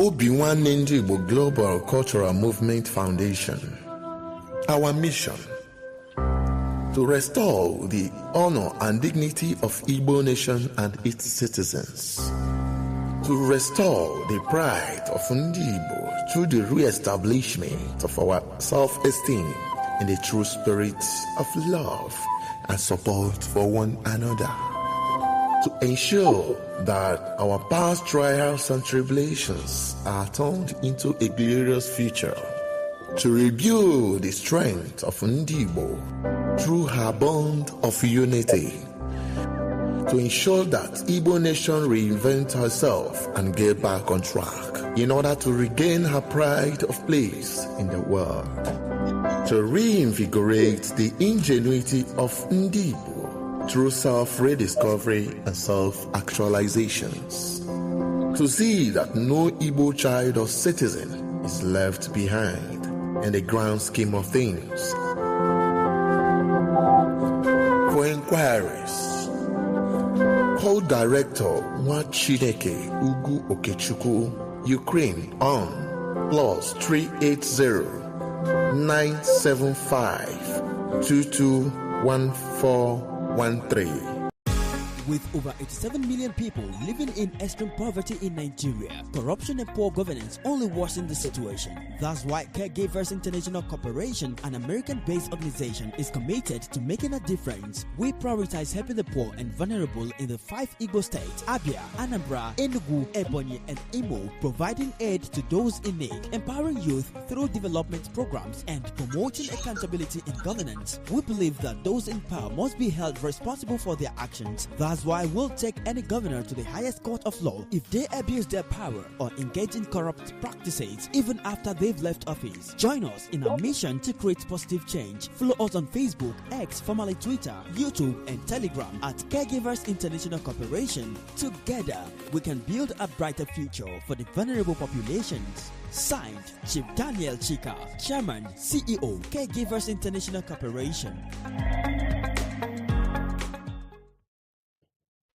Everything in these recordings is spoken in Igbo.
Obi Nwanne Ndị Igbo Global Cultural Movement Foundation. Our mission: to restore the honor and dignity of Igbo nation and its citizens, to restore the pride of Ndị Igbo through the re-establishment of our self-esteem in the true spirit of love and support for one another, to ensure that our past trials and tribulations are turned into a glorious future, to rebuild the strength of Ndị Igbo through her bond of unity, to ensure that Igbo nation reinvent herself and get back on track in order to regain her pride of place in the world, to reinvigorate the ingenuity of Ndị Igbo through self-rediscovery and self-actualizations, to see that no Igbo child or citizen is left behind in the grand scheme of things. For inquiries, call Director Nwachineke Ugu Okechukwu, Ukraine on +380 975 221413. With over 87 million people living in extreme poverty in Nigeria, corruption and poor governance only worsen the situation. That's why Caregivers International Corporation, an American based organization, is committed to making a difference. We prioritize helping the poor and vulnerable in the five Igbo states: Abia, Anambra, Enugu, Ebonyi, and Imo, providing aid to those in need, empowering youth through development programs, and promoting accountability in governance. We believe that those in power must be held responsible for their actions. That's why we'll take any governor to the highest court of law if they abuse their power or engage in corrupt practices, even after they've left office. Join us in our mission to create positive change. Follow us on Facebook, X, formerly Twitter, YouTube, and Telegram at Caregivers International Corporation. Together, we can build a brighter future for the vulnerable populations. Signed, Chief Daniel Chika, Chairman, CEO, Caregivers International Corporation.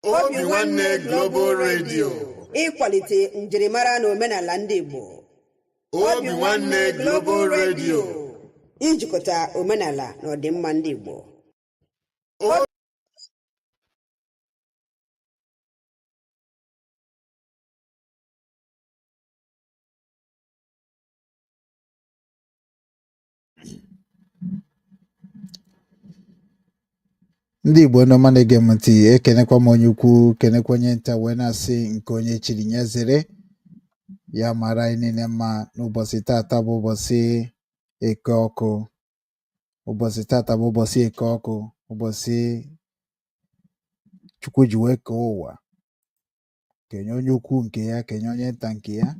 Obi Nwanne Global Radio. Ịkwalite njirimara na omenala ndị Igbo. Obi Nwanne Global Radio. Ijikọta omenala na ọdịmma ndị Igbo. Ndị Igbo ndị ọma na-ege m ntị, ekenekwa m onye ukwu, kenekwa onye nta, wee na-asị nke onye chiri nye zere. Ya mara anyị niile mma n'ụbọchị tata bụ ụbọchị Eke ọkụ. Ụbọchị tata bụ ụbọchị Eke ọkụ, ụbọchị Chukwu ji wee kee ụwa, kenye onye ukwu nke ya, kenye onye nta nke ya.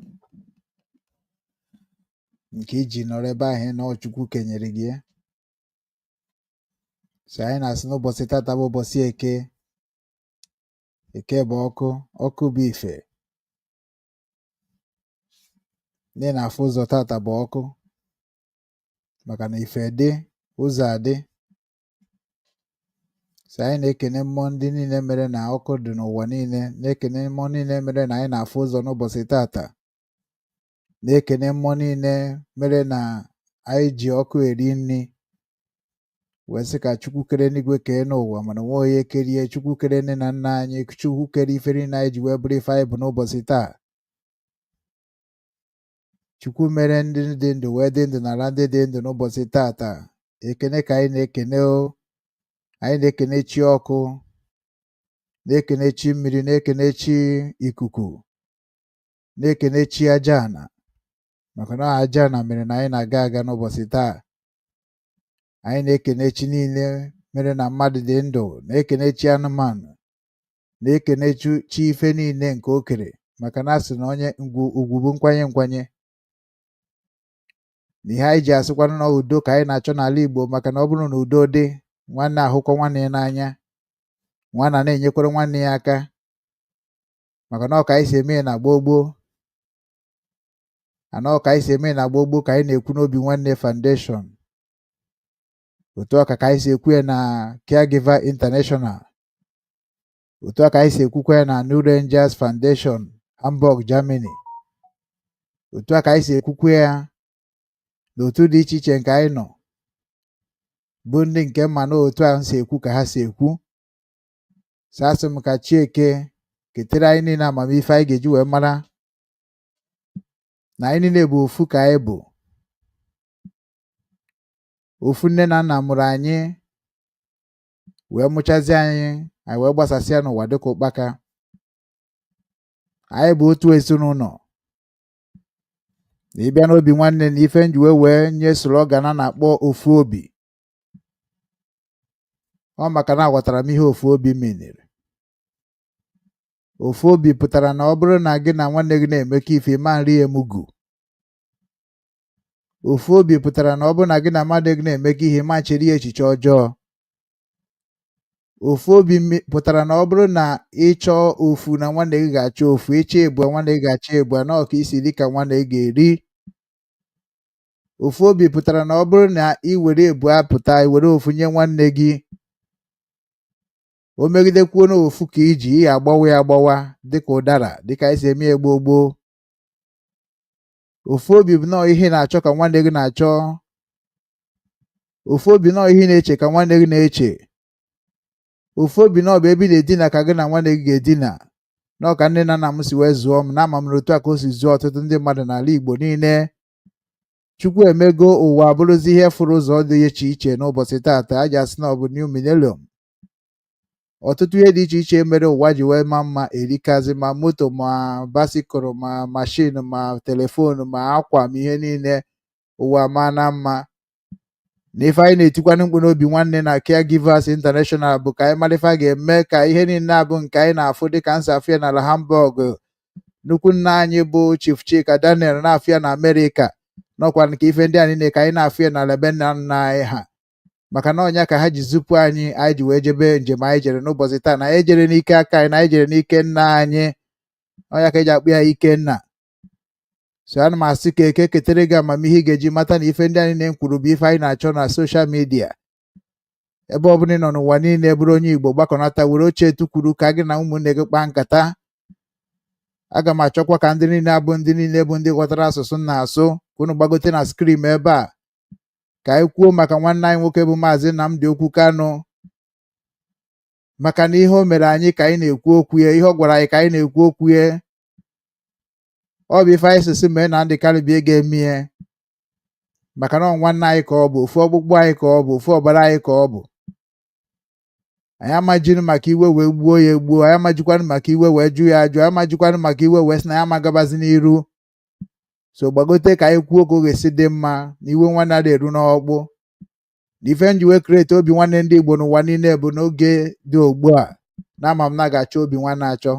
Nke iji nọrọ ebe ahụ ị nọ, Chukwu kenyere gị ya. So anyị na-asị n'ụbọchị tata bụ ụbọchị Eke. Eke bụ ọkụ, ọkụ bụ ife. Ndị na-afụ ụzọ tata bụ ọkụ, maka na ife dị, ụzọ adị. So anyị na-ekene mmụọ ndị niile mere na ọkụ dị n'ụwa niile, na-ekene mmụọ niile mere na anyị na-afụ ụzọ n'ụbọchị tata, na-ekene mmụọ niile mere na anyị ji ọkụ eri nri, wee sị ka Chukwu kere n'igwe kee n'ụwa, mana onwe onye kerie Chukwu kere nne na nna anyị, Chukwu kere ife niile anyị ji wee bụrụ ife anyị bụ n'ụbọchị taa. Chukwu mere ndị dị ndụ wee dị ndụ n'ala ndị dị ndụ n'ụbọchị tata. Ekene ka anyị na-ekene o. Anyị na-ekene chi ọkụ, na-ekene chi mmiri, na-ekene chi ikuku, na-ekene chi aja ana, maka na aja ana mere na anyị na-aga aga n'ụbọchị taa. Anyị na-ekene chi niile mere na mmadụ dị ndụ, na-ekene chi anụmanụ, na-ekene chi ife niile nke o kere, maka na a sị na onye ugwu ugwu bụ nkwanye nkwanye na ihe anyị ji asịkwanụ na udo ka anyị na-achọ n'ala Igbo, maka na ọ bụrụ na udo dị, nwanne ahụkọ nwanne ya n'anya, nwanna na-enyekwara nwanne ya aka, maka na ọ ka anyị si eme ya na gboo gboo, ana ọ ka anyị si eme ya na gboo gboo ka anyị na-ekwu n'Obi Nwanne Foundation. Otu a ka anyị si ekwu ya na Caregiver International, otu a ka anyị si ekwukwa ya na New Rangers Foundation, Hamburg, Germany. Otu a ka anyị si ekwukwe ya n'otu dị iche iche nke anyị nọ, bụ ndị nke mma na otu a si ekwu ka ha si ekwu. So asị m ka Chieke ketere anyị niile amamife anyị ga-eji wee mara na anyị niile bụ ofu, ka anyị bụ ofu. Nne na nna mụrụ anyị wee mụchazie anyị, anyị wee gbasasịa n'ụwa dịka ụkpaka. Anyị bụ otu ezinụlọ. Na ịbịa n'obi nwanne na ife nji wee nye slogan a na-akpọ ofu obi, ọ maka na aghọtara m ihe ofu obi menere. Ofu obi pụtara na ọ bụrụ na gị na nwanne gị na-emekọ ife, ịma nri emugu. Ofu obi pụtara na ọ bụrụ na gị na mmadụ gị na-emekọ ihe, ma chere ya echiche ọjọọ. Ofu obi pụtara na ọ bụrụ na ị chọọ ofu na nwanne gị ga-achọ ofu, ịchọ ịbụọ, nwanne gị ga-achọ ịbụọ, na ọ ka isi dị ka nwanne gị ga-eri. Ofu obi pụtara na ọ bụrụ na ị were ebua pụta, ị were ofu nye nwanne gị, o megidekwuo n'ofu ka iji ị agbawa ya agbawa dịka ụdara, dịka anyị si eme ya gboo gboo. Ofu obi bụ nọọ ihe ị na-achọ ka nwanne gị na-achọ. Ofu obi nọọ ihe ị na-eche ka nwanne gị na-eche. Ofu obi nọọ bụ ebe ị na-edina ka gị na nwanne gị ga-edina. Nọọ ka nne na nna m si wee zụọ m, na ama m na otu a ka o si zụọ ọtụtụ ndị mmadụ n'ala Igbo niile. Chukwu emego ụwa bụrụzi ihe fụrụ ụzọ dị iche iche n'ụbọchị taata a ji asị na ọ bụ new millennium. Ọtụtụ ihe dị iche iche mere ụwa ji wee maa mma erikazi, ma moto, ma bicycle, ma machine, ma telephone, ma akwa, ma ihe niile. Ụwa maa na mma. Na ife anyị na-etikwanụ mkpu n'obi nwanne na Caregivers International bụ ka anyị mara ife a ga-eme ka ihe niile abụ nke anyị na-afụ dịka nsi afụ ya n'ala Hamburg. Nnukwu nna anyị bụ Chief Chika Daniel na-afụ ya na Amerịka, nọkwa nke ife ndị a niile ka anyị na-afụ ya n'ala ebe nna nna anyị ha, maka na ọnya ka ha ji zupụ anyị, anyị ji wee jebe njem anyị jere n'ụbọchị taa. Na anyị jere n'ike aka anyị, na anyị jere n'ike nna anyị, ọnya ka eji akpụ ya ike nna. So ana m asị ka eke ketere gị amamihe ị ga-eji mata na ife ndị anyị na-ekwuru bụ ife anyị na-achọ na social media. Ebe ọ bụla ị nọ n'ụwa niile bụrụ onye Igbo, gbakọnata, were oche tukwuru ka gị na ụmụnne gị kpaa nkata. Aga m achọkwa ka ndị niile abụ ndị niile bụ ndị ghọtara asụsụ m na-asụ, ka unu gbagote na screen ebe a ka anyị kwuo maka nwanne anyị nwoke bụ Maazị Nnamdi Okwu Kanu, maka na ihe o mere anyị ka anyị na-ekwu okwu ya, ihe ọ gwara anyị ka anyị na-ekwu okwu ya. Ọ bụ ife anyị sisi mee na ndị karịbịa ga-eme ya, maka na ọ nwanne anyị ka ọ bụ, ofu ọkpụkpụ anyị ka ọ bụ, ofu ọbara anyị ka ọ bụ. Anyị amajiri maka iwe wee gbuo ya egbuo, anyị amajikwanụ maka iwe wee jụ ya ajụ, anyị amajikwanụ maka iwe wee sị na ya amagabazi n'iru. So gbagote ka anyị kwuo ka ọ ga-esi dị mma na iwe nwanne adị eru n'ọkpụ. Na ife nji wee create obi nwanne ndị Igbo n'ụwa niile bụ n'oge dị ugbu a, na ama m na a ga-achọ obi nwanne achọ.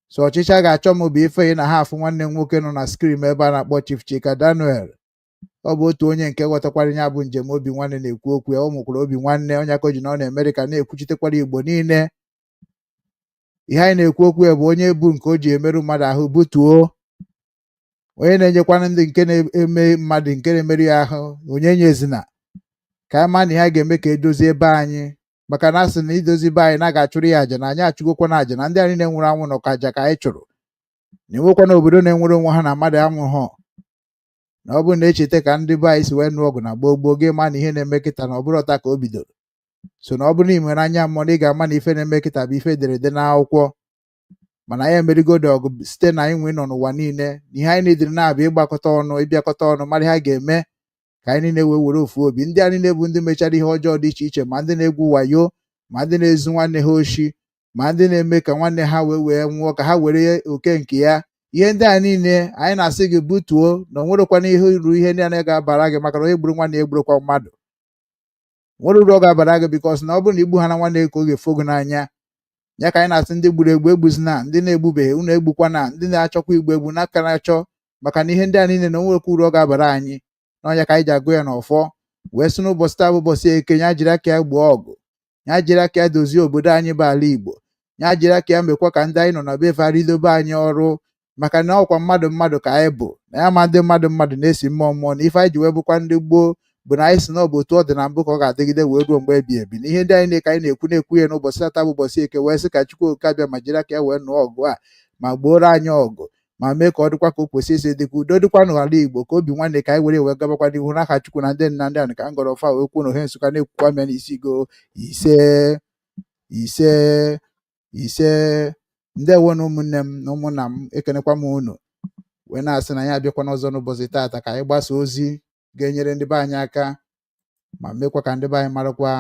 So ọchịchị a ga-achọ m bụ ife na ha afụ nwanne m nwoke nọ na screen ebe a na-akpọ Chief Chika Daniel. Ọ bụ otu onye nke ghọtakwara ya bụ njem obi nwanne na-ekwu okwu ya. O nwekwara obi nwanne onye aka o ji na ọ na-Amerịka na-ekwuchitekwara Igbo niile. Ihe anyị na-ekwu okwu ya bụ onye bụ nke o ji emerụ mmadụ ahụ butuo, onye na-enyekwana ndị nke na-eme mmadụ nke na-emerụ ya ahụ, onye nyezina ka anyị maa na ihe a ga-eme ka edozie ebe anyị, maka na asị na idozi be anyị na a ga-achụrụ ya àjà, na anyị achụgokwa na àjà, na ndị anyị niile nwụrụ anwụ nọ ka àjà ka anyị chụrụ, na enwekwa na obodo na-enwere onwe ha na mmadụ anwụghọ. Na ọ bụrụ na echeta ka ndị be anyị si wee nụọ ọgụ na gboo gboo, gị ma na ihe na-eme kịta na ọ bụrụ ọta ka o bidoro. So na ọ bụrụ na ị nwere anya mmụọ, na ị ga-ama na ife na-eme kịta bụ ife ederede n'akwụkwọ. Mana anyị emerigodo ọgụ site na anyị nwe nọ n'ụwa niile, na ihe anyị na-ediri na-abịa ịgbakọta ọnụ, ịbịakọta ọnụ, mara ihe a ga-eme ka anyị niile wee were ofu obi. Ndị a niile bụ ndị mechara ihe ọjọọ dị iche iche, ma ndị na-egwu wayo, ma ndị na-ezu nwanne ha oshi, ma ndị na-eme ka nwanne ha wee nwụọ ka ha were oke nke ya, ihe ndị a niile anyị na-asị gị butuo, na o nwerekwana ihe uru ihe ndị a ga-abara gị, maka na onye gburu nwanne ya egburokwa mmadụ. Nwere uru ọ ga-abara gị, because na ọ bụrụ na igbu ha na nwanne gị ka ọ ga-efo gị n'anya ya. Ka anyị na-asị ndị gburu egbu egbuzina, ndị na-egbubeghị unu egbukwana, ndị na-achọkwa igbu egbu n'aka na-achọ, maka na ihe ndị a niile na o nwekwa uru ọ ga-abara anyị. N'ọnya ka anyị ji agụ ya n'ọfọ wee sị n'ụbọchị taa bụ ụbọchị eke, ya jiri aka ya gboo ọgụ, ya jiri aka ya dozie obodo anyị bụ ala Igbo, ya jiri aka ya mekwa ka ndị anyị nọ na befe ridobe anyị ọrụ, maka na ọkwa mmadụ mmadụ ka anyị bụ, na ya ma ndị mmadụ mmadụ na-esi mmụọ mmụọ. Na ife anyị ji wee bụkwa ndị gboo bụ na anyị si na ọ bụ otu ọ dị na mbụ ka ọ ga-adịgide wee ruo mgbe ebi ebi. Na ihe ndị anyị na-eke anyị na-ekwu na-ekwu ya n'ụbọchị taa bụ ụbọchị eke, wee sị ka Chukwu Okike abịa ma jiri aka ya wee nụọ ọgụ a ma gbooro anyị ọgụ. Ma mee ka ọ dịkwa ka o kwesị isi dịka udo dịkwa n'ala Igbo, ka obi nwanne ka anyị were wee gabakwa n'ihu n'aha Chukwu na ndị nna ndị anị ka m gọrọ ọfa wee kwuo na ohe Nsụka na-ekwukwa mịa n'isi go. Ise, ise, ise. Ndewo na ụmụnne m na ụmụnna m, ekenekwa m unu wee na-asị na anyị abịakwa n'ọzọ n'ụbọchị taata ka anyị gbasa ozi ga-enyere ndị be anyị aka ma mekwa ka ndị be anyị marakwa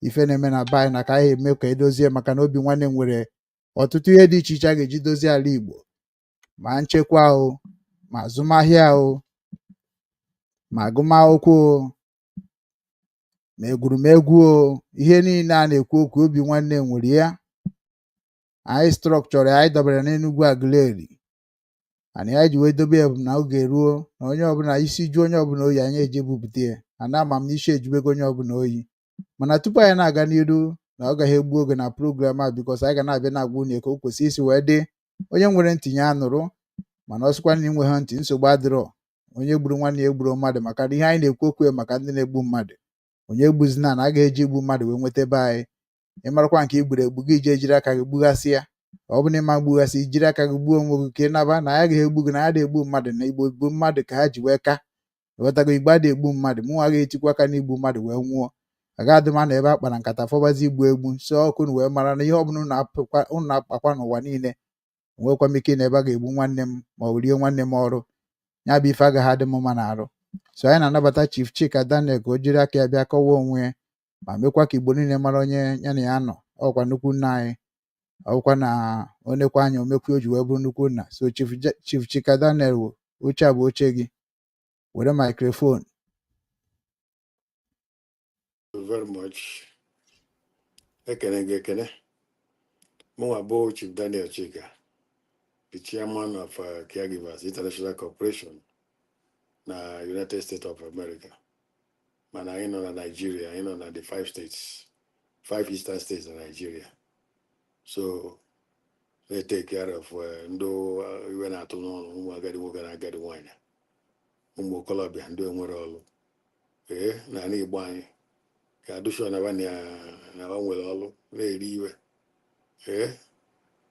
ife na-eme na be anyị na ka anyị eme ka edozie, maka na obi nwanne nwere ọtụtụ ihe dị iche iche a ga-eji dozie ala Igbo, ma nchekwa o, ma azụmahịa o, ma agụmakwụkwọ o, ma egwurumegwu o. Ihe niile a na-ekwu okwu, obi nwanne nwere ya. Anyị structure anyị dobere n'Enugwu Aguleri, ana ya ji wee dobe ya bụ na oge ruo na onye ọbụla isi ju onye ọbụla oyi, anyị eje bupụta ya. Ana ama m na isi ejubego onye ọbụla oyi. Mana tupu anyị na-aga n'iru na ọ gaghị egbu oge na program a, because anyị ga na-abịa na-agwa unu ka o kwesị isi wee dị. Onye nwere ntị ya nụrụ, mana ọ sịkwa na inwe ha ntị, nsogbu adịrọ. Onye gburu nwanne ya egburu mmadụ, maka na ihe anyị na-ekwu okwu ya maka ndị na-egbu mmadụ, onye egbuzina na a ga-eji igbu mmadụ wee nweta ebe anyị. Ịmarakwa nke i gburu egbu gị, jee jiri aka gị gbughasị ya. Ọ bụ na ịma gbughasị, jiri aka gị gbuo onwe gị ka ị naba na ya gaghị egbu gị, na ya na-egbu mmadụ na Igbo bụ mmadụ ka ha ji wee ka ghọtago. Igbo adịghị egbu mmadụ. Mụnwa ga-etikwa aka n'igbu mmadụ wee nwụọ agaghị m na ebe a kpara nkata fọbazi igbu egbu si ọkụ wee mara na ihe ọbụla unu na-akpakwa n'ụwa niile, nwekwa m ike na ebe a ga-egbu nwanne m ma ọ bụ rie nwanne m ọrụ ya bụ ife agaghị adị m mma n'arụ. So anyị na-anabata Chief Chika Daniel ka o jiri aka ya bịa kọwaa onwe ya ma mekwa ka Igbo niile mara onye ya na ya nọ. Ọkwa nnukwu nna anyị, ọkwa na onekwa anya omekwu o ji wee bụrụ nnukwu nna. So Chief Chika Daniel, oche a bụ oche gị, were microphone. You very much. Ekene gị ekene. Mụnwa bụ Chief Daniel Chika, the chairman of Caregivers International Corporation na United States of America. Mana anyị nọ na Nigeria, anyị nọ na the five states, five eastern states na Nigeria. So na-take care of ndị iwe na-atụ n'ọnụ, ụmụ agadi nwoke na agadi nwanyị, ụmụ okorobịa, ndị enwere ọrụ. Ee, n'ala Igbo anyị ka adụshọ na ba na ba nwere ọrụ na-eri iwe. Ee,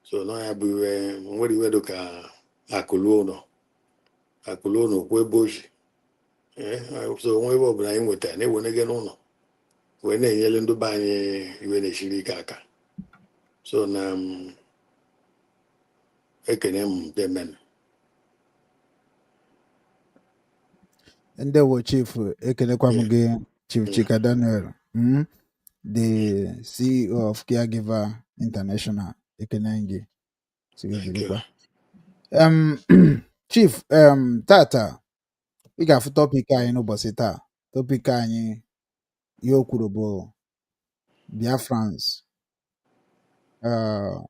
so na ya bụ iwe nwere iwe dị ka akụlụ ụlọ, akụlụ ụlọ okwu ebe ochi. Ee, so onwe ebe ọbụla anyị nwetara na-ewenege n'ụlọ wee na-enyere ndị be anyị iwe na-esiri ike aka. So na m ekene m demen. Ndewo Chief, ekelekwa m gị, Chief Chika Daniel, the CEO of Caregiver International. Ekene gị. Sị gị Thank you. jirikwa. Chief, tata ị ga-afụ topic anyị n'ụbọchị taa. Topic anyị, ihe o kwuru bụ Biafrans.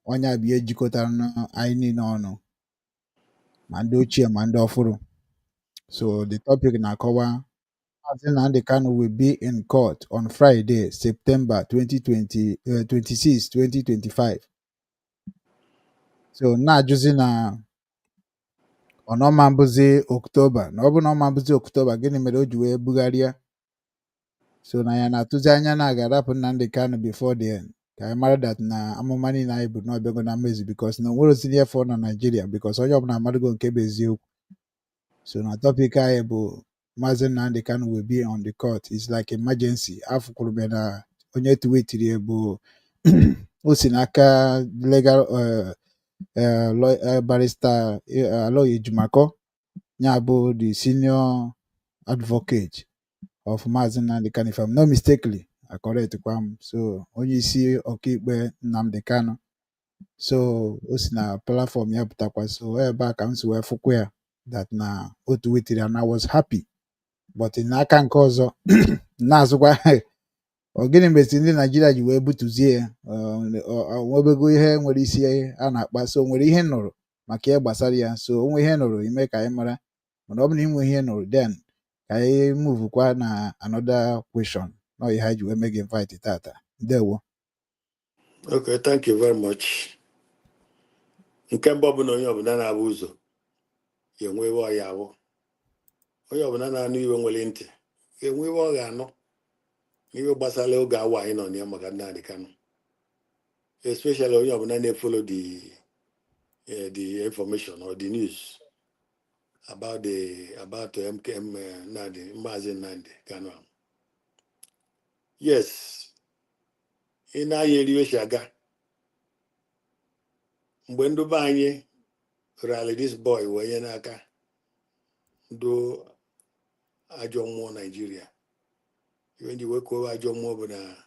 Onye a bụ ihe jikọtara na anyị niile ọnụ, ma ndị ochie ma ndị ọfụrụ. So the topic na-akọwa Maazị Nnamdi Kanu will be in court on Friday, September 2020, 26, 2025. So na-ajụzi na ọ na ọma mbụzi Oktoba, na ọ bụ na ọma mbụzi Oktoba, gịnị mere o ji wee bugharịa? So na ya na-atụzi anya na a ga-arapụ Nnamdi Kanu before the end, ka anyị mara that na amụma niile anyị bụ na ọbịago na mmezu, because na onwere ozi ihe fọ na Nigeria, because onye ọbụla amadụgo nke bụ eziokwu. So na topic anyị bụ Maazị Nnamdi Kanu will be on the court. It's like emergency. Afụkwuru m ya na onye tweetiri ya bụ o si n'aka legal barrister Aloy Ejimakor, ya bụ the senior advocate of Maazị Nnamdi Kanu, if I'm not mistakenly, I correct kwa m. So onye isi ọkaikpe Nnamdi Kanu, so o si na platform ya pụtakwa. So ebe a ka m si wee fụkwa ya that na o tweetiri, and I was happy. But n'aka nke ọzọ, na-azụkwa ọ gịnị mezi ndị Naijiria ji wee butuzie ya? Ọ nwebego ihe nwere isi a na-akpa. So o nwere ihe nụrụ maka ihe gbasara ya? So onwe ihe nụrụ ime ka anyị mara, mana ọ bụ na inwe ihe nụrụ, then ka anyị move kwa na another question. Na ihe anyị ji wee mee gị invite tata. Ndewo. Okay, thank you very much. Nke mbụ bụ na onye ọbụla na-abụ ụzọ ga-enwe ebe ọ ya abụ. Onye ọbụla na-anụ iwe nwere ntị ga-enwe ebe ọ ga-anụ n'ihe gbasara oge awa anyị nọ na ya maka Nnamdi Kanu, especially onye ọbụla na-efollow the the information or the news about the MKM Nnamdi, Mazi Nnamdi Kanu. Yes, ị na-anya eriwe si aga mgbe ndị be anyị rally this boy wee nye n'aka ndị ajọ mmụọ Naijiria. Iwe nji wee kwuo ajọ mmụọ bụ na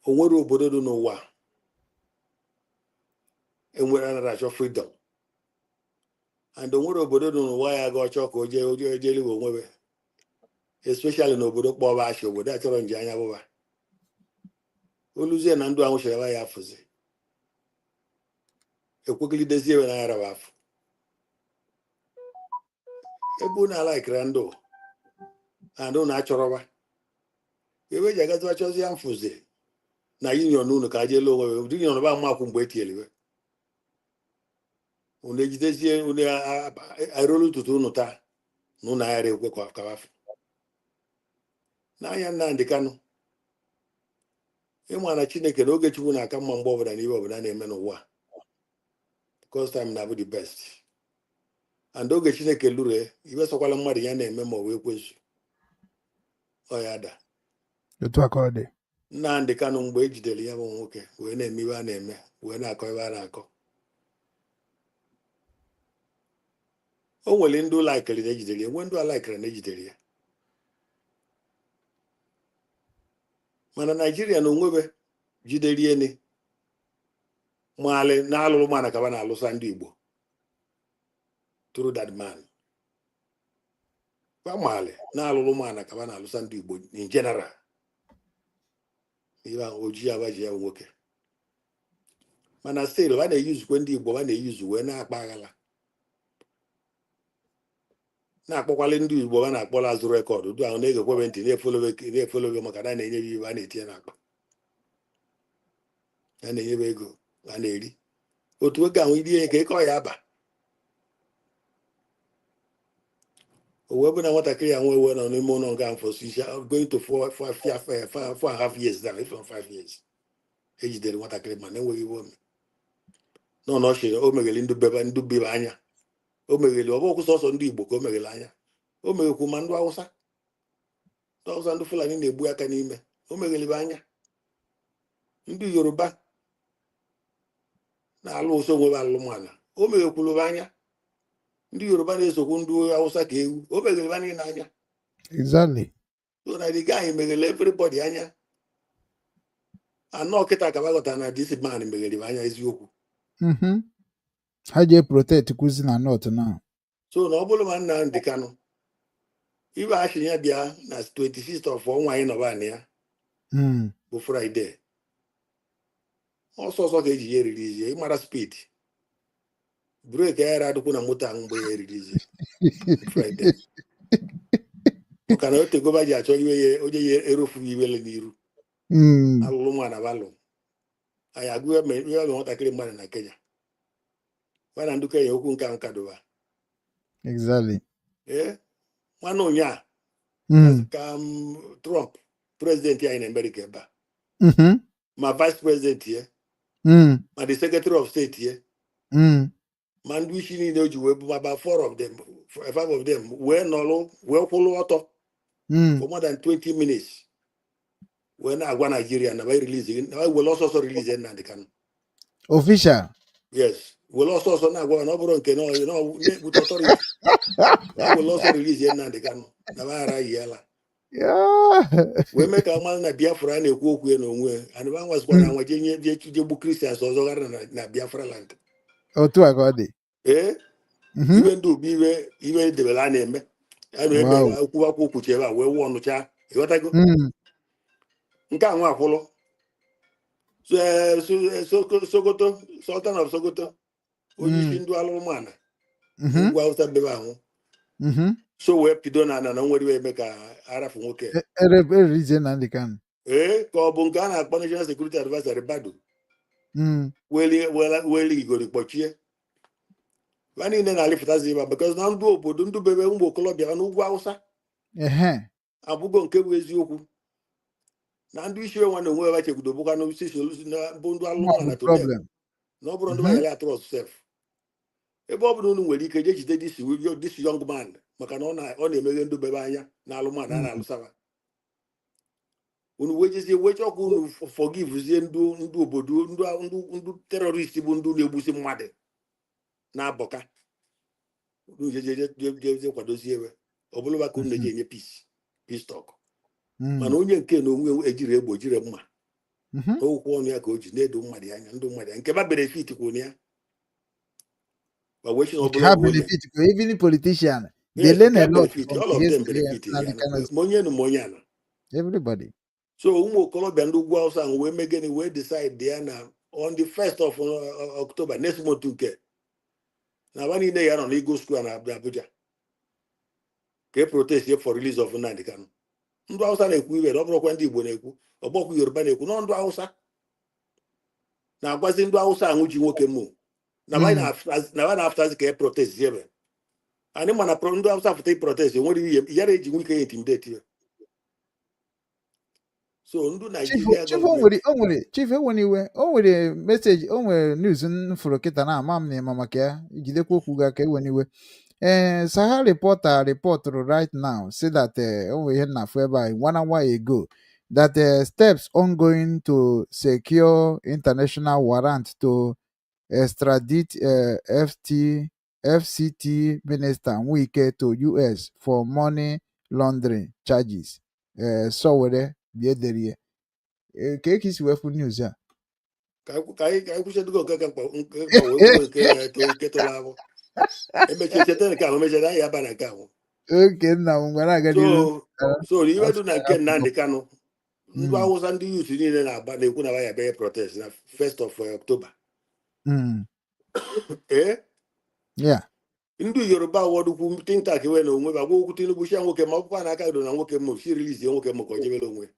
o nwere obodo dị n'ụwa enwere anaghị achọ freedom, and o nwere obodo dị n'ụwa ya ga ọchọ ka o jee oje jeliwe onwebe, especially n'obodo kpọba achị, obodo a chọrọ nje anya bụba oluzie na ndụ ahụ chere ya afụzi ekwekilidezie ewe na ya raba afụ ebe unu alaikira ndụ and unu achọrọba ebe eji agazi achọzi ya mfụzi na union unu ka jee onwe ụdị union ba mmakwụ mgbe etinyere unu ejidezie unu arụrụ ụtụtụ unu taa na unu aghara ekwe ka afụ n'anya Nnamdi Kanu. Ịma na Chineke na oge Chukwu na-aka mma mgbe ọbụla n'ihe ọbụla na-eme n'ụwa, because time na-abụ the best, and oge Chineke lụrụ iwe sọkwala mmadụ ya na-eme ma ọ bụ ekwensu ọ ya da. Otu a ka ọ dị. Nnamdi Kanu, mgbe e jidere ya bụ nwoke wee na-eme iwe a na-eme, wee na-akọ iwe a na-akọ, o nwere ndị ụlọ akịrị na ejidere ya, nwee ndị ụlọ akịrị na ejidere ya, mana Naijiria na onwebe jidere maalị na-alụrụ mana kaba na-alụsa ndị Igbo through that man. Ba maalị na-alụrụ mana kaba na-alụsa ndị Igbo in general. Ihe ahụ ojii abaji ya bụ nwoke, mana still ba na-eyuzukwe ndị Igbo, ba na-eyuzu wee na-akpa aghala, na-akpọkwalị ndị Igbo ba na-akpọla azụ rekọdụ du ahụ na-egekwebe ntị na-efolobe maka na na-enyebe ibe a na-etinye n'akpa, a na-enyebe ego a na-eri otu oge ahụ iri ka ịkọ ya aba. O wee bụ na nwatakịrị ya nwe nọ n'ime ụlọ nga for going to 4.5 years now, if not 5 years, ejidere nwatakịrị ma na-enweghị iwe ome nọ na ọchịrị. O megheli ndị bebe anya, o megheli ọ bụghị sọsọ ndị Igbo ka o megheli anya, o meghekwu ma ndị Awụsa, ndị Awụsa, ndị Fulani na-egbu aka n'ime, o meghelibe anya ndị Yoruba na-alụ ụsọ onwebe alụmala, o meghekwulube anya ndị Yoruba na-esokwu ndị Awụsa ka ewu, o meghelibe niile anya. Exactly. So na the guy meghele everybody anya anọ kịta ka baghọtara na this man meghelibe anya eziokwu. Ha jee protect kwuzi na north now. So na ọ bụrụ ma Nnamdi Kanu ibe achị ya bịa na 26th of ọnwa anyị nọba na ya bụ Friday, ọsọ ọsọ ka eji ya eriri izie ịmara speed breki ya adịkwu na moto ahụ mgbe ya eriri izie Friday, maka na otegoba ji achọ iwe ya onye ya erofu iwele n'iru alụlụ nwa na balụ anyị agụ ya mere nwatakịrị mmadụ na Kenya mana ndị Kenya okwu nke ahụ kadoba. Exactly. Ee, nwanne ụnyaa ka Trump prezidenti anyị na Amerịka ebe a, ma vice president ya, ma the secretary of state ya, ma ndị isi niile o ji wee bụ about four of them, five of them wee nọrọ wee kwụrụ ọtọ for more than 20 minutes wee na-agwa Naijiria na release na were ọsọ ọsọ release Nnamdi Kanu. Official. Yes, were ọsọ ọsọ na-agwa na ọ bụrụ nke na-ebute authority na were ọsọ release Nnamdi Kanu na aghara yiela wee mee ka mmadụ na Biafra na-ekwu okwu ya n'onwe ya anụba nwazikwana anwa jee nye jee gbu Christians ọzọ gara na Biafra land. Otu a ka ọ dị. Ee, ibe ndị ubi ibe ibe edebere a na-eme a na-eme akwụkwọ okwuchi ebe a wee wụọ ọnụcha ịghọtago nke a nwa akwụlụ Sokoto, Sultan of Sokoto, onye isi ndị alụmana ugwu Awụsa bebe ahụ so wee pido na ana na nwere iwe eme ka arafu nwoke ererizie Nnamdi Kanu. Ee, ka ọ bụ nke a na-akpọ National Security Adviser Bado weli igori kpọchie ba niile na-alịpụtazi ịba because na ndị obodo ndị bebe ụmụ okolobịa n'ugwu Awụsa abụgo nke bụ eziokwu na ndị isi nwa na onwe ebe chekwudo bụkwa n'osisi bụ ndị alụmana today. Na ọ bụrụ ndị yara trust sef, ebe ọ bụla unu nwere ike jee jide this young man, maka na ọ na-emeghe ndị bebe anya na alụmana a na-alụsara unu, wee jezie wee chọọ ka unu forgivezie ndị obodo, ndị terrorist bụ ndị na-egbusi mmadụ na-abọka. Unu jeje kwadozie ebe ọ bụrụ maka unu na-eji enye peace talk. Mana onye nke na onwe ejiri egbe, ojiri mma n'okwu ọnụ ya ka o ji na-edo mmadụ anya, ndụ mmadụ ya nke ba benefit kwuru ya ma wee sị na ọ Nke bụrụ ha ọgwụ onye benefit, even politician they Yes, learn nke a ha lot benefit from all of the them history. benefit Nnamdi ya Kanu. ma onye nụ ma onye ana. Everybody. So ụmụ okorobịa ndị ugwu Awụsa ahụ wee mee gịnị? Wee decide ya na on the 1st of October next month, nke na aba niile ya nọ n'Eagle Square na Abuja ka e protest for release of Nnamdi Kanu. Ndị Awụsa na-ekwu ibe na ọ bụrụkwa ndị Igbo na-ekwu, ọgbọkwa Yoruba na-ekwu nọ, ndị Awụsa na-agwazi ndị Awụsa ahụ ji nwoke mụ na ba na-afụtazi ka e protest ebe anyị, mana ndị Awụsa fụta protest, nwere ihe yara eji nwe ike ya intimidate ya. So ndị Chief, Naijiria Chief, o gọọmenti nwere o nwere Chief, enwere iwe, o nwere message, o nwere news m fụrụ kịta na ama m na ịma maka ya. Jidekwa okwu gị aka, enwere iwe. Ee, Sahara Reporter reportụrụ right now say that o nwere ihe m na-afụ ebe a one hour ago that steps ongoing to secure international warrant to extradite FT FCT Minister Wike to US for money laundering charges. Sowore bie dere ya. Ka esi wee fụ news a? Ka anyị kwụsịtụgo nke ka mkpa, nke mkpa wee kwuo nke tụrụ ahụ, emechie cheta nke ahụ, mechara anyị aba na nke ahụ. Oke nna m, gwara aga n'ihu. So iwe dị na nke Nnamdi Kanu, ndị Awụsa, ndị youth niile na-agba na-ekwu na ya bịa protest na 1st of October. Ee. Ndị Yoruba wọdụkwu think tank wee na onwe ba gwa okwu Tinubu chia nwoke ma ọkpụkpa na aka do na nwoke m si release nwoke m ka o jebere onwe.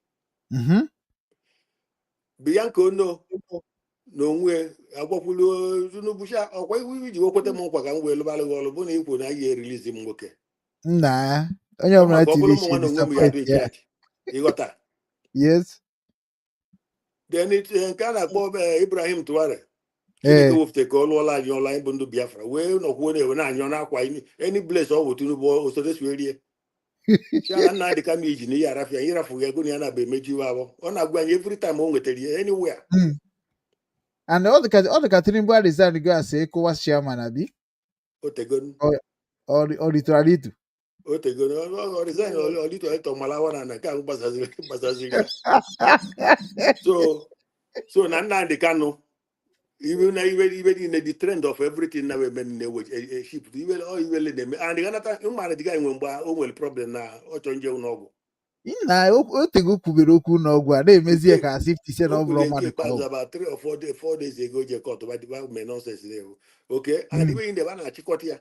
Bianca Ono na onwe agwakwulu Tinubu chia ọkwa iwu iji wekweta m nkwa ka m wee lụbalụ gị ọrụ bụ na ikwu na anyị e-release m nwoke. Nna ya, onye ọbụla maka ọ tiri bụrụ isi ụmụ nwa na onwe m ya dị disappoint ya. charge, ịghọta? Yes. Then nke a na-akpọ Ibrahim Traore, Chineke wepụta ka ọ lụọla anyị ọlụ, anyị bụ ndị Biafra wee nọkwuo na-ewe na-anyọ n'akwa any place ọ bụ Tinubu osote si rie ya na Nnamdi Kanu iji na ihe arafia ịrafu ya ego na ya na-aba emeju iwe abụọ ọ na-agwa anyị every time o nwetara ya anywhere. And ọ dị ka Tinubu a resign go as ECOWAS chairman, abi? Otegonu. Ọ ritu aritu. Otegonu ọ resign ọlito ịtọ malawa na nke ahụ gbasaziri ya. So na Nnamdi Kanu iwe na iwe niile, the trend of everything na eme na-ewe ship iwe ọ iwele na-eme and ganata mmadụ dịga enwe mgbe o nwere problem na ọ chọrọ nje n'ọgwụ. Nna, otego kwubere okwu n'ọgwụ a na-emezi ya ka as if to say na ọ O bụrụ kwuru nke mmadụ ka ọ ikpeazụ bụ. About 3 or 4 days ago je court ba mee nonsense na-ewu okay and iwe ndị ebe a na-achịkọta ya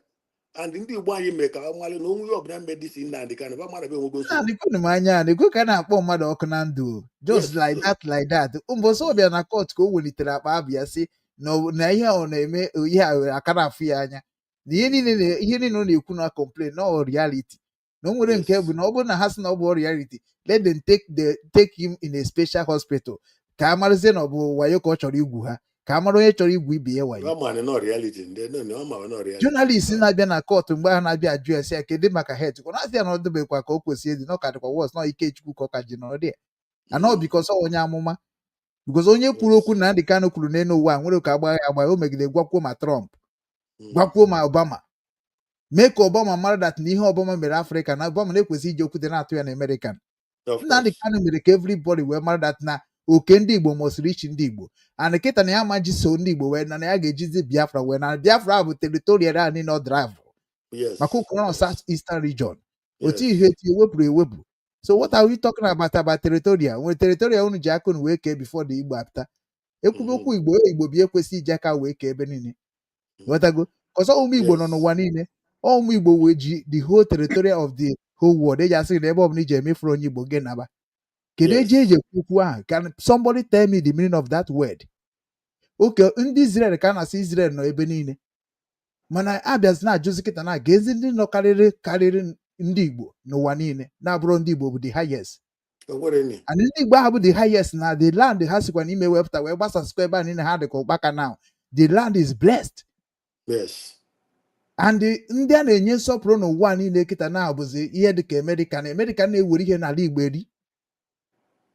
and ndị Igbo anyị mere ka ha malụ na onwe ọbụla mbe dị si Nnamdi Kanu ba mmadụ bụ enwego Na nsogbu. Nekwenu m anya, nekwe ka a na-akpọ mmadụ ọkụ na ndụ o. Just like that, like that. Mbọsị ọ bịa na court ka o welitere akpa abịa sị na ihe a ọ na-eme, ihe a aka na-afụ ya anya na ihe niile ihe niile ọ na-ekwu na complain na ọ reality na o nwere nke bụ na ọ bụrụ na ha sị na ọ bụ reality, let them take him in a special hospital ka a marazie na ọ bụ wayo ka ọ chọrọ igwu ha, ka a mara onye chọrọ igwu ibe ya wayo. Ọ ma na nọ reality ndị no no ọ ma nọ reality. Journalist na-abịa na court mgbe ha na-abịa ajụ ya sị ya kedu maka health, ọ na-asị ya na ọ dịbekwa ka o kwesịrị ịdị, na ọ ka dịkwa worse, na Ikechukwu ka ọ ka ji nọrọ dị ya anọ because ọ onye amụma, because onye kwuru okwu Nnamdi Kanu kwuru n'elu ụwa a nwere ka agbagha agba. O megide gwakwuo ma Trump, gwakwuo ma Obama, mee ka Obama mara that na ihe Obama mere Afrịka na Obama na-ekwesị iji okwute na-atụ ya na American. Of Nnamdi course. Kanu mere ka everybody wee mara that na oke ndị Igbo mụsịrị ichi ndị Igbo and kịta na ya ma ji so ndị Igbo wee na ya ga-ejizi Biafra wee na Biafra bụ territorial a niile ọ drive maka ụkọrọ nọ South Eastern region otu ihe eti ewepụrụ ewepụ. So what are we talking about territorial? Nwere territorial unu ji aka unu wee kee before the Igbo apụta ekwube okwu Igbo? Igbo bi ekwesị iji aka wee kee ebe niile, ghọtago? Ọzọ, ụmụ Igbo nọ n'ụwa niile. Ọ ụmụ Igbo wee ji the whole territorial of the whole world eji asị gị na ebe ọbụla iji emefuru onye Igbo gị naba. Kedu eji ekwu okwu ahụ? Can somebody tell me the meaning of that word? Okay, ndị Israel ka a na-asị Israel nọ ebe niile, mana abịazi na-ajụzi kịta na ga-ezi ndị nọ karịrị ndị Igbo n'ụwa niile na-abụrụ ndị Igbo bụ the highest. O nwere ni. And ndị Igbo ahụ bụ the highest na the land ha sikwa n'ime wepụta wee gbasasịkwa ebe a niile ha dị ka ụkpaka now. The land is blessed. And ndị a na-enye nsọpụrụ n'ụwa niile kịta na-abụzi ihe dịka Amerịka na Amerịka na-ewere ihe n'ala Igbo eri.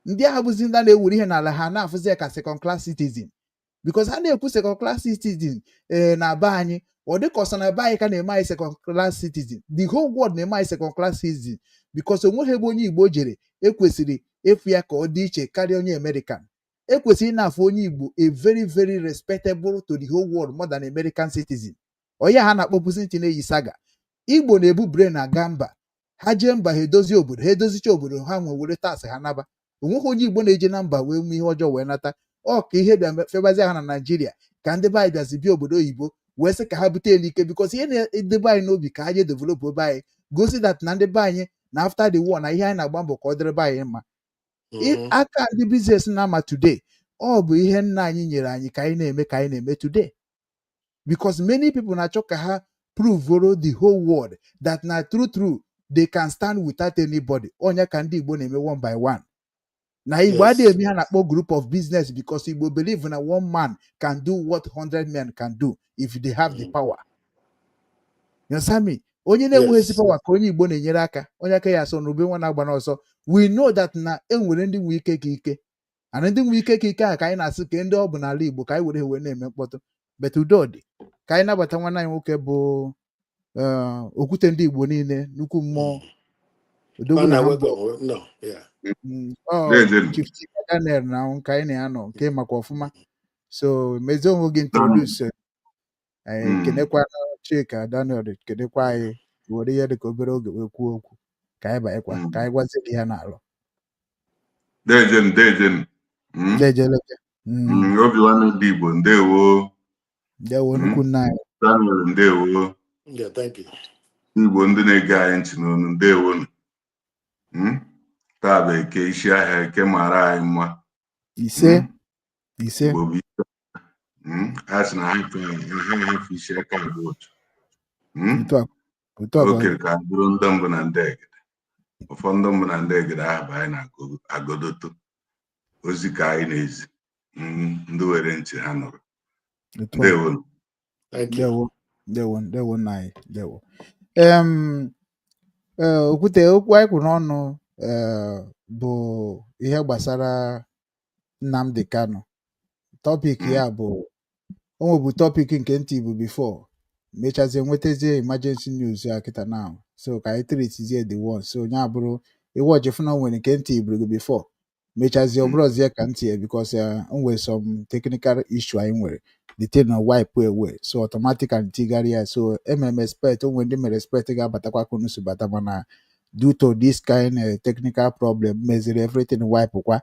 Ndị ahụ bụzi ndị a na-ewere ihe n'ala ha na-afụzi ya ka second class citizen, because ha na-ekwu second class citizen ee na be anyị. Ọ dịka ọsọ na be anyị ka na-eme anyị second class citizen. The whole world na-eme anyị second class citizen, because onweghị ebe onye Igbo jere ekwesịrị efu ya ka ọ dị iche karịa onye American. Ekwesịrị ị na-afụ onye Igbo a very, very respectable to the whole world more than American citizen. Onye ha na-akpọpụzi ntị na-eyi saga. Igbo na-ebu brain aga mba. Ha jee mba, ha edozi obodo ha, edozicha obodo ha, nwe were tax ha naba. Onweghị onye Igbo na-eje na mba wee mee ihe ọjọọ wee nata. Ọ ka ihe bịa febazie ha na Naijiria, ka ndị be anyị bịazi bịa obodo oyibo wee sị ka ha bute elu ike, because ihe na-edebe anyị n'obi ka ha jee develop ebe anyị, gosi that na ndị be anyị na after the war na ihe anyị na-agba mbọ ka ọ dịrị be anyị mma. Aka ndị business na-ama today, ọ bụ ihe nna anyị nyere anyị ka anyị na-eme, ka anyị na-eme today, because many people na-achọ ka ha prove the whole world that na true true they can stand without anybody. Onye ka ndị Igbo na-eme one by one na Igbo adịghị eme ha na-akpọ group of business, because Igbo believe na one man can do what 100 men can do if they have the power. You understand me? Onye na-enweghị ezi power ka onye Igbo na-enyere aka. Onye aka ya asọ na ube nwa na-agba n'ọsọ. We know that na enwere ndị nwe ike ka ike, and ndị nwe ike ka ike ahụ ka anyị na-asị ka ndị ọ bụ n'ala Igbo ka anyị were ha wee na-eme mkpọtụ. But udo dị. Ka anyị nabata nwanne anyị nwoke bụ okwute ndị Igbo niile, nnukwu mmụọ odogwu Oh, na no, Hamburg. Welcome. No, yeah. Ọ Dejen. Chief Chika Daniel na nke anyị na ya nọ nke makwa ọfụma. So mezie onwe gị introduce anyị. Kenekwa Chika Daniel, kenekwa anyị. Were ihe dịka obere oge wee kwuo okwu ka anyị banyekwa ka anyị gwazie gị ya na-alụ. Dejen, Dejen. Dejeleke. Obi nwanne ndị Igbo, ndewo. Ndewo, nnukwu nna anyị. Daniel, ndewo. Yeah, thank you. Igbo ndị na-ege anyị ntị n'onu, ndewo. Taa bụ Eke, isi ahịa. Eke mara anyị mma. Ise. Ise. Igbo bụ ike. A sị na ha hafụ isi aka abụọ otu. Otu a ka ọ O dị. kere ka anyị bụrụ ndị mbụ na ndị egede. Ụfọdụ ndị mbụ na ndị egede ahụ bụ anyị na-agodoto ozi ka anyị na-ezi. Ndị were ntị ha nụrụ. Otu a. Ndewo. Thank you. Ndewo, ndewo, ndewo nna anyị, ndewo. Ee, okwute okwu anyị kwuru n'ọnụ bụ ihe gbasara Nnamdi Kanu. Topic ya bụ o nwebu topic nke ntị bụ before mechazie nwetazie emergency news ya kịta now, so ka anyị treatizie the one. So onye abụrụ iwọchi fụ na o nwere nke ntị buru before mechazie ọ bụrụzie ka ntị ya, because o nwere some technical issue anyị nwere, the thing na wipe away, so automatically tigharị ya. So emere m expect o nwere ndị mere expect ga-abatakwa ka unu si bata, mana due to this kind technical problem meziri everything wipe kwa,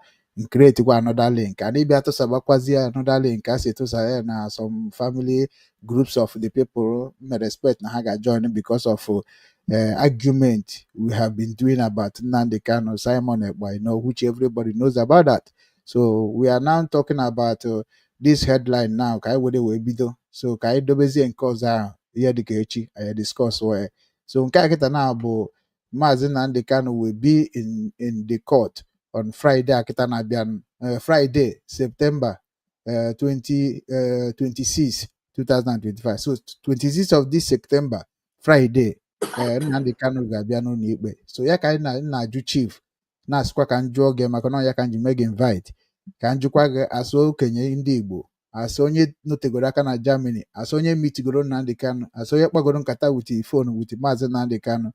create kwa another link and ịbịa tụsabakwazie another link a si tụsa ya na some family groups of the people mere expect na ha ga-join because of argument we have been doing about Nnamdi Kanu, Simon Ekpa, which everybody knows about that. So we are now talking about this headline now ka anyị were wee bido. So ka anyị dobezie nke ọzọ ahụ ihe dịka echi anyị discuss wee. So nke a kịta na bụ Maazị Nnamdi Kanu will be in the court on Friday a kịta na-abịa, Friday, September 20, 26, 2025. So 26 of this September, Friday, Nnamdi Kanu ga-abịa n'ụlọ ikpe. So ya ka anyị na-ajụ chief, na-asịkwa ka m jụọ gị, maka na ọ ya ka m ji mee gị invite, ka m jụkwa gị asụ okenye ndị Igbo, asụ onye notegoro aka na Germany, asụ onye mitigoro Nnamdi Kanu, asụ onye kpagoro nkata with phone with Maazị Nnamdi Kanu,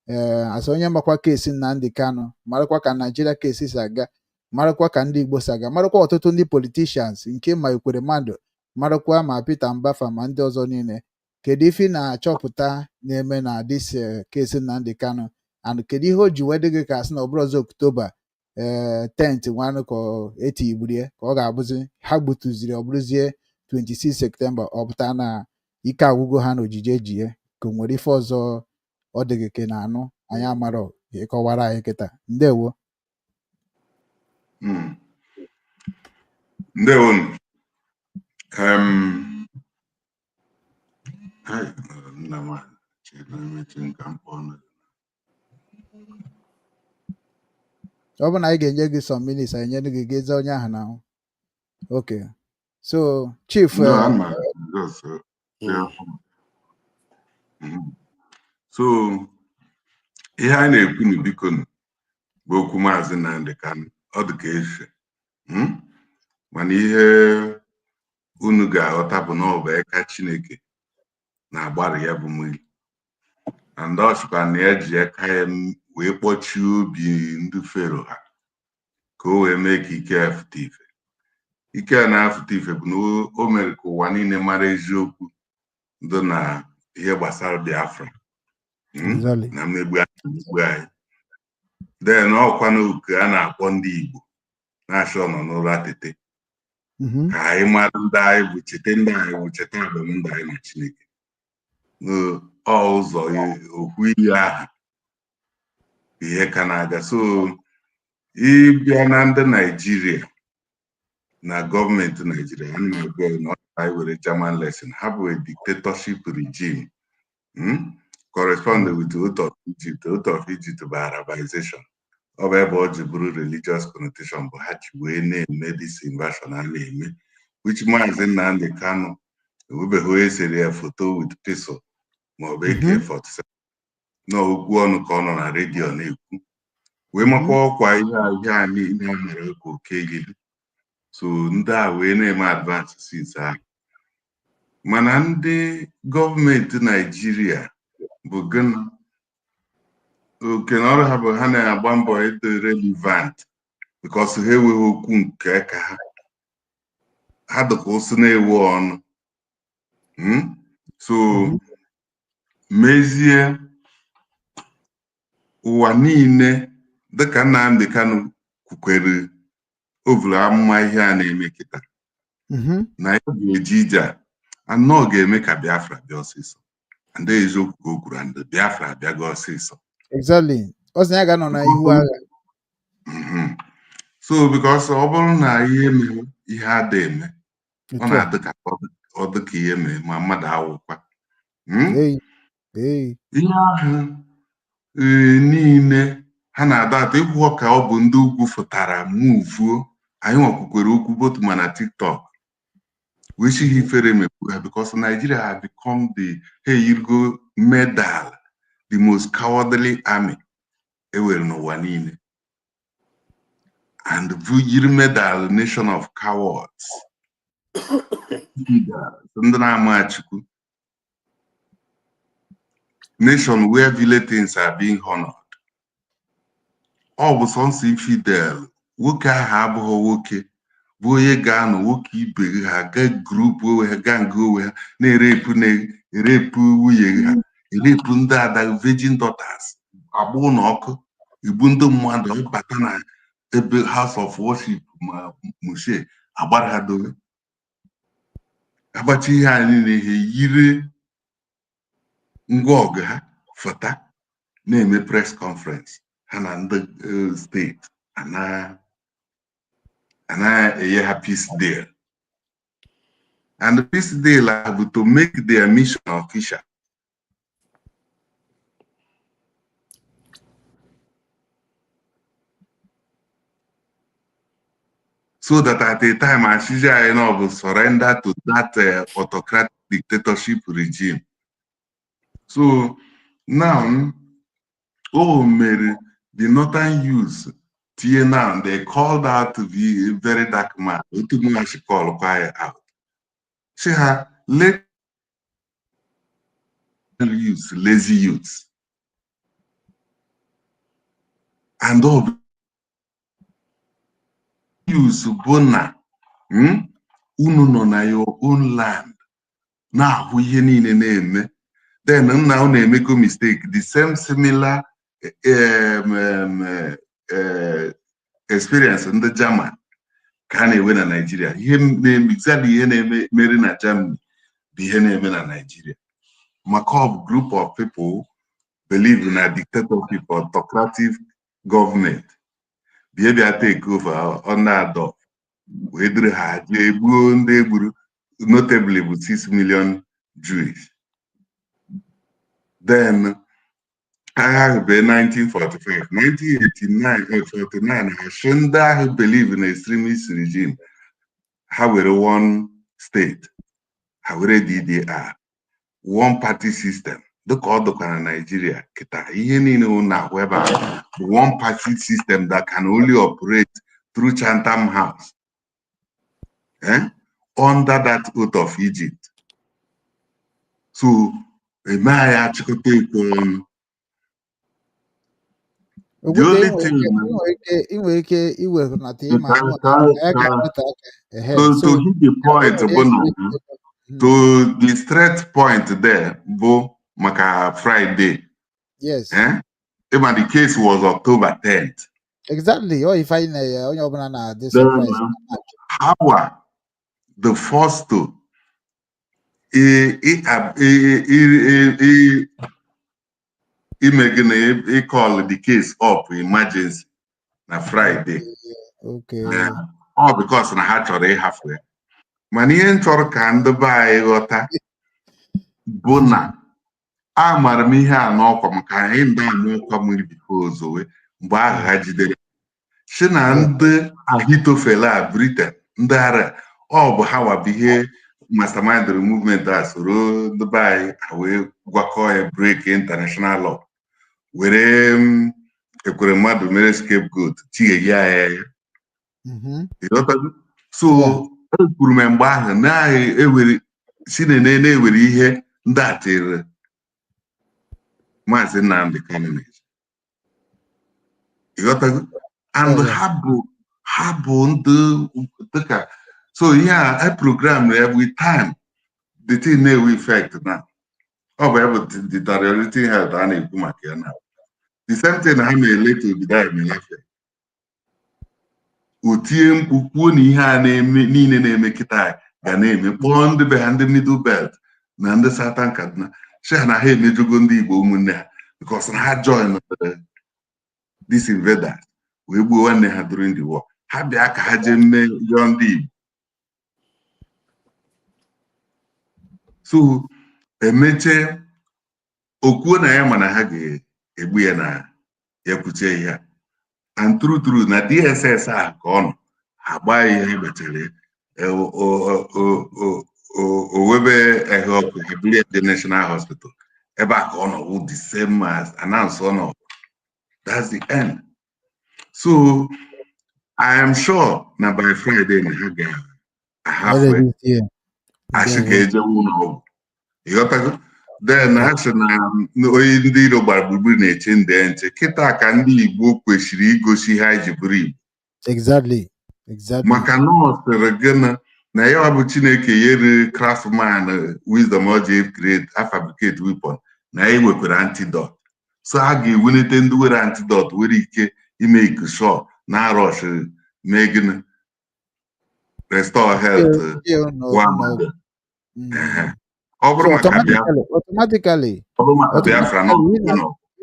ee, asụ onye makwa case Nnamdi Kanu, marakwa ka Nigeria case si aga, marakwa ka ndị Igbo si aga, marakwa ọtụtụ ndị politicians nke ma Ekwere mmadụ, marakwa ma Peter Mbafa ma ndị ọzọ niile. Kedu ife ị na-achọpụta na-eme na this case Nnamdi Kanu, and kedu ihe o ji wee dị gị ka asị na ọ bụrụ ọzọ October 10th nwanụ ka etigburie ka ọ ga-abụzi ha gbutuziri ọ bụrụzie 26 September? Ọ pụta na ike agwụgo ha na ojije ejie ka o nwere ife ọzọ ọ dị gị ka ị na-anụ anyị amarọ ka ị kọwara anyị kịta. Ndewo. Ndewonu. Hai, nna m a, chere na emechi nka mkpọ ọnụ. Ọ bụ na anyị ga-enye gị some minutes, anyị nye gị gị zaa onye ahụ na. Okay, so chief No, ama. Just yeah. So ihe anyị na-ekwu nu, biko nu, bụ okwu Maazị Nnamdi Kanu. Ọ dị ka efe. Mana ihe unu ga-aghọta bụ na ọ bụ eka Chineke na-agbarụ ya bụ mmiri, and ọ sịkwa na ya ji aka ya wee kpọchie obi ndị Fero ha ka o wee mee ka ike ya fụta ife. Ike a na-afụta ife bụ na o mere ka ụwa niile mara eziokwu dị na ihe gbasara Biafra, na mmegbu anyị mmegbu anyị. Then ọkwa n'oku a na-akpọ ndị Igbo na-achọ nọ n'ụra tete, ka anyị mara ndị anyị bụ, cheta ndị anyị bụ, cheta agbamndụ anyị na Chineke. Ọ ụzọ okwu iyi aha ihe ka na-aga. So ịbịa na ndị Naijiria na gọọmenti Naijiria, ana m agwa ya na ọ anyị were German lesson. Ha bụ a dictatorship regime, correspond with the oath of Egypt. Oath of Egypt bụ Arabization. Ọ bụ ebe ọ ji bụrụ religious connotation bụ ha ji wee na-eme this invasion a na-eme, which Maazị Nnamdi Kanu enwebeghị onye sere ya foto with pistol maọbụ AK-47 n'okwu ọnụ ka ọ nọ na redio na-ekwu wee makwa ọkwa ihe a, ihe a niile a mere ka oke gidi. So ndị a wee na-eme advance since ahụ, mana ndị gọọmenti Naijiria bụ gịnị? Oke na ọrụ ha bụ ha na-agba mbọ ịdị relevant, because ha enweghị okwu nke ka ha. Ha dịka ụsụ na-ewu ọnụ. So mezie ụwa niile, dịka Nnamdi Kanu kwukwere, o buru amụma ihe a na-eme kịta na ya ga-eje ije a anọ ga-eme ka Biafra bịa ọsịsọ. Ndị eziokwu ka o kwuru, and Biafra abịago ọsịsọ. Exactly, ọ sị na ya ga-anọ na ihu agha. So because ọ bụrụ na ihe mere, ihe ada eme, ọ Otu a. na-adị ka ọ dị ka ihe mere ma mmadụ awụkwa. Hey, hey. Ihe ahụ niile ha na-ada atọ ịkwụ ka ọ bụ ndị ugwu fụtara muvuo. Anyị nwekwukwere okwu both ma na TikTok wee sị ha ifere mekwu ha, because Nigeria have become the, ha eyirigo medal, the most cowardly army ewere n'ụwa niile, and bụ yiri medal nation of cowards, ndị na-ama Chukwu, nation where vile things are being honored. Ọ bụ sọnsọ infidel, nwoke ahụ abụghị nwoke, bụ onye ga-anọ nwoke ibe ha ga group onwe ha, gang onwe ha, na-erepụ na-erepụ nwunye ha, erepụ ndị ada, virgin daughters, agba ụlọ ọkụ, igbu ndị mmadụ, bata na ebe house of worship ma mosque, agbara ha dobe, agbachi ihe a niile. Ihe yiri ngwa ọgụ ha fụta na-eme press conference ha na ndị steeti ana enye ha peace deal, and the peace deal ahụ bụ to make their mission official, so that at a time asịzi anyị na ọ bụ surrender to that autocratic dictatorship regime. So now o mere the northern youths tinye. Now they called out the very dark man, otu mụghachi call kwa ya out, si ha let youths, lazy youths, and all youths bụ na unu nọ na your own land na-ahụ ihe niile na-eme, then nna unu emego mistake, the same similar experience ndị German ka a na-enwe na Nigeria. Ihe na-eme, exactly ihe na-eme mere na Germany bụ ihe na-eme na Nigeria, maka of group of people believe na dictatorship, autocratic government bịa bịa take over under Adolf wee duru ha jee gbuo ndị egburu, notably bụ 6 million Jews. Then agha ahụ bụ 1945, 1989, 49, ha sị ndị ahụ believe na extremist regime ha were one state. Ha were DDR, one party system, dịka ọ dịkwa na Nigeria kịta. Ihe niile unu na-ahụ ebe a bụ one party system that can only operate through Chatham House, eh? Under that oath of Egypt. So eme anyị achịkọta ekwe ọnụ. The Okwute only thing ị nwere ike iwehụnata ịma ya ga-anọte aka ehe. To So to hit the point bụ na to the straight point there bụ maka Friday. Eh? Ịma the case was October 10th. Exactly, ọ ife anyị na ya onye ọbụla na-adị Then, surprise. How were the first to ime gịnị, ịcall the case up emergency na Friday? Ọ because na ha chọrọ ịhafụ ya. Mana ihe m chọrọ ka ndị be anyị ghọta bụ na amaara m ihe a n'ọkwa, maka anyị ndị ama ọkwa mmiri before ozowe. Mgbe ahụ ha jidere si na ndị Ahitofel a, Britain, ndị ara ọ bụ ha wabụ ihe mastermind movement a, soro ndị be anyị ha wee gwakọọ ya, break international law, were ekwere mmadụ mere scapegoat, tighe ya ya. Ịghọtago? So ekwuru m mgbe ahụ na-ewere si na na-ewere ihe ndị a tiri Maazị Nnamdi Kanu na-eji. Ịghọtago? And ha bụ ndị dịka so ihe a e program ya with time, the thing na-ewe effect na ọ bụ ya bụ deteriorating health a na-ekwu maka ya na the same thing ha na-ele to Obadiah Mailafia. O tie mkpu kwuo na ihe a na-eme niile na-eme kịta ga na-eme, kpọọ ndị be ha, ndị Middle Belt na ndị Southern Kaduna, sị ha na ha emejogo ndị Igbo ụmụnne ha, because na ha join these invaders wee gbuo nwanne ha during the war. Ha bịa ka ha jee mee yọọ ndị Igbo. So emechee o kwuo na ya mana ha ga-egbu ya na ya kwuchie ihe a. And true true, na DSS a ka ọ nọ ha gbaa ya ihe mechara ya, o webe ehe ọkụ, ha buru ya jee National Hospital. Ebe a ka ọ nọ wụ the same as announce ọ nọ. That's the end. So I am sure na by Friday na ha ga-ahafụ ya, asị ka ejewe ụlọ ọgwụ. Ịghọtago? Then ha sị na onye ndị iro gbara gburugburu na-eche nde nche. Kịta ka ndị Igbo kwesịrị igosi ha ji bụrụ Igbo. Maka na ọ sịrị gị na ya bụ Chineke nyere craftsman wisdom o ji create a fabricate weapon, na ya nwekwara antidote. So a ga-ewelite ndị were antidote nwere ike ime ikushọ na arọsh mee gịnị, restore health. One, ọ bụrụ maka Biafra, automatically ọ bụrụ maka Biafra nọ.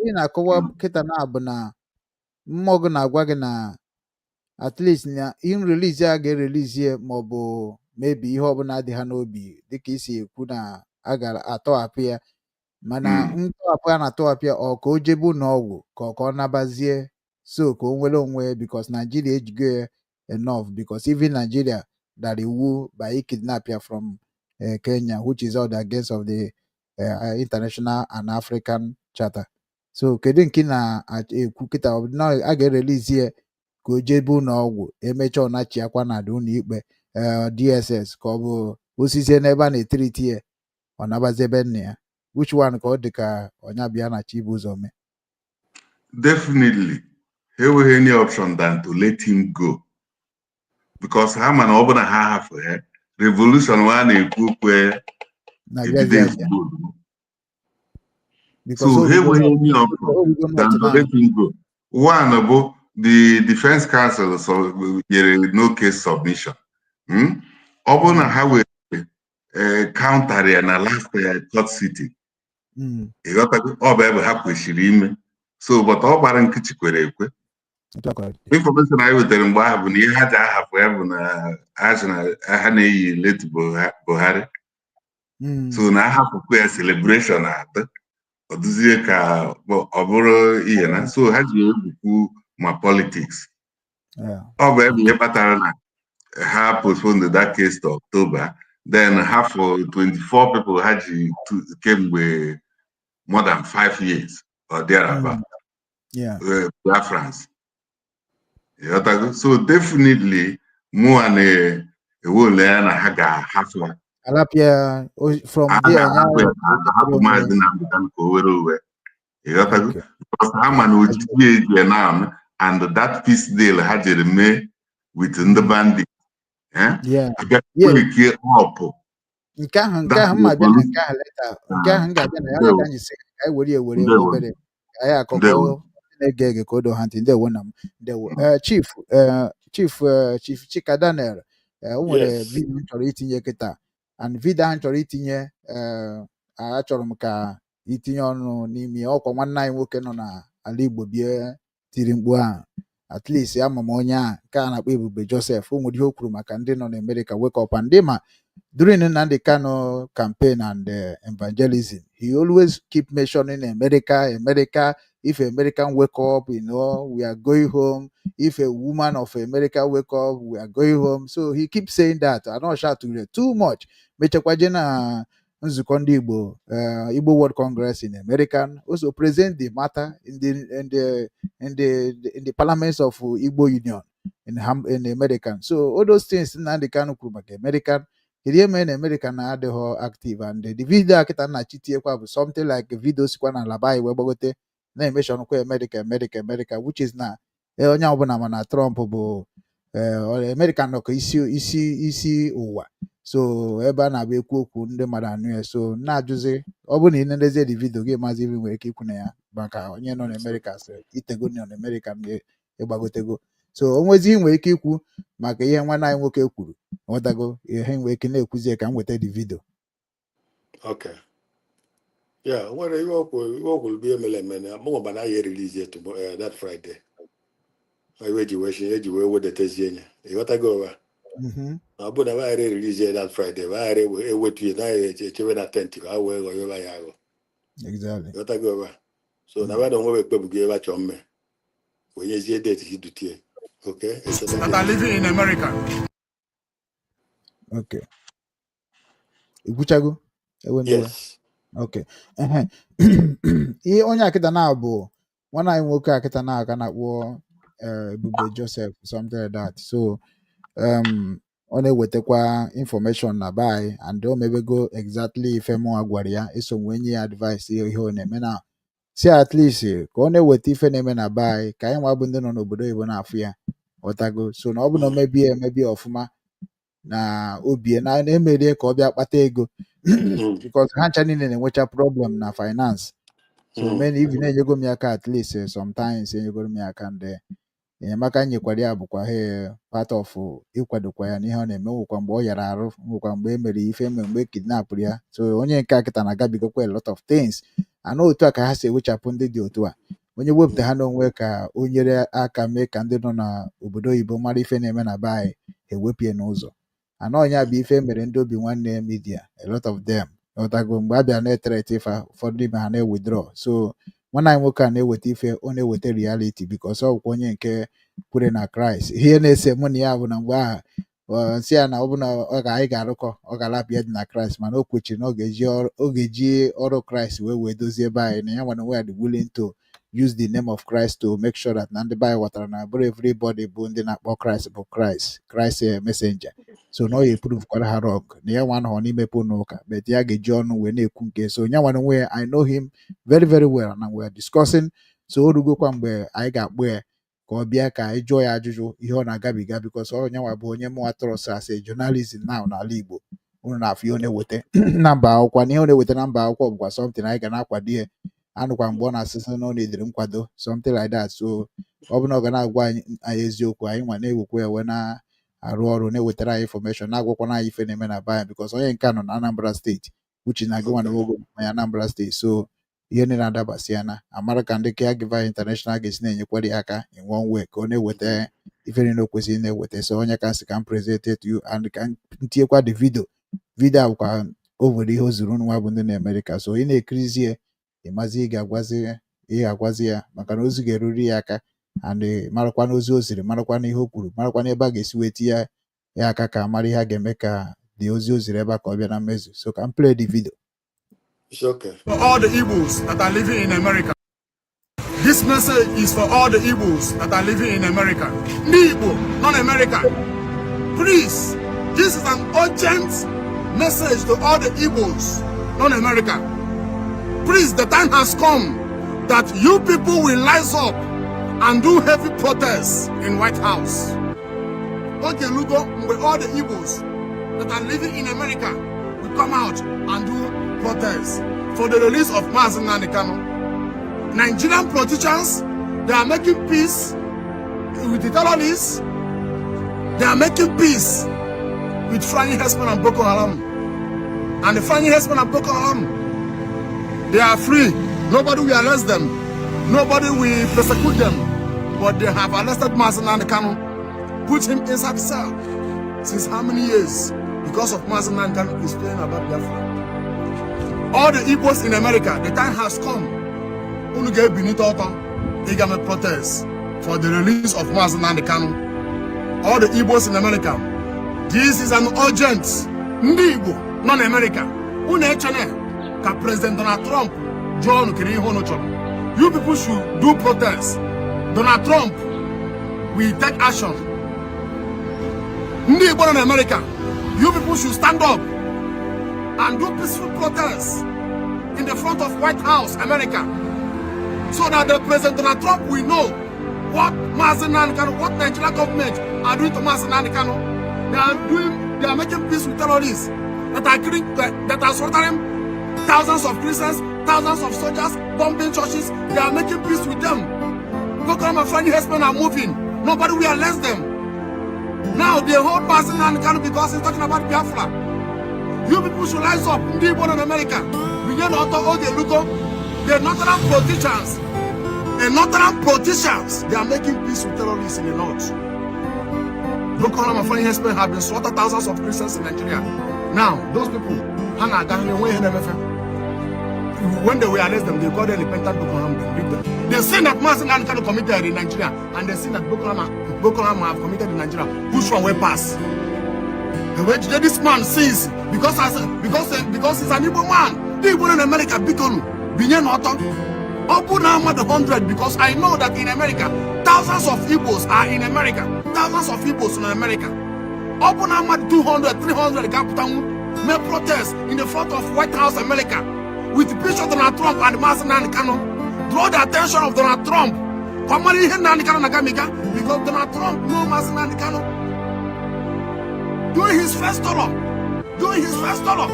Ihe na-akọwa kịta na bụ na mmụọ gị na-agwa gị na at least na in release ya ga-erelease ya, ma ọ bụ maybe ihe ọbụla dị ha n'obi, dịka isi ekwu na a gara atọghapụ ya. Mana ntọghapụ a na-atọghapụ ya, ọ ka o jebe ụlọ ọgwụ ka ọ nabazie, so ka o nwere onwe, because Nigeria ejigo ya enough, because even Nigeria dara iwu by kidnap ya from Kenya, which is all against of the international and African charter. So kedu nke ị na-ekwu kịta? Ọ bụ na a ga-erelease ya ka o jebe ụlọ ọgwụ, emechaa ọ nachiakwa na ụlọ ikpe DSS, ka ọ bụ osisi n'ebe a na-etreat ya, ọ nabazi ebe nna ya? Which one ka ọ dị ka ọnya bịa na chi ibu ụzọ mee? Definitely ha enweghị any option than to let him go, because ha ma na ọ bụ na ha hafụ ya, revolution nwa a na-ekwu okwu ya na ebido bịazi abịa ezigbo ozugbo. Because So ha orugo enweghị any option orugo than north to now. let him go. One bụ the defense counsel so nyere no case submission. Ọ bụrụ na ha were counter ya na last court sitting, ịghọtago, ọ bụ ebe ha kwesịrị ime so, but ọ gbara nkịtị kwere ekwe. Otu a ka ọ dị. Information anyị wetara mgbe ahụ bụ na ihe ha ji ahapụ ya bụ na ha sị na ha na-eyi late Buhari. So na ahapụkwa ya, celebration atọ ọ dụzie ka ọ bụrụ ihe na so ha ji egwukwu ma politics. Ọ bụ ebe ihe kpatara na ha postpone that case to October. Then ha for 24 people ha ji kemgbe more than 5 years or thereabout. Biafrans. Ịghọtago? So definitely mụa na-ewe ole ya na ha ga-ahapụ ya. Alapịa from Ha there ga-ahapụ ya ya, ahapụ Maazị Nnamdi Kanu ka o were uwe. Ịghọtago? Because ha ma na ojiji eji na and that peace deal ha jere mee with ndị bandit. Eh? Abịa break up. Nke ahụ mma bịa na nke ahụ later. Nke ahụ m ga-abịa na ya ka anyị si ka anyị were ya were Ndewo. obere ka anyị akọkọ Ndewo. ndị na-ege ege ka o doo ha ntị. Ndewo na m, ndewo. Chief Chika Daniel, o nwere Yes. video m chọrọ itinye kịta, and video ahụ m chọrọ itinye, achọrọ m ka itinye ọnụ n'ime ya. Ọkwa nwanne anyị nwoke nọ n'ala Igbo bie tiri mkpu ahụ. At least ama m onye ahụ nke a na-akpọ Ebube Joseph. O nwere ihe o kwuru maka ndị nọ n'Amerika wake up, and ndị ma during Nnamdi Kanu campaign and evangelism, he always keep mentioning America, America. If American wake up, we are going home. If a woman of America wake up, we are going home. So he keeps saying that. I don't shout to too much. Mechakwa na nzukọ ndị Igbo, Igbo World Congress in American, also present the matter in the parliaments of Igbo Union in American. So all those things Nnamdi Kanu kwuru maka American, kedu ihe mere na America na-adịghọ active? And the video a kịta nna chitiekwa bụ something like video sikwa na alaba anyị wee gbagote na-emeshọnụkwa America, America, America, which is na onye ọbụla ma na Trump bụ America nọ ka isi isi isi ụwa. So ebe a na-abịa ekwu okwu ndị mmadụ anụ ya. So na-ajụzi, ọ bụrụ na ị nenezie the video gị, maazị ibe nwere ike ikwu na ya maka onye nọ n'Amerika sị itego nọ n'Amerika na ịgbagotego. So o nwezi ihe nwere ike ikwu maka ihe nwanne anyị nwoke kwuru, ghọtago ihe nwere ike na-ekwuzie ka m weta the video. Okay. Yeah, nwere ihe o kwuru bụ ihe mere eme na mụ na ya erilizie tomorrow, that Friday. Ọ iwe ji wee shi eji wee wedatazie ya. Ịghọtago ụwa? Mhm. Na ọ bụrụ na baghara erilizie that Friday, baghara ewetu ya na ya echewe na tent ka ha wee ghọọ ebe ya aghọ. Ịghọtago ụwa? So na ba na onwe ekpebugo ebe a chọọ mme. Wee nyezie date si dutie. Okay? Echeta that are date. living in America. Okay, ikwuchago? Ewe n'iwe. Yes. Okay. Ehe. Ihe onye akịta na bụ nwanne anyị nwoke akịta na aka na-akpọ Ebube Joseph, something like that. So ọ na-ewetakwa information na be anyị, and o mebego exactly ife mụnwa gwara ya eso wee nye ya advice ihe ọ na-eme na si at least ka ọ na-eweta ife na-eme na be anyị ka anyị nwa bụ ndị nọ n'obodo oyibo na-afụ ya, ghọtago? So na ọ bụ na o mebie emebie ọfụma na obie na na-emerie ka ọ bịa kpata ego, because ha ncha niile na-enwecha problem na finance. So men even enyego m ya aka, at least sometimes enyegoro m ya aka, ndị enyemaka m nyekwara ya bụkwa he part of ịkwadokwa ya n'ihe ọ na-eme. Nwekwa mgbe ọ yara arụ, nwekwa mgbe e mere ife eme, mgbe e kidnapụrụ ya. So onye nke a kịta na-agabigakwa a lot of things, ana otu a ka ha si ewechapụ ndị dị otu a. Onye wepụta ha n'onwe ka o nyere aka mee ka ndị nọ n'obodo oyibo mara ife na-eme na be anyị, ewepụ ya n'ụzọ. Ana ọnya bụ ife mere ndị obi nwanne media, a lot of them, ghọtago? Mgbe a bịara na-eterete ife, ụfọdụ n'ime ha na-ewithdraw. So nwanne anyị nwoke a na-eweta ife, ọ na-eweta reality, because ọ bụkwa onye nke kwere na Kraịst. Ihe na-ese mụ na ya bụ na mgbe ahụ nsị ya na ọ bụ na ọ ga anyị ga-arụkọ, ọ ga-alapụ ya dị na Kraịst, mana o kwechiri na ọ ga-eji ọrụ Kraịst wee dozie ebe anyị, na ya nwere onwe ya dị willing to use the name of Christ to make sure that na ndị be anyị ghọtara na bụrụ everybody bụ ndị na-akpọ Christ bụ Christ Christ messenger. So na ọ ya prove kwara ha wrong na ya nwa anọghọ n'imepe ụlọ ụka, but ya ga-eji ọnụ wee na-ekwu nke. So ya nwere onwe ya, I know him very very well na we are discussing. So o rugokwa mgbe anyị ga-akpọ ya ka ọ bịa ka anyị jụọ ya ajụjụ ihe ọ na-agabiga, because ọ nyanwa bụ onye mụnwa trust as a journalism now n'ala Igbo. Unu na-afụ ihe ọ na-eweta na mba akwụkwọ, na ihe ọ na-eweta na mba akwụkwọ bụkwa something anyị ga na-akwado ya. Anụkwa mgbe ọ na-asịsị na ọ na-edere nkwado, something like that. So ọ bụ na ọ ga na-agwa anyị eziokwu, anyị nwa na-ewekwa ya wee na-arụ ọrụ na-ewetara anyị information, na-agwakwana anyị ife na-eme na be anyị, because onye nke a nọ na Anambra Steeti, uche na gị nwa na ogo ya Anambra Steeti. So ihe niile na-adabasị ya na amara ka ndị Caregiver International ga-esi na-enyekwara ya aka in one way ka ọ na-eweta ife niile o kwesịrị na-eweta. So onye ka nsị ka m present to you and ka m tinyekwa the video. Video a bụkwa o nwere ihe o zuru unu nwa bụ ndị na Amerịka. So ị na-ekirizi ya, ịmazi ị ga-agwazi ya maka na ozi ga-eruri ya aka, and marakwa na ozi o ziri, marakwa na ihe o kwuru, marakwa na ebe a ga-esi wee tinye ya aka ka mara ihe a ga-eme ka Dị ozi o ziri ebe a ka ọ bịa na mmezu. So ka m play the video. It's okay. For all the Igbos that are living in America. This message is for all the Igbos that are living in America. Ndị Igbo nọ in America. Please, this is an urgent message to all the Igbos nọ in America. Please, the time has come that you people will rise up and do heavy protests in White House. Oge elugo mgbe all the Igbos that are living in America will come out and do protests for the release of Mazi Nnamdi Kanu. Nigerian politicians, they are making peace with the terrorists. They are making peace with Fulani herdsmen and Boko Haram. And the Fulani herdsmen and Boko Haram, they are free. Nobody will arrest them. Nobody will persecute them. But they have arrested Mazi Nnamdi Kanu, put him inside cell since how many years? Because of Mazi Nnamdi Kanu is praying about Biafra. All the Igbos in America, the time has come. Unu ga-ebinite ọtọ ịga mee protest for the release of Mazi Nnamdi Kanu. All the Igbos in America, this is an urgent. Ndị Igbo nọ na America, unu echene ka President Donald Trump jụọ unu kedu ihe unu chọrọ. You people should do protest. Donald Trump will take action. Ndị Igbo nọ na America, you people should stand up and do peaceful protests in the front of White House, America, so that the President Donald Trump will know what Mazi Nnamdi Kanu, what Nigerian government are doing to Mazi Nnamdi Kanu. They are making peace with terrorists that are killing, that are slaughtering thousands of Christians, thousands of soldiers, bombing churches. They are making peace with them. Boko Haram and Fulani herdsmen are moving. Nobody will arrest them. Now they hold Mazi Nnamdi Kanu because he's talking about Biafra. You people should rise up. Ndị Igbo nọ in America. Bilie n'ọtọ, oge elugo. The northern politicians, they are making peace with terrorists in the north. Boko Haram and Fulani herdsmen have been slaughtered thousands of Christians in Nigeria. Now, those people, ha na-aga ha na-enwe ihe na-emefe. When they will arrest them, they call them repentant Boko Haram, they bring them. The sin that Mazi Nnamdi Kanu committed in Nigeria and the sin that Boko Haram have committed in Nigeria, which one will pass? The way this man sees, because he's an Igbo man. The Igbo in America, bikonu, binye n'ọtọ. Ọ bụ na mmadụ 100, because I know that in America, thousands of Igbos are in America. Thousands of Igbos in America. Ọ bụ na mmadụ 200, 300 ga-apụtanwu mee protest in the front of White House, America, with the picture of Donald Trump and Mazi Nnamdi Kanu. Draw the attention of Donald Trump. Ka ọ mara ihe Nnamdi Kanu na-agamiga, because Donald Trump know Mazi Nnamdi Kanu. During his first tour, during his first tour,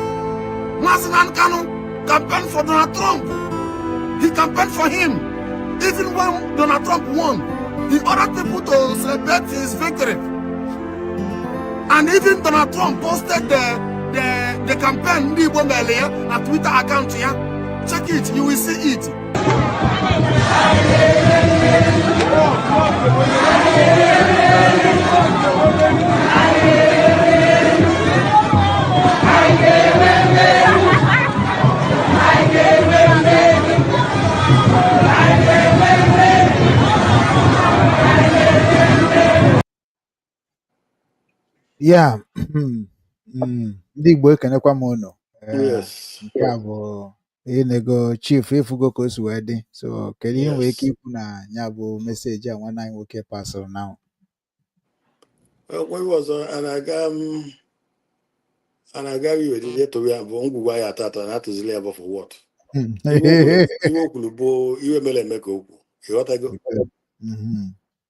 Mazi Nnamdi Kanu campaigned for Donald Trump. He campaigned for him. Even when Donald Trump won, he ordered people to celebrate his victory. And even Donald Trump posted the campaign ndị Igbo mere ya na Twitter account ya. Check it, you will see it. Ya, ndị Igbo, ekenekwa m unu. Ee, nke a bụ ịnego chief ịfụgo ka o si wee dị. So kedu ihe nwere ike ikwu na ya bụ message a nwanne anyị nwoke pasịrị na? Ọkwa iwe ọzọ a na-aga m a na-aga iwe ejije tụrụ ya bụ ngwugwu anyị ata ata na atụzili ya bụ for what? Iwe o kwuru bụ iwe mere eme ka okwu, ịghọtago?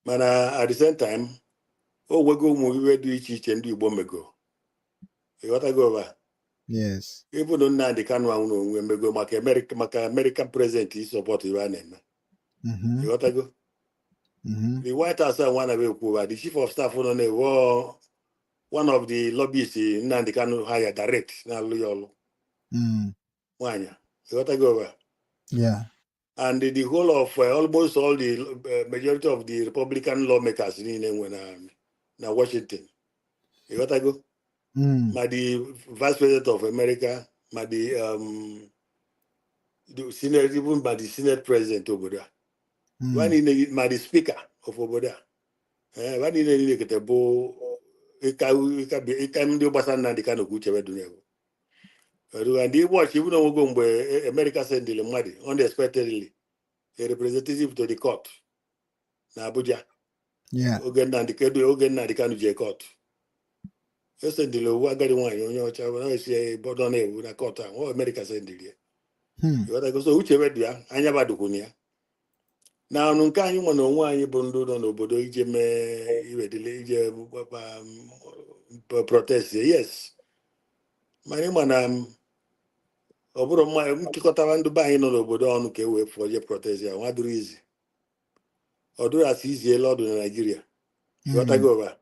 Mana at the same time, o nwego ụmụ iwe dị iche iche ndị Igbo mego, ịghọtago ba? Yes. Ịbụ na Nnamdi Kanu ahụ n'onwe mego maka America, maka American president isupport iwe a na-eme. Ịghọtago? Mhm. The White House a nwa na ekwu ba the chief of staff nọ na-ewe one of the lobbyists Nnamdi Kanu hire direct na-alụ ya ọlụ. Nwaanyị, ịghọtago ba? Yeah. And the whole of almost all the majority of the Republican lawmakers niile nwe na Washington, ịghọtago? Ma the vice president of America, ma the senate, even ma the senate president obodo a. Ba niile, ma the speaker of obodo a, ba niile kete bụ Ịka ịka ịka ndị gbasara Nnamdi Kanu ka uche dị ya. And watch even onwego mgbe America sendịrị mmadụ unexpectedly, a representative to the court na Abuja. Oge Nnamdi Kanu, oge Nnamdi Kanu jee court, esendịrị owu agadi nwaanyị onye ọcha na-esi bọdọ na-ewu na court ahụ. Ọ America sendịrị ya. Ịghọtago? So uche dị ya, anya badukwu ya na ọnụ nke anyị nwe na onwe anyị bụ ndị nọ n'obodo ije mee iwedile ije protest, yes, mana ịma na ọ bụrụ mma nchịkọtara ndị be anyị nọ n'obodo ọnụ ka e wee pụọ je protest ya nwa dụrụ izi, ọ dụrụ asị iziela ọdụ na Naijiria. Ịghọtago ụba?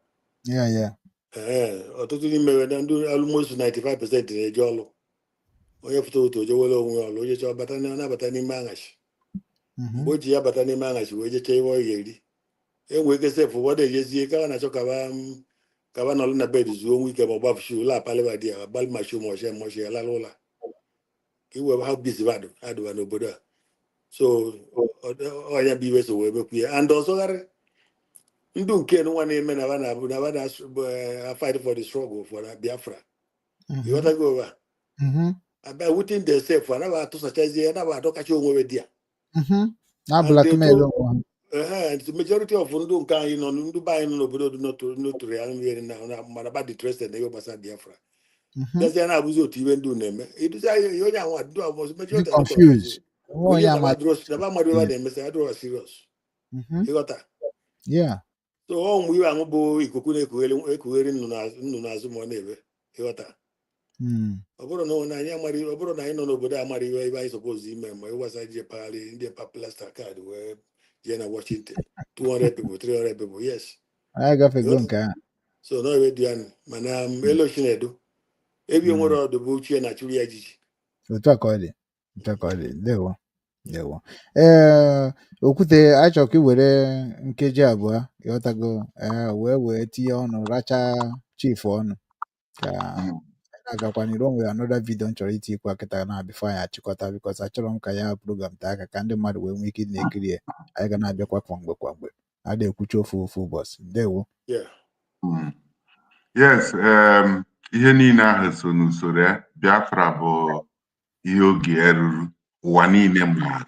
Yeah. Ee, ọtụtụ n'ime na ndị almost 95% na-eje ọlụ. Onye fụta otu ojewere onwe ya ọlụ, onye chọọ bata na-abata n'ime aṅachi. Mgbe o ji ya bata n'ime aṅachi wee jechaa ihe ọ ga-eri, enwee ike sef ụfọdụ ejezie ka ọ na-achọ kaba nọlụ na bed zuo onwe ike ma ọ gbafuchi ụlọ apalịba di ya gbalị machi mọchie mọchie lara ụla ka iwe ha bizi adụ adụba n'obodo a. So ọnya bụ iwe so wee mekwu ya. And ọzọgharị ndụ nke nwa na-eme na ba na-abụ na ba na fight for the struggle for Biafra. Ịghọtago ụwa? Mhm. Abịa within themselves anaghị atụsachazie, anaghị adọkacha onwe di ya. Na blackmail onwe ha. Ehe, the majority of ndụ nke anyị nọ, ndụ be anyị nọ n'obodo dị n'oturu ya mmiri na mana ba dị interested na ihe gbasara Biafra. Bịazie na-abụzi otu iwe ndụ na-eme iduzi anyị onye ahụ ndụ ahụ Dị majority confused. Onwe onye ama. Na ba mmadụ ebe a na-emesa adịrọ serious. Ịghọta? Yeah. So ọ mgbe iwe ahụ bụ ikuku na-ekugheri ekugheri nnụ n'azụ ma ọ na-ebe, ịghọta? Ọ bụrụ na anyị amara, ọ bụrụ na anyị nọ n'obodo amara iwe ebe anyị suppose ime ma ịgbasa ije pagharị ndị pa plastic card wee jee na Washington, 200 people, 300 people, yes. Anyị agafego nke ahụ. So na ebe dị ya mana elu Chinedu ebi nwere ọdụ bụ uchie na chụrụ ya ejiji. Otu a ka ọ dị. Otu a ka ọ dị. Ndewo. Ndewo. Ee, Okwute, anyị chọrọ ka ị were nkeji 2, ịghọtago, ee, wee tinye ọnụ, rachaa chief ọnụ ka na-agakwa n'iru. O nwere another video m chọrọ itikwa kịta na before anyị achịkọta, because achọrọ m ka ya program taa aka ka ndị mmadụ wee nwee ike ịdị na-ekiri ya. Anyị ga na-abịakwa kwa mgbe kwa mgbe, a na-ekwuchi ofu ofu ụbọchị. Ndewo. Yeah. Yes, ihe niile ahụ so n'usoro ya. Biafra bụ ihe oge ya ruru, ụwa niile maara.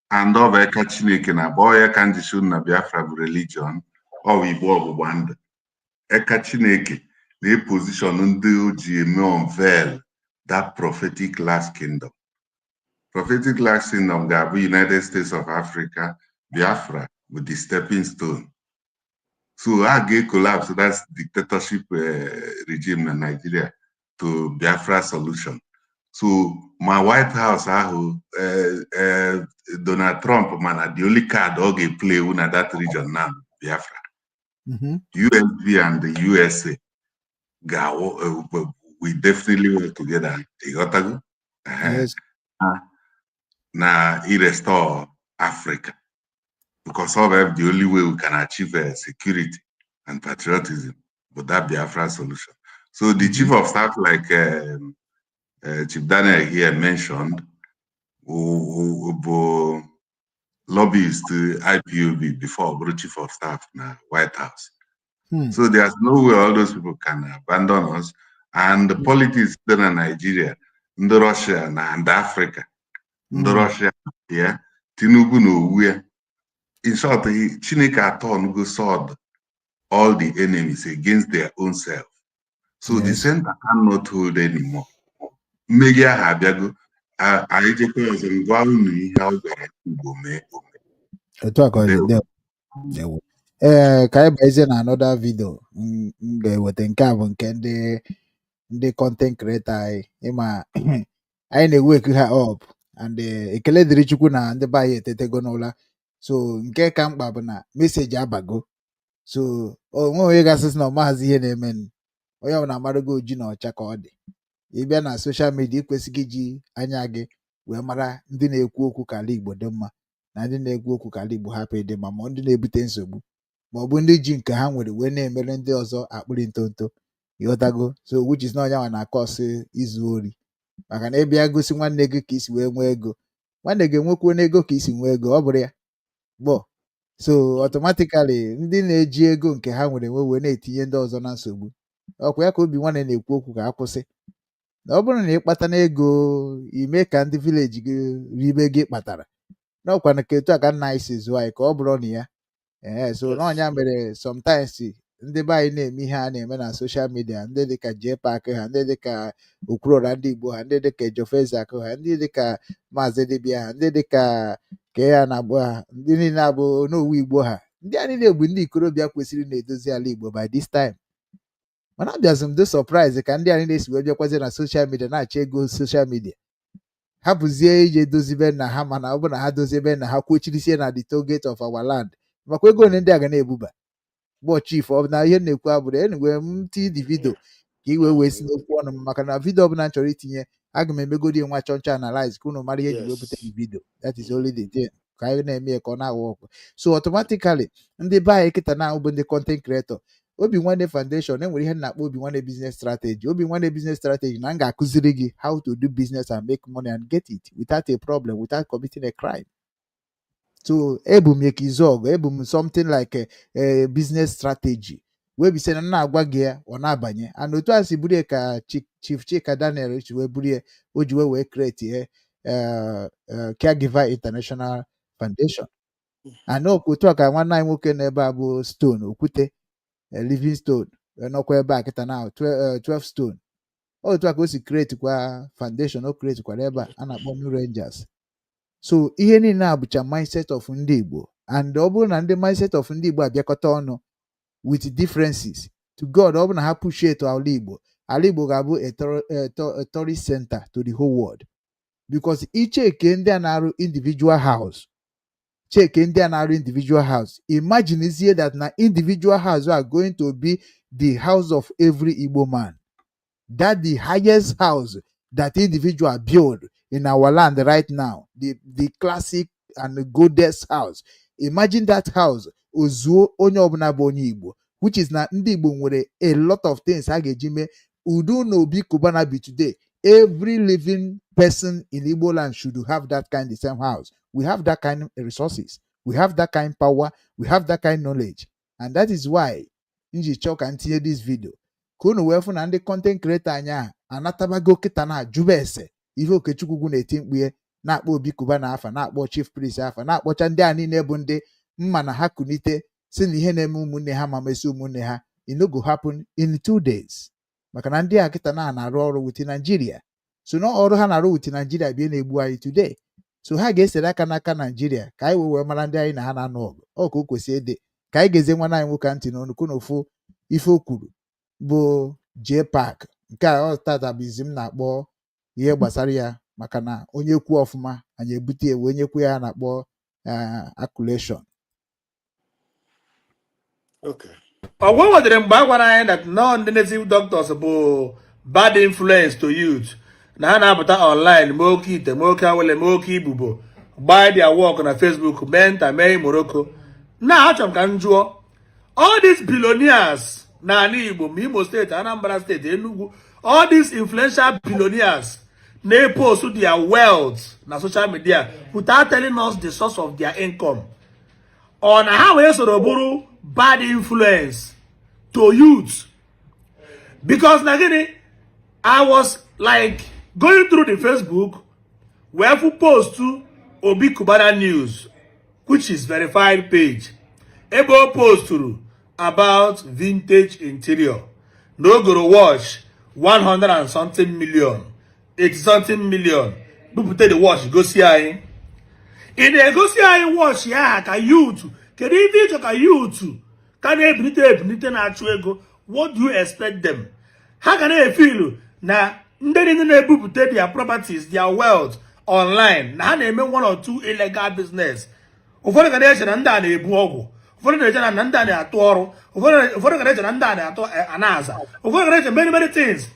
And ọ bụ eka Chineke na abụọ ya ka njisi na Biafra bụ religion, ọ bụ igbe ọgbụgba ndụ. Eka Chineke na-eposition ndị o ji eme unveil that prophetic last kingdom. Prophetic last kingdom ga-abụ United States of Africa, Biafra with the stepping stone. So a ga-collapse that dictatorship regime na Nigeria to Biafra solution. So ma White House ahụ, Donald Trump, mana the only card ọ ga-eplay na that region now, Biafra. USB and the USA ga we definitely work together. Ịghọtago? Yes. Na i-restore Africa. Because of the only way we can achieve security and patriotism with that Biafra solution. So the chief of staff, like Chief Daniel here mentioned, who lobbyist to IPOB before bụrụ chief of staff na White House. So there's no way all those people can abandon us. And the politics dị na Nigeria, ndị Russia na and Africa, ndị Russia, ya Tinubu na owu ya. In short, Chineke atọnugo sword all the enemies against their own self. So the center cannot hold anymore. Mmeri ahụ abịago. Anyị jekwa ọzọ ngwa unu ihe ọ gwara Igbo mee. Otu a ka ọ dị. Ndewo. Ndewo. Ndewo. Ee, ka anyị bazie na another video m ga-eweta. Nke a bụ nke ndị content creator anyị. Ịma anyị na-ewake ha up and ekele dịrị Chukwu na ndị be anyị etetego n'ụla. So nke ka mkpa bụ na message abago, so onwe onye ga-asịsị na ọ maghịzi ihe na-eme. Onye ọbụla amarago oji na ọcha ka ọ dị. Ịbịa na social media, ikwesịghị iji anya gị wee mara ndị na-ekwu okwu ka ala Igbo dị mma na ndị na-ekwu okwu ka ala Igbo hapụ ịdị mma, ma ndị na-ebute nsogbu, ma ọ bụ ndị ji nke ha nwere wee na-emere ndị ọzọ akpịrị ntonto. Ịghọtago? So which is na onye nwa na-akọsị izu ori, maka na ịbịa gosi nwanne gị ka isi wee nwee ego, nwanne gị enwekwuo n'ego ka isi nwee ego, ọ bụrụ ya gbọ. So automatically, ndị na-eji ego nke ha nwere enwe wee na-etinye ndị ọzọ na nsogbu. Ọkwa ya ka Obi Nwanne na-ekwu okwu ka akwụsị, na ọ bụrụ na ị kpata na ego, ime ka ndị village gị ribe ego ị kpatara, n'ọkwa na ka etu a ka nna anyị si zụọ anyị, ka ọ bụrụ na ya ee. So n'ọnya mere sometimes ndị be anyị na-eme ihe a na-eme na social media, ndị dịka Jpac ha, ndị dịka Okwuluora ndị Igbo ha, ndị dịka Ejiofor ha, ndị dịka Maazị Dibịa ha, ndị dịka ka ya na-agbụ ha, ndị niile abụ Onowu Igbo ha, ndị a niile bụ ndị ikorobịa kwesịrị na-edozi ala Igbo by this time. Mana abịazị m dị surprise ka ndị a niile si wee bịakwazie na social media na-achọ ego social media, hapụzie ije dozibe nna ha. Mana ọ bụ na ha dozie nna ha, kwuchirisie na the toll gate of our land, makwa ego ole ndị a ga na-ebuba bụ. Chief, ọ bụ na ihe m na-ekwu abụrụ enwe m ti di video ka i wee si n'okwu ọnụ m, maka na video ọbụla m chọrọ itinye, aga m emegodi nwa chọncha analyze ka unu mara ihe eji wepụta the video. That is only the thing ka anyị na-eme ya ka ọ na-awa ọkụ. So automatically, ndị be anyị kịta na bụ ndị content creator, Obi Nwanne Foundation enwere ihe m na-akpọ Obi Nwanne Business Strategy. Obi Nwanne Business Strategy na m ga-akụziri gị how to do business and make money and get it without a problem, without committing a crime. So ebu m ya ka izu ọgụ, ebu m something like a business strategy wee bise na m na-agwa gị ya, ọ na-abanye. And otu a si buru ya ka Chief Chika Daniel si wee buru ya, o ji wee create ya Caregiver International Foundation. And otu a ka nwanne anyị nwoke nọ ebe a bụ Stone Okwute, Living Stone, nọkwa ebe a kịta na 12 Stone. Otu a ka o si create kwa foundation o create kwara ebe a a na-akpọ New Rangers. So ihe niile a bụcha mindset of ndị Igbo. And ọ bụrụ na ndị mindset of ndị Igbo abịakọta ọnụ with differences to God, ọ bụrụ na ha push it to ala Igbo, ala Igbo ga-abụ a tourist center to the whole world, because icheke ndị a na-arụ individual house, cheke ndị a na-arụ individual house, imagine is that na individual house are going to be the house of every Igbo man, that the highest house that individual build in our land right now, the classic and the goldest house. Imagine that house ozuo onye ọbụla bụ onye Igbo, which is na ndị Igbo nwere a lot of things ha ga-eji mee udo na Obi Cubana bi today. Every living person in Igbo land should have that kind, the same house. We have that kind of resources, we have that kind power, we have that kind knowledge. And that is why m ji chọọ ka m tinye this video ka unu wee fụ na ndị content creator anyị a anatabago kịta na ajụba ese ihe Okechukwu na-eti mkpu ya, na-akpọ Obi Cubana afa, na-akpọ Chief Priest afa, na-akpọcha ndị a niile bụ ndị mma na ha kunite si na ihe na-eme ụmụnne ha ma mesi ụmụnne ha. It no go happen in 2 days, maka na ndị a kịta na na-arụ ọrụ with Nigeria. So na ọrụ ha na-arụ with Nigeria bịa na-egbu anyị today. So ha ga-esere aka n'aka Nigeria ka anyị wee mara ndị anyị na ha na-anụ ọgụ. Ọ ka o kwesịrị ịdị ka anyị ga-eze nwanne anyị nwoke ntị n'ọnụ kwụ n'ofu ife o kwuru bụ Jpac. Nke a ọ tata bụ izi m na-akpọ ihe gbasara ya, maka na onye kwuo ọfụma, anyị ebute ya wee nyekwu ya a na-akpọ acculation. Ọgwụ nwetara mgbe a gwara anyị that nọ ndị native doctors bụ bad influence to youth, na ha na-apụta online mee oke ite, mee oke awele, mee oke ibubo, gbaa their work na Facebook, mee nta, mee Morocco. Na achọrọ m ka m jụọ all these billionaires n'ala Igbo, ma Imo Steeti, Anambra Steeti, Enugu, all these influential billionaires na-post their wealth na social media without telling us the source of their income, ọ na ha wee soro bụrụ bad influence to youth? Because na gịnị, I was like going through the Facebook wee fụ post Obi Cubana News, which is verified page, ebe o posturu about Vintage Interior na o goro watch 100 and something million, 80 something million, bupụta the watch gosi anyị. Ị na-egosi anyị watch ya ka youth, kedu ife ịchọ ka youth ka na-ebinite ebinite na-achụ ego? What do you expect them? Ha ga na-efilu na ndị niile na-ebupụta their properties, their wealth online, na ha na-eme one or two illegal business. Ụfọdụ ga na-eche na ndị a na-ebu ọgwụ, ụfọdụ na-eche na ndị a na-atụ ọrụ, ụfọdụ ga na-eche na ndị a na-atụ ana-aza, ụfọdụ ga na-eche many many things.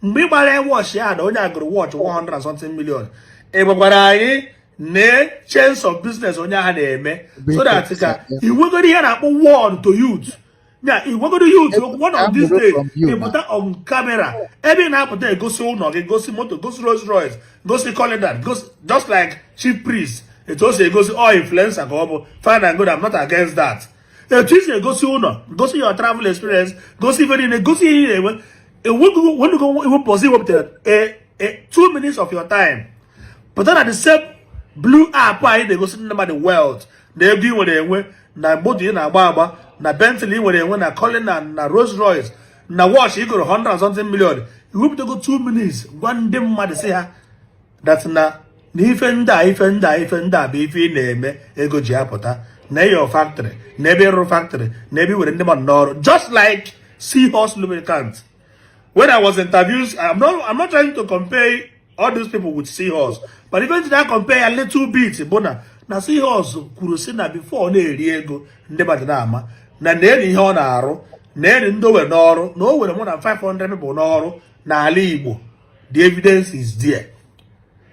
Mgbe ị gbara watch ya na onye agụrụ watch 100 and something million, ị gwakwara anyị na chains of business onye ahụ na-eme, so that ka iwegoro ihe na-akpọ word to youth ya, iwegoro youth one of these days ịpụta on camera ebe ị na-apụta egosi ụlọ gị, gosi moto, gosi Rolls Royce, gosi Cullinan, gosi just like Chief Priest. Etu o si egosi all influencer ka ọ bụ, fine and good, I'm not against that. Etu i si egosi ụlọ, gosi your travel experience, gosi ife niile, gosi ihe ị na-enwe, wenugo iwepụzi iwepụtara a 2 minutes of your time pụta na the same blue app anyị na-egosi ndị mmadụ wealth na ego ị nwere enwe, na moto ị na-agba agba, na Bentley ị nwere enwe, na Cullinan, na Rolls Royce, na watch ị goro 100 and something million. Iwepụtago 2 minutes gwa ndị mmadụ, sị ha that na ife ndị a, ife ndị a, ife ndị a bụ ife ị na-eme ego ji apụta na your factory, na ebe ịrụ factory, na ebe i were ndị mmadụ n'ọrụ, just like Seahorse Lubricant. When I was interviewed, I'm not trying to compare all these people with Seahorse, but even to compare a little bit, bụ na Seahorse kwuru sị na before ọ na-eri ego, ndị mmadụ na-ama na na-eri ihe ọ na-arụ, na-eri ndị o were n'ọrụ, na o were more than 500 people n'ọrụ n'ala Igbo. The evidence is there.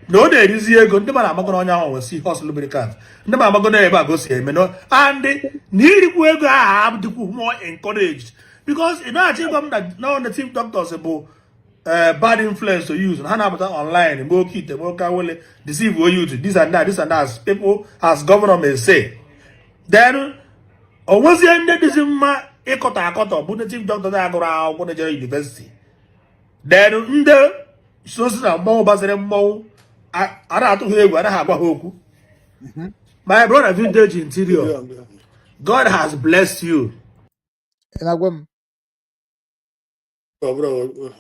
Na ọ na-erizi ego, ndị mmadụ amago na onye ahụ nwe Seahorse Lubricant, ndị mmadụ amago na ebe a gosi eme no, and na irikwu ego ahụ adịkwu more encouraged, because ị na-achọ ịgwa m na no native doctors bụ bad influence to use. Ha na-apụta online mgbe oke ite, mgbe oke awele, deceive youth, this and that, this and that, as people, as governor may say. Then o nwezie ndị dịzi mma ịkọtọ akọtọ bụ native doctor na-agụrụ akwụkwọ, na-ejere university. Then ndị sosi na mmọnwụ gbasara mmọnwụ a na-atụ ha egwu, anaghị agwa ha okwu. My brother, Vintage Interior, God has blessed you. Ị na-agwa m? Ọ bụrụ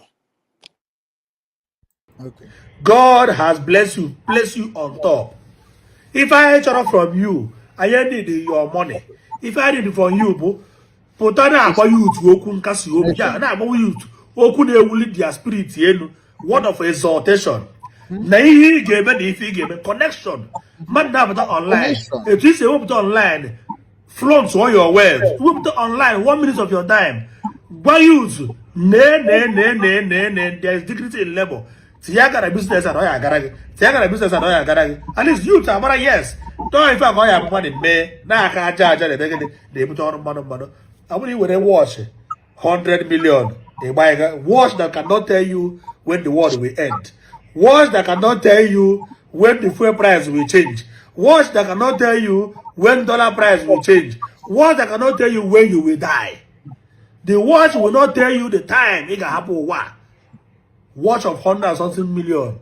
Okay. God has blessed you, place you on top. If I chọrọ from you, I need your money. If I need from you bụ pụta na-agba youth okwu nkasi obi ya, na-agba youth okwu na-ewuli their spirit elu, word of exaltation, na ihe ị ga-eme na ife ị ga-eme, connection mmadụ na-apụta online. Connection. Etu isi ewepụta online, flaunt all your wealth, wepụta online 1 minute of your time, gwa youth nee nee nee nee nee nee, there is dignity in labor. Tinye aka na business a na ọ ya agara gị, tinye aka na business a na ọ ya agara gị. At least youth amara, yes, tọọ ife a ka ọ ya abụ mmadụ mee na-aka aja aja na-eme gịnị, na-ebute ọrụ mmadụ mmadụ. Ọ bụrụ i were watch 100 million ịgba, watch that cannot tell you when the world will end, watch that cannot tell you when the fuel price will change, watch that cannot tell you when dollar price will change, watch that cannot tell you when you will die. The watch will not tell you the time ị ga-ahapụ ụwa. Watch of hundred and something million.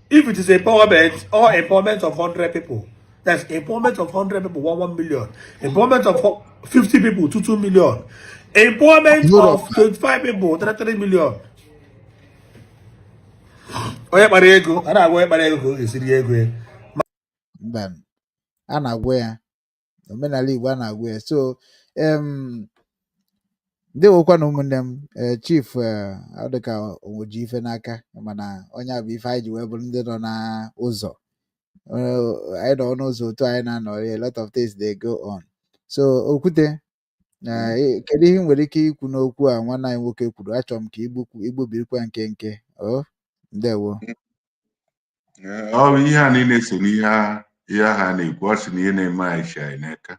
If it is empowerment or empowerment of 100 people, that's empowerment of 100 people, 1 1 million. Empowerment of 50 people, 2 2 million. Empowerment Europe. of 25 people, 3 3 million. Onye kpara ego, a na-agwa onye kpara ego ka ọ ga-esiri ego ya. Mba, a na-agwa ya omenala Igbo, a na-agwa ya. So ndewokwa na ụmụnne m, chief, ọ dị ka onweji ife n'aka, mana onye a bụ ife anyị ji wee bụrụ ndị nọ n'ụzọ. Anyị nọ n'ụzọ otu anyị na-anọ, a lot of things dey go on. So Okwute, kedu ihe ị nwere ike ikwu n'okwu a nwanne anyị nwoke kwuru? Achọrọ m ka igbubirikwa nke nke o. Ndewo. Ọ bụ ihe a niile so n'ihe ihe ahụ a na-ekwu. Ọ sị na ihe na-eme anyị si anyị n'aka.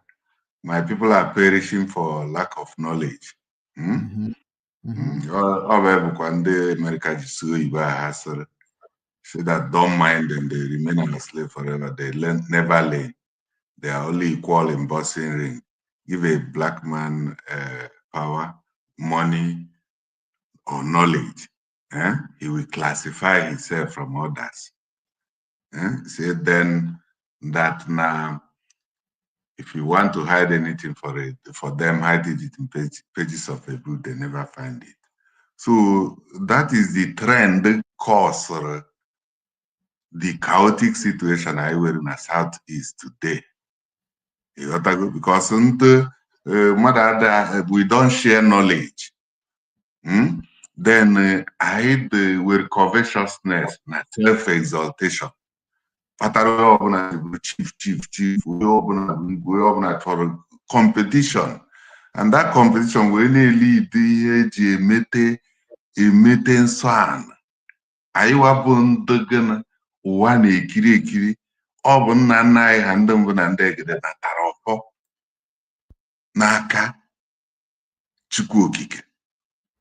My people are perishing for lack of knowledge. Ọ bụ bụkwa ndị Amerịka ji sụọ oyibo a ha sịrị, say that don't mind them, they remain a slave forever, they learn, never learn, they are only equal in boxing ring. Give a black man power, money or knowledge, eh? He will classify himself from others, eh? Say then that now if you want to hide anything for it, for them, hide it in pages of a book, they never find it. So that is the trend cause the chaotic situation I were in the Southeast today. You got to go because ndị mmadụ ada, we don't share knowledge. Then I the with covetousness na self-exaltation. Kpatara onye ọbụla ji bụrụ chief, chief, chief, onye ọbụla bụ igwe, onye ọbụla chọrọ competition, and that competition wee na-elead ihe eji emete emete nsọ ana anyị wabụ ndị gịnị ụwa na-ekiri ekiri. Ọ bụ nna nna anyị ha, ndị mbụ na ndị egede, natara ọfọ n'aka Chukwu Okike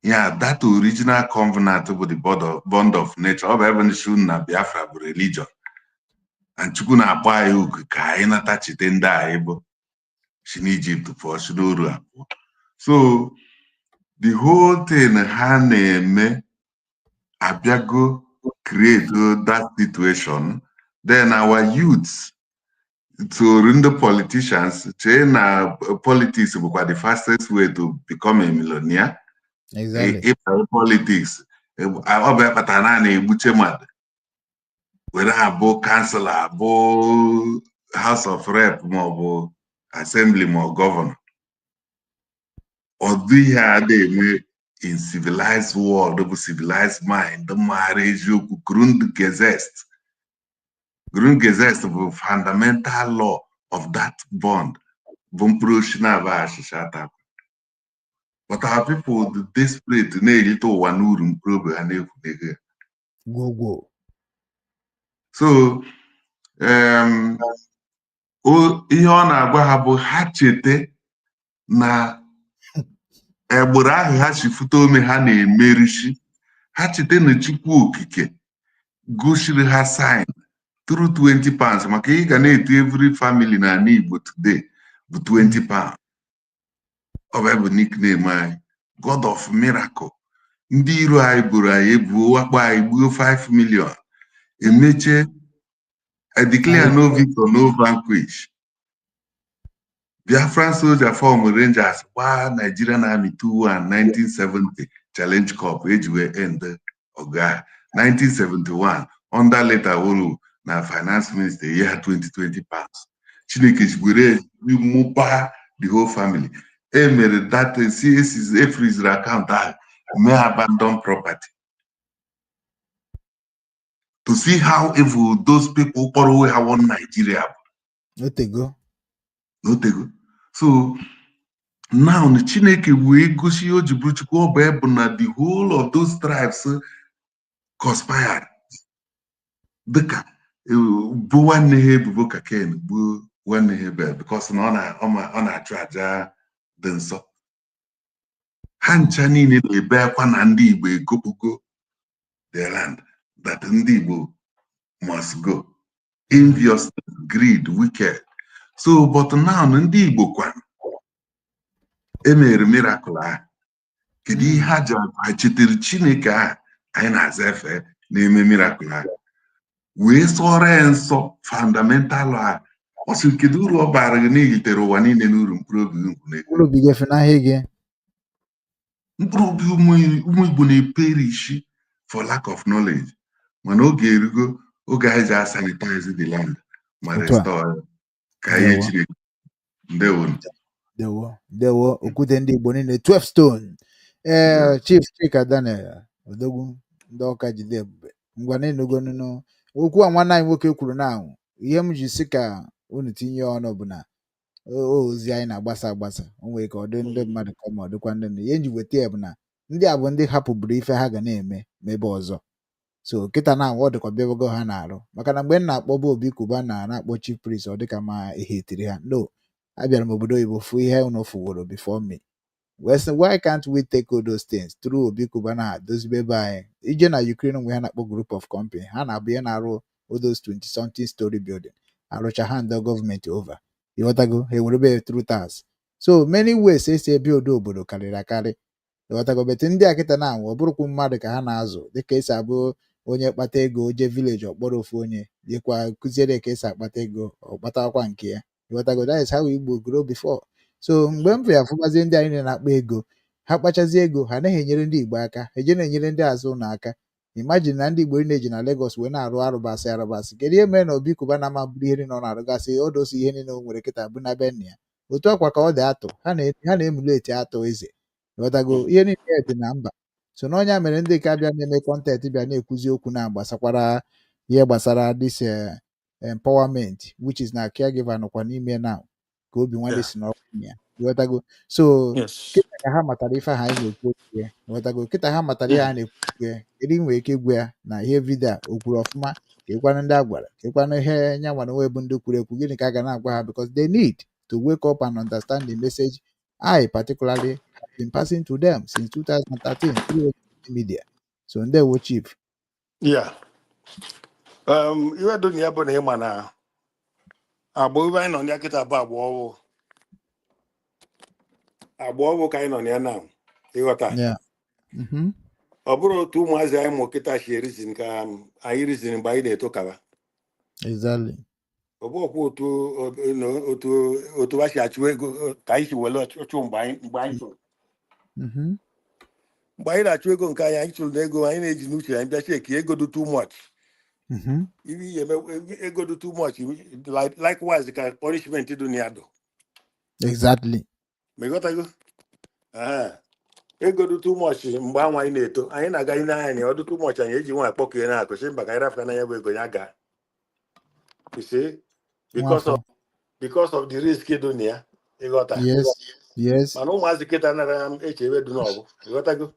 ya, that original covenant bụ the bond of nature. Ọ bụ ebe nshi na Biafra bụ religion. And Chukwu na-akpọ anyị oku ka anyị natachite ndị anyị bụ si n'Ijipt pụọ, si n'oru a pụọ. So the whole thing ha na-eme abịago create that situation. Then our youths soro ndị politicians chee na politics bụkwa the fastest way to become a millionaire. Ịbanye politics, ọ bụ ya kpatara na a na-egbuche mmadụ were abụ councillor, abụ House of Rep, maọbụ Assembly, ma ọ governor. Ọdụ ihe a na-eme in civilized world bụ civilized mind maara eziokwu. Grundgesetz, Grundgesetz bụ fundamental law of that bond bụ mkpụrụ osisi na-aba achịcha atakwa. But our people dị desperate na-erite ụwa n'uru, mkpụrụ obi ha na-efu n'ego ya. Gwogwo. So ihe ọ na-agwa ha bụ ha chete na egburu ahụ ha si fute ome ha na-emerichi. Ha chete na Chukwu Okike gosiri ha sign through £20, maka ị ga na-etu every family na ala Igbo today bụ £20. Ọ bụ bụ nickname anyị, God of Miracle. Ndị iro anyị boro anyị ebuo, wakpo anyị, gbuo 5 million, emechie I declare no victor, no vanquish. Biafran soldier form Rangers gbaa Nigerian Army 2-1, 1970 Challenge Cup eji wee end ọgụ ahụ. 1971, under later Awolowo na finance minister, ye ha £20 £20. Chineke were mụbaa the whole family. E mere that si esi efriziri account ahụ, mee abandon property, to see how evil those people kpọrọ onwe ha one Nigeria bụ. Otego. N'otego. So now Chineke wee gosi ihe o ji bụrụ Chukwu. Ọ bụ ebu na the whole of those tribes conspired dịka bụ nwanne ha ebubo ka Ken gbuo nwanne ha Ebel, because na ọ na-achụ aja dị nsọ. Ha ncha niile na-ebe akwa na ndị Igbo egopụgo the land, that ndị Igbo must go. Envious, greed, wicked. So but now ndị Igbo kwa emere miracle ahụ. Kedu ihe ha ji ha chetara Chineke ahụ anyị na-aza efe na-eme miracle ahụ wee sọrọ ya nsọ fundamental ahụ? Ọ sị, kedu uru ọ bara gị na ilitere ụwa niile n'uru, mkpụrụ obi gị nwere? Mkpụrụ obi gị efunahị gị. Mkpụrụ obi ụmụ Igbo na-eperishi for lack of knowledge. Mana oge erugo oge anyị ji asanitize the land ma Otu a. restore ya ka ihe Ndewo. Chineke. Ndewo. Ndewo, ndewo, okwute ndị Igbo niile, 12 stone. Ee, Chief Chika Daniel Odogwu, ndị ọka jide ebube. Ngwa, n'enugonunu okwu a nwanne anyị nwoke kwuru na ihe m ji si ka unu tinye ọnụ bụ na ozi anyị na-agbasa agbasa, o nwere ka ọ dị ndị mmadụ ka ma ọ dịkwa ndị ihe nji weta ya bụ na ndị a bụ ndị hapụburu ife ha ga na-eme n'ebe ọzọ. So kịta na ọ dịkwa bịabago ha na-arụ, maka na mgbe m na-akpọba Obi Kuba na na-akpọ Chief Priest, ọ dịka ma ehetiri ha. No, abịara m obodo oyibo fụ ihe unu fụworo before me, wee sị, why can't we take all those things through Obi Kuba na dozibe ebe anyị? Ije na Ukraine nwe ha na-akpọ group of company, ha na-abụ ihe na-arụ all those 20 something story building, arụcha hand gọọmenti over. Ịghọtago? Ha ewerebe through tax. So many ways esi ebi odo obodo karịrị akarị, ịghọtago? But ndị a kịta na ọ bụrụkwu mmadụ ka ha na-azụ, dịka esi abụ onye kpata ego jee village, ọkpọrọ ofu onye dịkwa kụziere ka esi akpata ego, ọ kpatakwa nke ya. Ịghọtago? That is how Igbo grow before. So mgbe m ya afụbazie ndị anyị na-akpa ego, ha kpachazie ego, ha anaghị enyere ndị Igbo aka, ha eje na-enyere ndị azụ ụlọ aka. Imagine na ndị Igbo niile ji na Lagos wee na-arụ arụbasị arụbasị. Kedu ihe mere na Obi Kuba na ama bụrụ ihe niile ọ na-arụgasị odosi ihe niile o nwere kịta bụ na be nna ya? Otu akwa ka ọ dị atụ ha na-emulate atụ eze. Ịghọtago? Ihe niile dị na mba. So n'ọnya mere ndị ka bịa na-eme content, bịa na-ekwuzi okwu na gbasakwara ihe gbasara this empowerment, which is na caregiver nọkwa n'ime now ka obi nwanne si n'ọkụ ya. Ịghọtago? So kịta ka ha matara ife ha anyị na-ekwu okwu ya. Ịghọtago? Kịta ha matara ihe a na-ekwu okwu ya. Kedu ị nwere ike ịgwa ya na ihe video a o kwuru ọfụma? Ka ịkwanụ ndị a gwara, ka ịkwanụ ihe nya nwere onwe bụ ndị kwuru ekwu, gịnị ka a ga na-agwa ha? Because they need to wake up and understand the message I particularly have been passing to them since 2013 through media. So ndewo, Chief. Yeah. Iwe dị na ya bụ na ịma na agba ebe anyị nọ na ya kịta bụ agba ọwụ, agba ọwụ ka anyị nọ na ya na ịghọta. Ọ bụrụ otu ụmụazị anyị mụ kịta si erizin ka anyị rizin mgbe anyị na-eto kaba. Ọ bụ ọkwa otu ha si achụ ego ka anyị si were chụ mgbe anyị chụrụ. Mgbe anyị na-achụ ego nke anyị, anyị chụrụ na ego anyị na-eji n'uche anyị bịa cheki ego dị too much. Ibe ihe eme ego dị too much, likewise ka punishment dị na ya dụ. Ma ịghọtago? Ee. Ego dị too much mgbe anwa anyị na-eto, anyị na-aga n'anya na ọ dị too much, anyị eji nwa akpọkee na akụ sị mba, ka anyị rafka n'anya bụ ego ya gaa. You see? Because of Nwafọ. because of the risk dị na ya, ịghọta. Yes. Mana ụmụazị kịta nara eche ebe dị n'ọgụ, ịghọtago?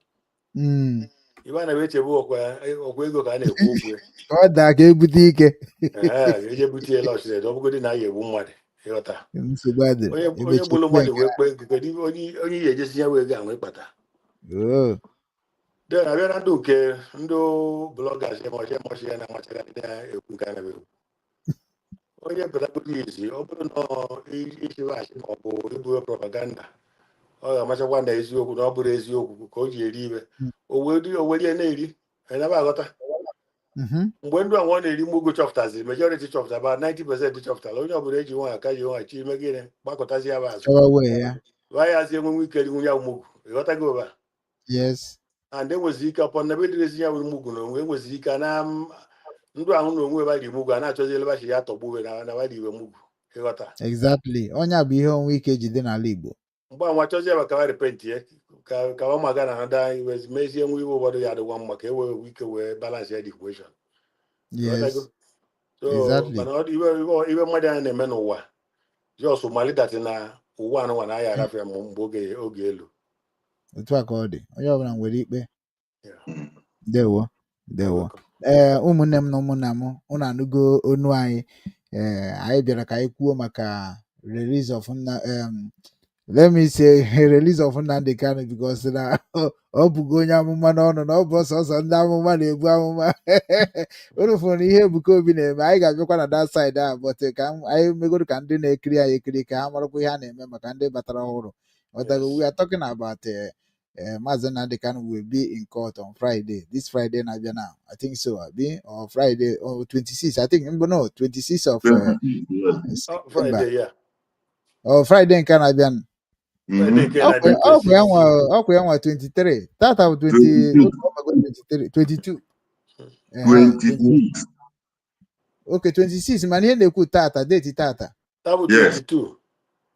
Ibe a na echebe ọkwa ego ka a na-ekwu okwu ya. Ka ọ daa ka ebute ike. Ee, eje bute ya lọchiri, ọ bụgodị na ya egbu mmadụ, ịghọta. Nsogbu adịrị. Onye gburu mmadụ wee kpee ego, kedu ibe onye ihe ejesi ya wee ego ahụ ịkpata? Oh. Then abịa na ndị nke ndị bloggers, emọchi ya na-amachagharị na-ekwu nke a na-ekwu, onye pụtagoro izi, ọ bụrụ na isiwe asị ma ọ bụ ibuwe propaganda, ọ ga-amachakwa na eziokwu na ọ bụrụ eziokwu ka o ji eri ibe o wee rie na-eri enebe aghọta. Mgbe ndị ahụ ọ na-eri mugu chọpụtaziri, majority chọpụtara, about 90% chọpụtara, onye ọbụla eji nwa aka ji nwa chi ime gịnị, gbakọtazi ya bụ azụ. Chọwa wee ya. Yazi enwenwe ike rinwu ya mugu, ịghọtago ụba? Yes. And enwezi ike ọpọ na ebe dịrezi ya nwere mugu na onwe enwezi ike na ndụ ahụ na onwe ebe ri mugu a na-achọzi elebachi ya tọgbuwe na ba iwe mugu, ịghọta? Exactly. Onye a bụ ihe onwe ike jide n'ala Igbo. Mgbe anwa chọzi ya ka repent ya ka ọ maga na ada iwe mezie nwe iwe ụfọdụ ya adịgwa mma ka e wee ike wee balance ya the equation. Yes. So mana ọ dị iwe mmadụ anyị na-eme n'ụwa jos malidatị na ụwa anụnwa na aya arafịa ma mgbe oge elu. Otu a ka ọ dị. Onye ọbụla nwere ikpe. Yeah. Ndewo. Ndewo. Ee, ụmụnne m na ụmụnna m, unu anụgo onu anyị. Ee, anyị bịara ka anyị kwuo maka release of nna, let me say release of Nnamdi Kanu, because na ọ bụgo onye amụma n'ọnụ na ọ bụ ọsọsọ ndị amụma na-ebu amụma. Unu fụrụ na ihe Ebuka Obi na-eme, anyị ga-abịakwa na that side ahụ, but ka anyị megoro ka ndị na-ekiri anyị ekiri ka ha marakwa ihe a na-eme maka ndị batara ọhụrụ. Ghọtago? We are talking about Maazị Nnamdi Kanu will be in court on Friday, this Friday na-abịa now, I think so, abi or Friday or 26, I think, no, 26 of Oh, September. Friday, yeah. Oh, Friday nke a na-abịa. Friday nke na-abịa. Ọkwa ya nwa. 26. Ọkwa ya nwa 23 tata bụ 20. 22. 23, 22. Ehe, 20. 26. Okay, 26, mana ihe na-ekwu tata, date tata. That bụ Yes. 22.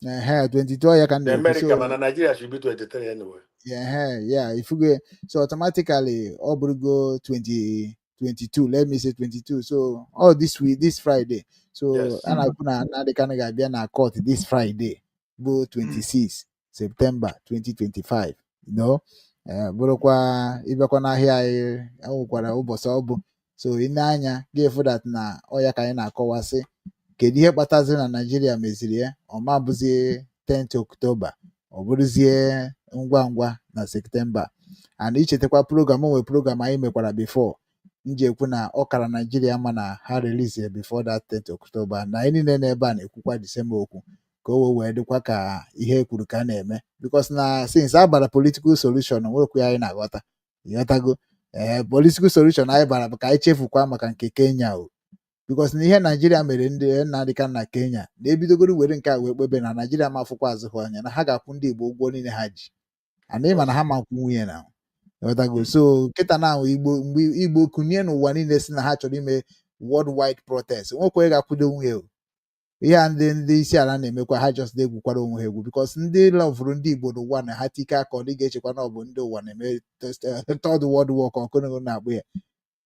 Ehe, 22 ya ka m Na na-ekwu. America, So mana Nigeria should be 23 anyway. Yeah, yeah, ifugo. So automatically ọ bụrụgo 20, 22, let me say 22. So all this week, this Friday. So a na-ekwu na Nnamdi Kanu ga-abịa na court this Friday bụ 26 September 2025. Bụrụkwa ịbịakwa n'ahịa anyị enwekwara ụbọchị ọ bụ. So ị na-anya ga-efu that na ọ ya ka anyị na-akọwasị, kedu ihe kpataziri na Naijiria meziri ya ọ ma bụzie 10th October, ọ bụrụzie ngwa ngwa na September? And ichetakwa program onwe program anyị mekwara before m ji ekwu na ọ kara Naijiria ma na ha release before that 10th October, na anyị niile n'ebe a na-ekwukwa the same okwu ka o wee dịkwa ka ihe e kwuru ka a na-eme, because na since a bara political solution, nwekwu ya anyị na-aghọta, ịghọtago? Ee, political solution anyị bara bụ ka anyị chefukwa maka nke Kenya o, because na ihe Naijiria mere ndị Nnamdi Kanu na Kenya na-ebidogoro were nke a wee kpebe na Naijiria ma afụkwa azụ ha anya na ha ga-akwụ ndị Igbo ụgwọ niile ha ji ana ịma na ha ma nkwụ nwunye na, ịghọtago? So kịta na ahụ Igbo, mgbe Igbo kunie n'ụwa niile si na ha chọrọ ime worldwide protest, nwekwa ga-akwụdo nwunye o. Ihe a ndị isi ala na-emekwa, ha just na-egwukwara onwe ha egwu, because ndị loverụ ndị Igbo n'ụwa na ha tike aka, ọ dị ga-echekwa na ọ bụ ndị ụwa na-eme third world war ka ọkụnụ na-akpụ ya,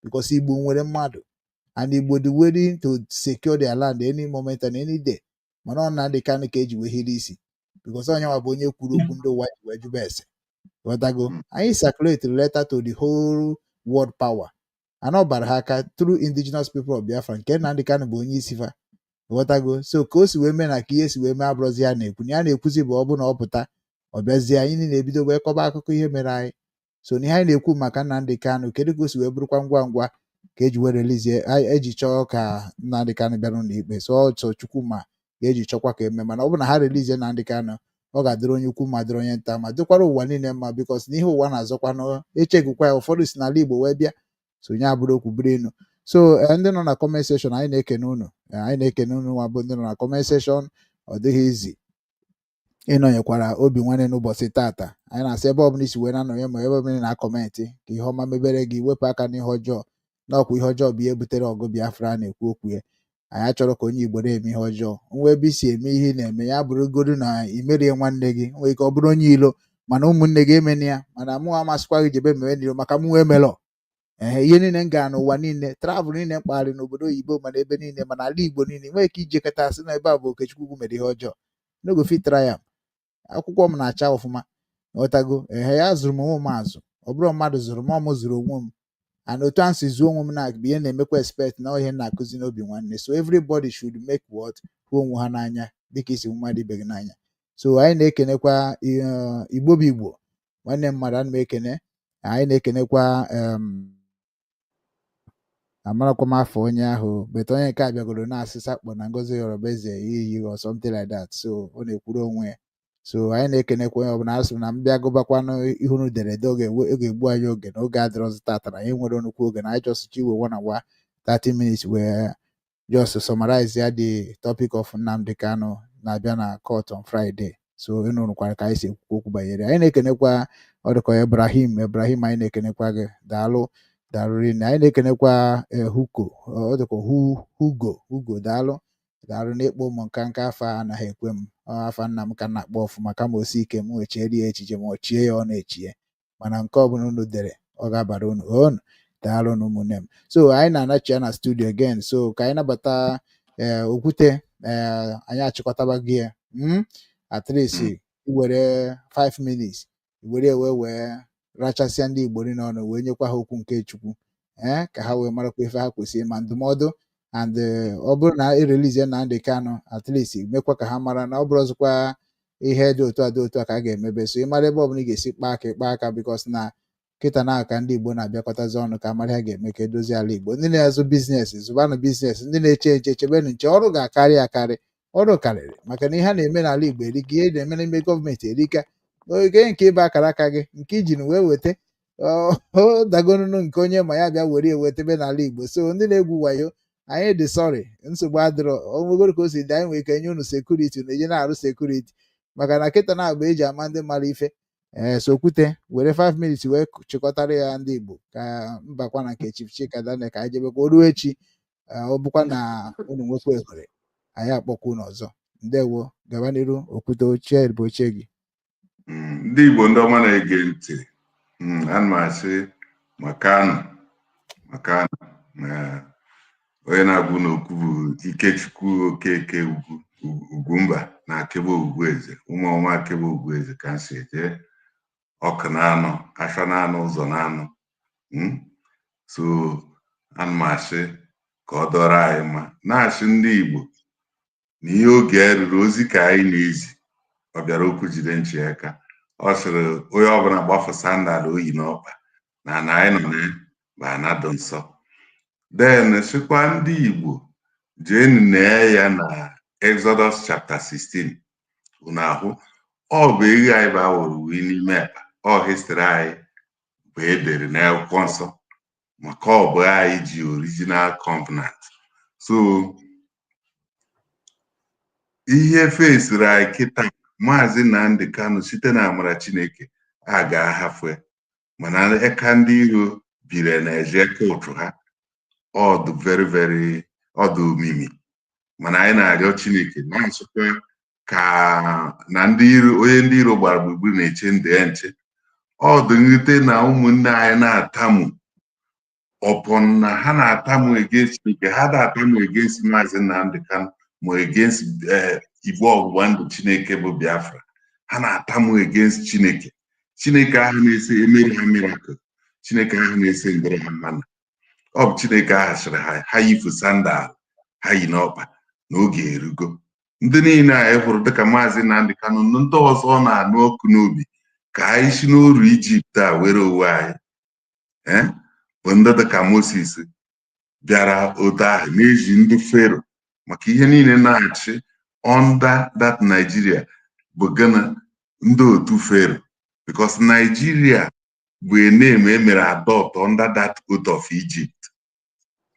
because Igbo nwere mmadụ and Igbo dị willing to secure their land any moment and any day. Mana ọ Nnamdi Kanu ka eji wee hiri isi, because onye nwa bụ onye kwuru okwu ndị ụwa ji wee jụba ese, ghọtago? Anyị circulate letter to the whole world power and ọ bara ha aka through Indigenous People of Biafra nke Nnamdi Kanu bụ onye isi fa, ghọtago? So ka o si wee mee na ka ihe si wee mee abụrụzi ya na-ekwu na ya na-ekwuzi bụ ọ bụ na ọ pụta, ọ bịazie, anyị niile ebido wee kọba akụkọ ihe mere anyị. So n'ihe anyị na-ekwu maka Nnamdi Kanu, kedu ka o si wee bụrụkwa ngwa ngwa? Ka eji wee release, eji chọọ ka Nnamdi Kanu bịa n'ụlọ ikpe. So ọ sọ Chukwu ma ga-eji chọkwa ka eme, mana ọ bụrụ na ha release Nnamdi Kanu, ọ ga-adịrị onye ukwu ma dịrị onye nta ma dịkwara ụwa niile mma, because n'ihe ụwa na-azọkwanụ echegukwa ya. Ụfọdụ si n'ala Igbo wee bịa, so onye abụrụ okwu bụrụ enu. So ndị nọ na comment section, anyị na-ekene unu. Anyị na-ekene unu nwa bụ ndị nọ na comment section. Ọ dịghị izi ịnọnyekwara Obi Nwanne n'ụbọchị tata. Anyị na-asị, ebe ọbụla isi wee na-anọnye ma ebe ọbụla ị na-acomment, ka ihe ọma mebere gị. Wepụ aka n'ihe ọjọọ, n'ọkwa ihe ọjọọ bụ ihe butere ọgụ Biafra a na-ekwu okwu ya. Anyị achọrọ ka onye Igbo na-eme ihe ọjọọ. Nwa ebe isi eme ihe ị na-eme ya bụrụgodu na imerie nwanne gị, nwee ike ọ bụrụ onye ilo, mana ụmụnne gị emena ya. Mana mụ amasịkwa gị jebe mewe n'ilo, maka mụ emelọ. Ehe, ihe niile m gara n'ụwa niile, travel niile m kpagharị n'obodo oyibo, mana ebe niile, mana ala Igbo niile, nwee ike ijekọta sị na ebe a bụ Okechukwu mere ihe ọjọọ, no go fit try am. Akwụkwọ m na-acha ọfụma, ghọtago? Ehe, ya zụrụ m onwe m azụ. Ọ bụrụ mmadụ zụrụ m, ọ m zụrụ onwe m. And otu a si zụọ onwe m na bụ ihe na-emekwa expect na ihe na-akụzi n'Obi Nwanne. So everybody should make what, hụ onwe ha n'anya dịka isi mmadụ ibe gị n'anya. So anyị na-ekenekwa Igbo bụ Igbo nwanne mmadụ. Ana m ekene, anyị na-ekenekwa amarakwa m afọ onye ahụ, but onye nke a bịagoro na-asị sakpọ na Ngozi Yorubeze iyi or something like that, so ọ na-ekwuru onwe ya. So anyị na-ekenekwa onye ọbụla. Asị m na m bịa gụbakwanụ ihunu derede, oge ga-egbu anyị oge na oge adịrọzi tata, na anyị nwere nnukwu oge na anyị just chi iwe one hour 30 minutes wee just summarize ya, the topic of Nnamdi Kanu na-abịa na court on Friday. So ịnụrụkwara ka anyị si ekwukwu okwu banyere ya. Anyị na-ekenekwa ọ dịka Ibrahim Ibrahim, anyị na-ekenekwa gị, daalụ, daalụ rinne. Anyị na-ekenekwa Huko, ọ dịka Hugo Hugo, daalụ, daalụ n'ịkpọ ụmụ nka nka afa a anaghị ekwe m. Ọ afa nna m ka m na-akpọ ọfụma, kama osi ike m wechiere ya echiche ma ọ chie ya, ọ na-echie. Mana nke ọbụla unu dere, ọ ga-abara unu unu. Daalụ na ụmụnne m. So anyị na-anachi ya na studio again, so ka anyị nabata ee Okwute. Ee, anyị achịkọtaba gị ya. At least iwere 5 minutes were wee rachasịa ndị Igbo niile ọnụ, wee nyekwa ha okwu nke Chukwu, ee, ka ha wee marakwa ife ha kwesịrị ma ndụmọdụ. And ọ bụrụ na erelease Nnamdi Kanu, at least mekwa ka ha mara na ọ bụrụ ọzọkwa ihe dị otu a dị otu a ka a ga-emebe. So ị mara ebe ọbụla ị ga-esi kpaa aka, ịkpa aka, because na kịta na aka ndị Igbo na-abịakọtazi ọnụ ka amara ha ga-eme ka edozie ala Igbo. Ndị na-azụ business, zụbanụ business. Ndị na-eche nche, chebenụ nche. Ọrụ ga-akarị akarị, ọrụ karịrị, maka na ihe a na-eme n'ala Igbo erika, ihe na-eme n'ime gọọmenti erika. Oge nke ịba akara aka gị nke ijiri wee weta ọ dagonunu nke onye ma ya bịa were ewetebe n'ala Igbo. So ndị na-egwu wayo, anyị dị sorry, nsogbu adịrọ. Onwegoro ka o si dị, anyị nwere ike nye unu security na eje na-arụ security, maka na kịta na-agba eji ama ndị mara ife. Ee, so Okwute, were 5 minutes wee chịkọtara ya ndị Igbo ka mbakwa na nke Chief Chika Daniel, ka anyị jebekwa o ruo echi. Ọ bụkwa na unu nwekwa ohere, anyị akpọkwa unu ọzọ. Ndewo, gaba n'iru, Okwute. Ochie bụ oche gị. Ndị Igbo ndị ọma na-ege ntị, ana m asị makanụ makanụ. Na onye na-agwụ n'okwu bụ Ikechukwu Okeke Ugwu Ugwumba na Akebe Ugwueze, ụmụọma Akebe Ugwueze, ka m si eje ọkụ na-anọ afa na-anọ ụzọ na-anọ. So ana m asị ka ọ dọrọ anyị mma, na-asị ndị Igbo na ihe oge ruru ozi ka anyị na-ezi. Ọ bịara okwu jide nchi aka, ọ sịrị onye ọbụla gbafụ sandal oyi n'ọkpa na ana anyị nọ na ya bụ ana dị nsọ. Then sịkwa ndị Igbo jeenu nee ya na Exodus chapter 16, unu ahụ ọ bụ eghe anyị bụ awụrụ wee n'ime ekpa. Ọ history anyị bụ edere n'akwụkwọ nsọ, maka ọ bụ anyị ji original covenant. So ihe fesiri anyị kịta, Maazị Nnamdi Kanu, site na amara Chineke, a ga-ahafụ ya, mana eka ndị iro biri na eje kootu ha, ọ dị very very, ọ dị omimi. Mana anyị na-arịọ Chineke, na-asịkwa ka na ndị iro, onye ndị iro gbara gburugburu na-eche ndụ ya nche. Ọ dị mwute na ụmụnne anyị na-atamu ọpọn na ha na-atamu against Chineke, ha na-atamu against Maazị Nnamdi Kanu, ma against Igbo ọgbụgba ndụ Chineke bụ Biafra. Ha na-atamu against Chineke, Chineke ahụ na-ese emeri ha miracle, Chineke ahụ na-ese ndịrị ha mmanụ. Ọ bụ Chineke ahụ sịrị ha ha yifu sandal ha yi n'ọkpa n'oge erugo. Ndị niile anyị hụrụ dịka Maazị Nnamdi Kanu na ndị ọzọ na-anụ ọkụ n'obi ka anyị si n'oru Ijipt a were onwe anyị, bụ ndị dịka Moses. Bịara otu ahụ na-eji ndị Fero maka ihe niile na-achị under that Nigeria bụ gịnị? Ndị otu Fero, because Nigeria bụ a name e mere adopt under that oath of Egypt,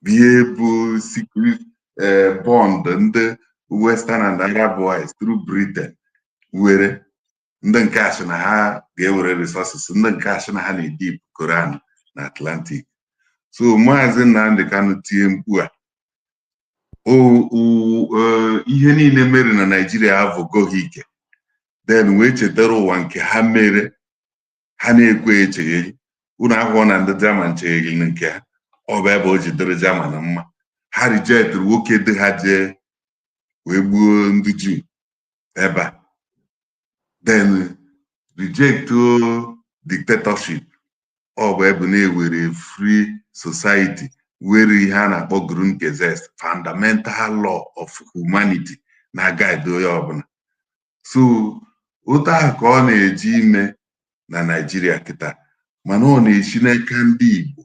bụ ihe bụ secret bond ndị Western and Arab wise through Britain were ndị nke asị na ha ga-ewere resources, ndị nke asị na ha na-edip Koran na Atlantic. So Maazị Nnamdi Kanu tie mkpu a, ihe niile mere na Naijiria avụgoghị ike, then wee chetara ụwa nke ha mere ha na-ekwe echegheri. Unu ahụọ na ndị German chegheri nke ha, ọ bụ ebe o jidere German mma. Ha rejectịrị nwoke dị ha jee wee gbuo ndị Juu ebe a, then reject dictatorship. Ọ bụ ebe na-ewere free society, were ihe a na-akpọ Grundgesetz, fundamental law of humanity, na-guide onye ọbụla. So otu ahụ ka ọ na-eji ime na Naịjirịa kịta, mana ọ na-esi n'aka ndị Igbo.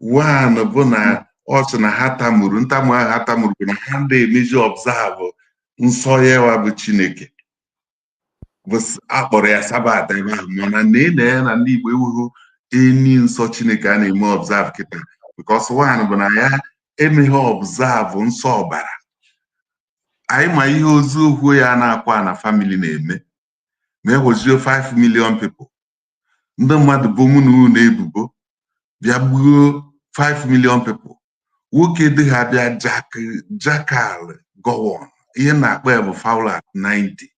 One bụ na ọ sị na ha tamuru ntamu ahụ, ha tamuru bụ na ha na-emezi observe nsọ ya bụ Chineke bụ akpọrọ ya Sabbath ebe ahụ, mana na ya na ndị Igbo enweghị eni nsọ Chineke a na-eme observe kịta, because one bụ na ya emeghe observe nsọ ọbara. Anyị ma ihe ozu okwu ya na-akwa na family na-eme ma ewezie 5 million people, ndị mmadụ bụ mụ na unu ebubo bịa gbuo 5 million people. Nwoke dị ha bịa Jackal Gowon, ihe na-akpọ ya bụ Fowler 90.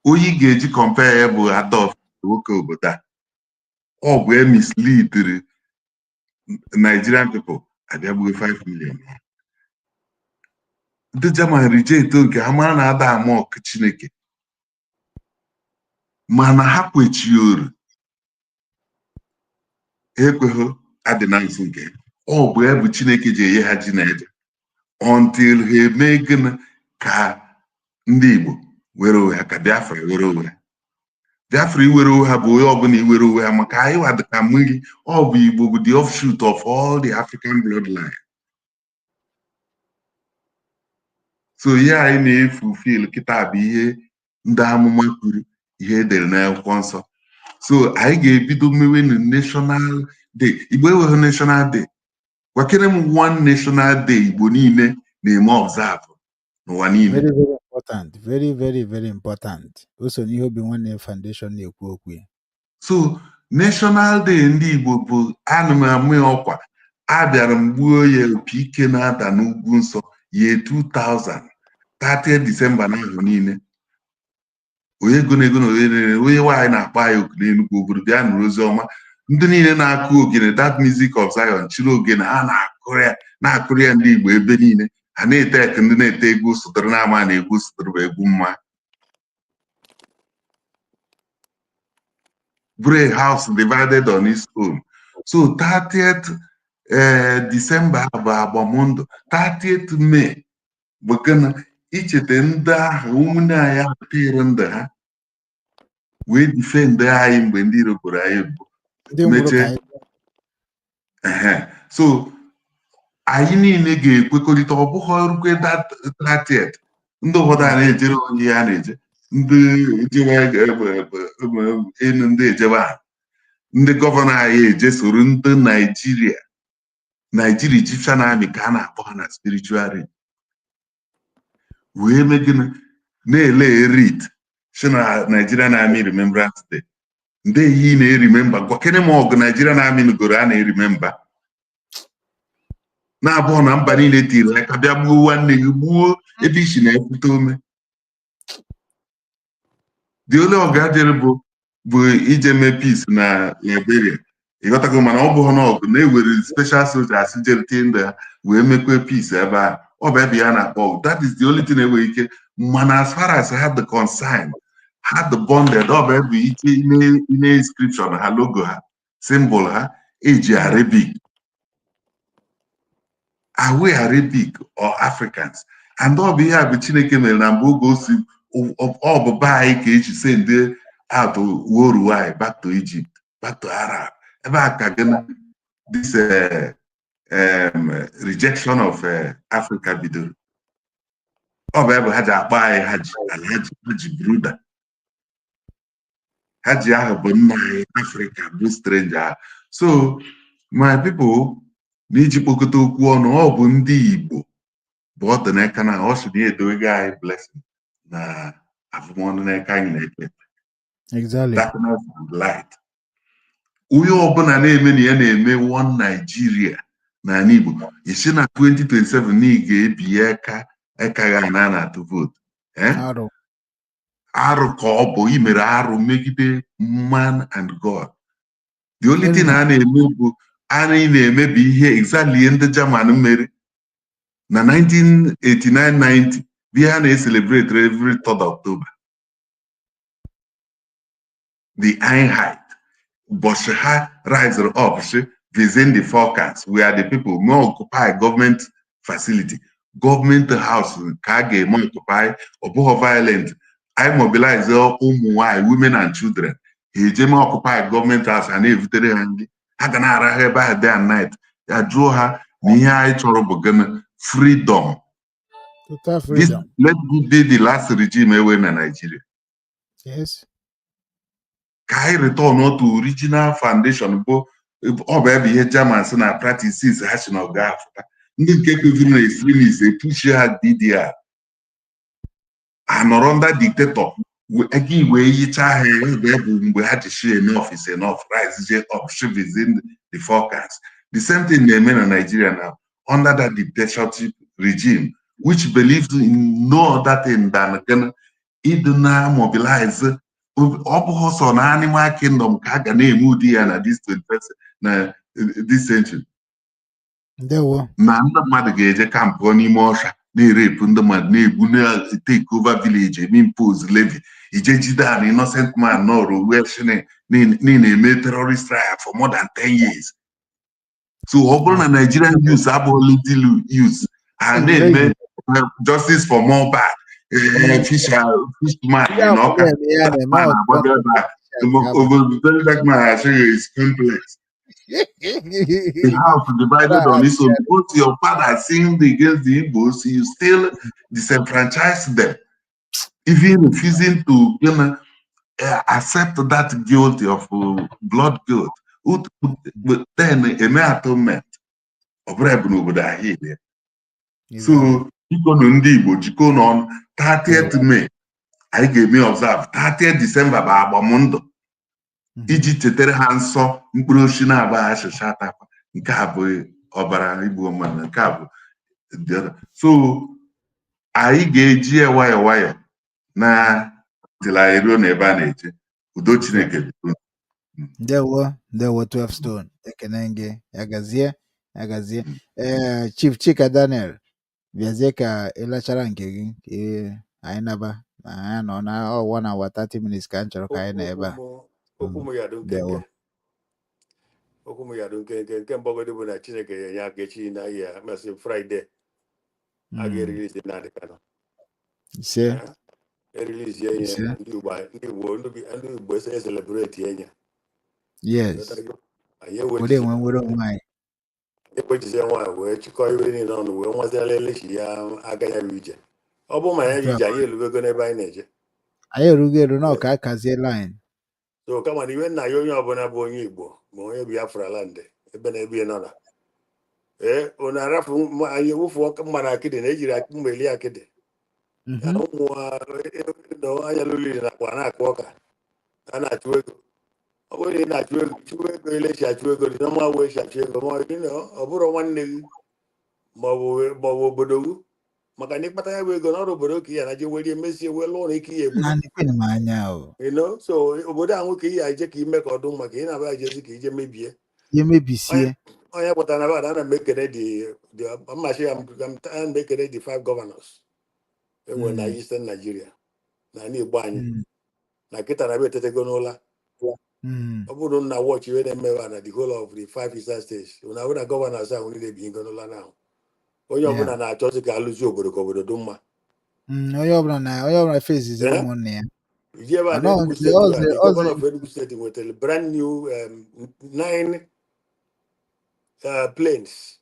Onye ị ga-eji compare ya bụ Adolf, nwoke obodo a. Ọ bụ e misleadiri Nigerian people, abịa gbuo 5 million. Ndị German reject nke ha, mara na ada ama ọkụ Chineke, mana ha kwechioro ekweghị adịnansị nke ọ bụ ya bụ Chineke ji enye ha ji na ede until ha eme gịnị? Ka ndị Igbo were onwe ha, ka Biafra were onwe ha. Biafra iwere onwe ha bụ onye ọbụla iwere onwe ha, maka anyị wa dịka mmiri. Ọ bụ Igbo bụ the offshoot of all the African bloodline. So ihe anyị na-efu fil kịta bụ ihe ndị amụma kwuru, ihe edere n'akwụkwọ nsọ. So anyị ga-ebido mewe na national day. Igbo enweghị national day. Gwakere m one national day Igbo niile na-eme observe n'ụwa niile. Very, very important, very, very, very important. O so n'ihe Obi Nwanne Foundation na-ekwu okwu ya. So national day ndị Igbo bụ ana m amụ ya ọkwa abịara m gbuo ya opi ike na-ada n'ugwu nsọ ye 2000 30 December n'ahụ niile. Onye go na-ego na onye na onye nwaanyị na-akpọ anyị oku n'Enugwu obodo bịa nụrụ ozi ọma. Ndị niile na-akụ ogene, that music of Zion, chiri ogene ha na-akụrụ ya, na-akụrụ ya. Ndị Igbo ebe niile ha na-ete eke, ndị na-ete egwu sụtụrụ na-ama na egwu sụtụrụ bụ egwu mma, bụrụ a house divided on its own. So 30th December bụ agbamndụ, 30th May bụ gịnị? Icheta ndị ahụ, ụmụnne anyị ahụ tiri ndụ ha wee defend anyị mgbe ndị iro boro anyị ebubo. Ndị nwụrụ ka mechie anyị. Ehe. So anyị niile ga-ekwekọrịta, ọ bụghị rukwe that 30th, ndị ụfọdụ a na-ejere onye ya na-eje, ndị jewe enu, ndị ejebe ahụ, ndị governor anyị eje soro ndị Naijiria, Naijiria Egyptian Army ka a na-akpọ ha na spiritual realm, wee mee gịnị? Na-ele erit si na Nigerian Army Remembrance Day. Ndị ihe ị na-eremember, gwakene m ọgụ Nigerian Army nugoro a na-eremember na-abụọ na mba niile tiri aka bịa gbuo nwanne gị, gbuo ebe isi na-ekwute ome. The only ọgụ jere bụ ije mee peace na Liberia, ịghọtago? Mana ọ bụghị na ọgụ na-ewere special soldiers jere tie ndụ ha wee mekwe peace ebe a. Ọ bụ ebe ya na-akpọ ọgụ. That is the only thing enweghị ike. Mana as far as ha dị concerned, ha dị bonded. Ọ bụ ebe ije ine inscription ha, logo ha, symbol ha eji Arabic. Are we Arabic or Africans? And ọ bụ ihe a bụ Chineke mere na mgbe oge o si ọ bụ be anyị ka eji send out woru anyị back to Egypt, back to Arab. Ebe a ka gịnị this rejection of Africa bidoro. Ọ bụ ebe ha ji akpọ anyị Haji, Alhaji, Haji Bruda. Haji ahụ bụ nna anyị, Africa bụ stranger ahụ. So my people, n'iji kpokọta okwu ọnụ, ọ bụ ndị Igbo bụ ọ dị n'aka na ọ sị na ya edowego anyị blessing na afụmọnụ n'aka anyị na-ekpe ekpe. Darkness and light. Onye ọbụla na-eme na ya na-eme one Nigeria n'ala Igbo, isi na 2027 na ị ga-ebinye aka aka gha na a na-atụ vootu, eh? Arụ. Arụ ka ọ bụ, imere arụ megide man and God. The only thing a na-eme bụ anyị na-emebi ihe, exactly ihe ndị German mere na 1989-90 bụ ihe a na-celebrate every 3rd October, the Einheit, ụbọchị ha rise up si, "Wir sind die Volkes, we are the people," mee occupy government facility, government house ka a ga-eme occupy. Ọ bụghị violent. Anyị mobilize ụmụ nwanyị, women and children, ha eje mee occupy government house. Ha na-evutere ha nri, ha ga na-arahụ ebe ahụ day and night. Ya jụọ ha na ihe anyị chọrọ bụ gịnị? Freedom. Total This freedom. let it be the last regime ewe na Nigeria. Ka anyị return to original foundation, bụ ọ bụ ebe ihe Germans na practices ha si na ọ ga-afụta. Ndị nke kweviri na extremist epuchi ha DDR anọrọ under dictator ego iwe yichaa ha. Ebe bụ mgbe ha ji shi enough is enough, rise je up, within the forecast. The same thing na-eme na Nigeria now under that dictatorship regime, which believes in no other thing than gịnị? Ịdị na mobilize. Ọ bụghị sọ na animal kingdom ka a ga na-eme ụdị ya na this 21st, na this century. Ndewo. Na ndị mmadụ ga-eje kampụ n'ime ọsha, na-erepụ ndị mmadụ, na-egbu, na-take over village, eme impose levy, ije jide an innocent man nọrọ wee sị na na-eme terrorist trial for more than 10 years. So ọ bụrụ na Nigerian youths abụghị lazy youths, ha na-eme justice for Mohbad, fishman Ya na ọka bụ eme ya na-eme man agbado ebe a. Obodo dark man asịghị is complex. The house divided on its own. Both your father sinned against the Igbos, you still disenfranchise them, even refusing to accept that guilt of blood guilt. Then eme atonement. Ọ bụrụ ebu n'obodo ahụ ya. So biko nụ, ndị Igbo, jikọọ n'ọnụ. 30th May anyị ga-eme observe, 30th December bụ agbamndụ iji chetara ha nsọ mkpụrụ osisi na-aba achịcha atakwa. Nke a bụ ọbara igbu mmadụ, nke a bụ the other. So anyị ga-eji ya nwayọ nwayọ na till anyị ruo n'ebe a na-eje. Udo Chineke dịrị. Ndewo, ndewo, 12 stone, ekene gị. Ya gazie, ya gazie. Ee, Chief Chika Daniel, bịazie ka ịlachara nke gị ka anyị naba na anyị nọ na ọ 1 hour 30 minutes ka m chọrọ ka anyị nọ ebe a. Okwu m ya dị Ndewo. nkenke. Okwu m ya dị nkenke. Nke mbọgodi bụ na Chineke ya enye aka, echi na ya masị Friday a ga-erelease Nnamdi Kanu. Ise. Erelease ya, Ise. ndị Igbo, ndị Igbo, ndị Igbo ecelebrate ya. Anyị Were enwe nwere onwe anyị. Ewejizie nwaanyị wee chịkọọ iwe niile ọnụ, wee nwaziala elechi ya aga ya bụ ije. Ọ bụ ma ya bụ ije, anyị elubego n'ebe anyị na-eje. Anyị erugo eru na ọka akazie line. So kama na iwe nna ya, onye ọbụla bụ onye Igbo ma onye Biafra land, ebe na ebe ị nọ na ee, unu arafu anyị ewufu mma na akịdị na ejiri mma eli akịdị. Ụmụ anya luliri nakwa na-akụ ọka a na-achụ ego. Ọ bụrụ na ị na-achụ ego, chụwa ego ele esi achụ ego dị n'ọma wee esi achụ ego, ma ọ bụrụ nwanne gị maọbụ obodo gị, maka na ịkpata ya bụ ego n'ọrụ obodo ka ya na je werie mesie wee lụọ na ike ya egbu. Na ndị m anya o. So obodo ahụ ka ihe eje ka ime ka ọ dị mma, ka ị na-abịa jezi ka ije mebie. Ihe mebisie. Onye pụtara na bada, ana m ekene dị mmachi ya, ana m ekene the five governors enwere na Eastern Nigeria na ala Igbo anyị na kịta na etetego n'ụla. Ọ bụrụ na watch ihe na-emewe na the whole of the five eastern states, na ahụ na governors ahụ niile bi ngo n'ụla na onye ọbụla na-achọzi ka alụzi obodo, ka obodo dị mma. Onye ọbụla na onye ọbụla fesizi ụmụnne ya. Iji ebe a na Enugu Steeti, the governor of Enugu Steeti nwetara brand new nine planes.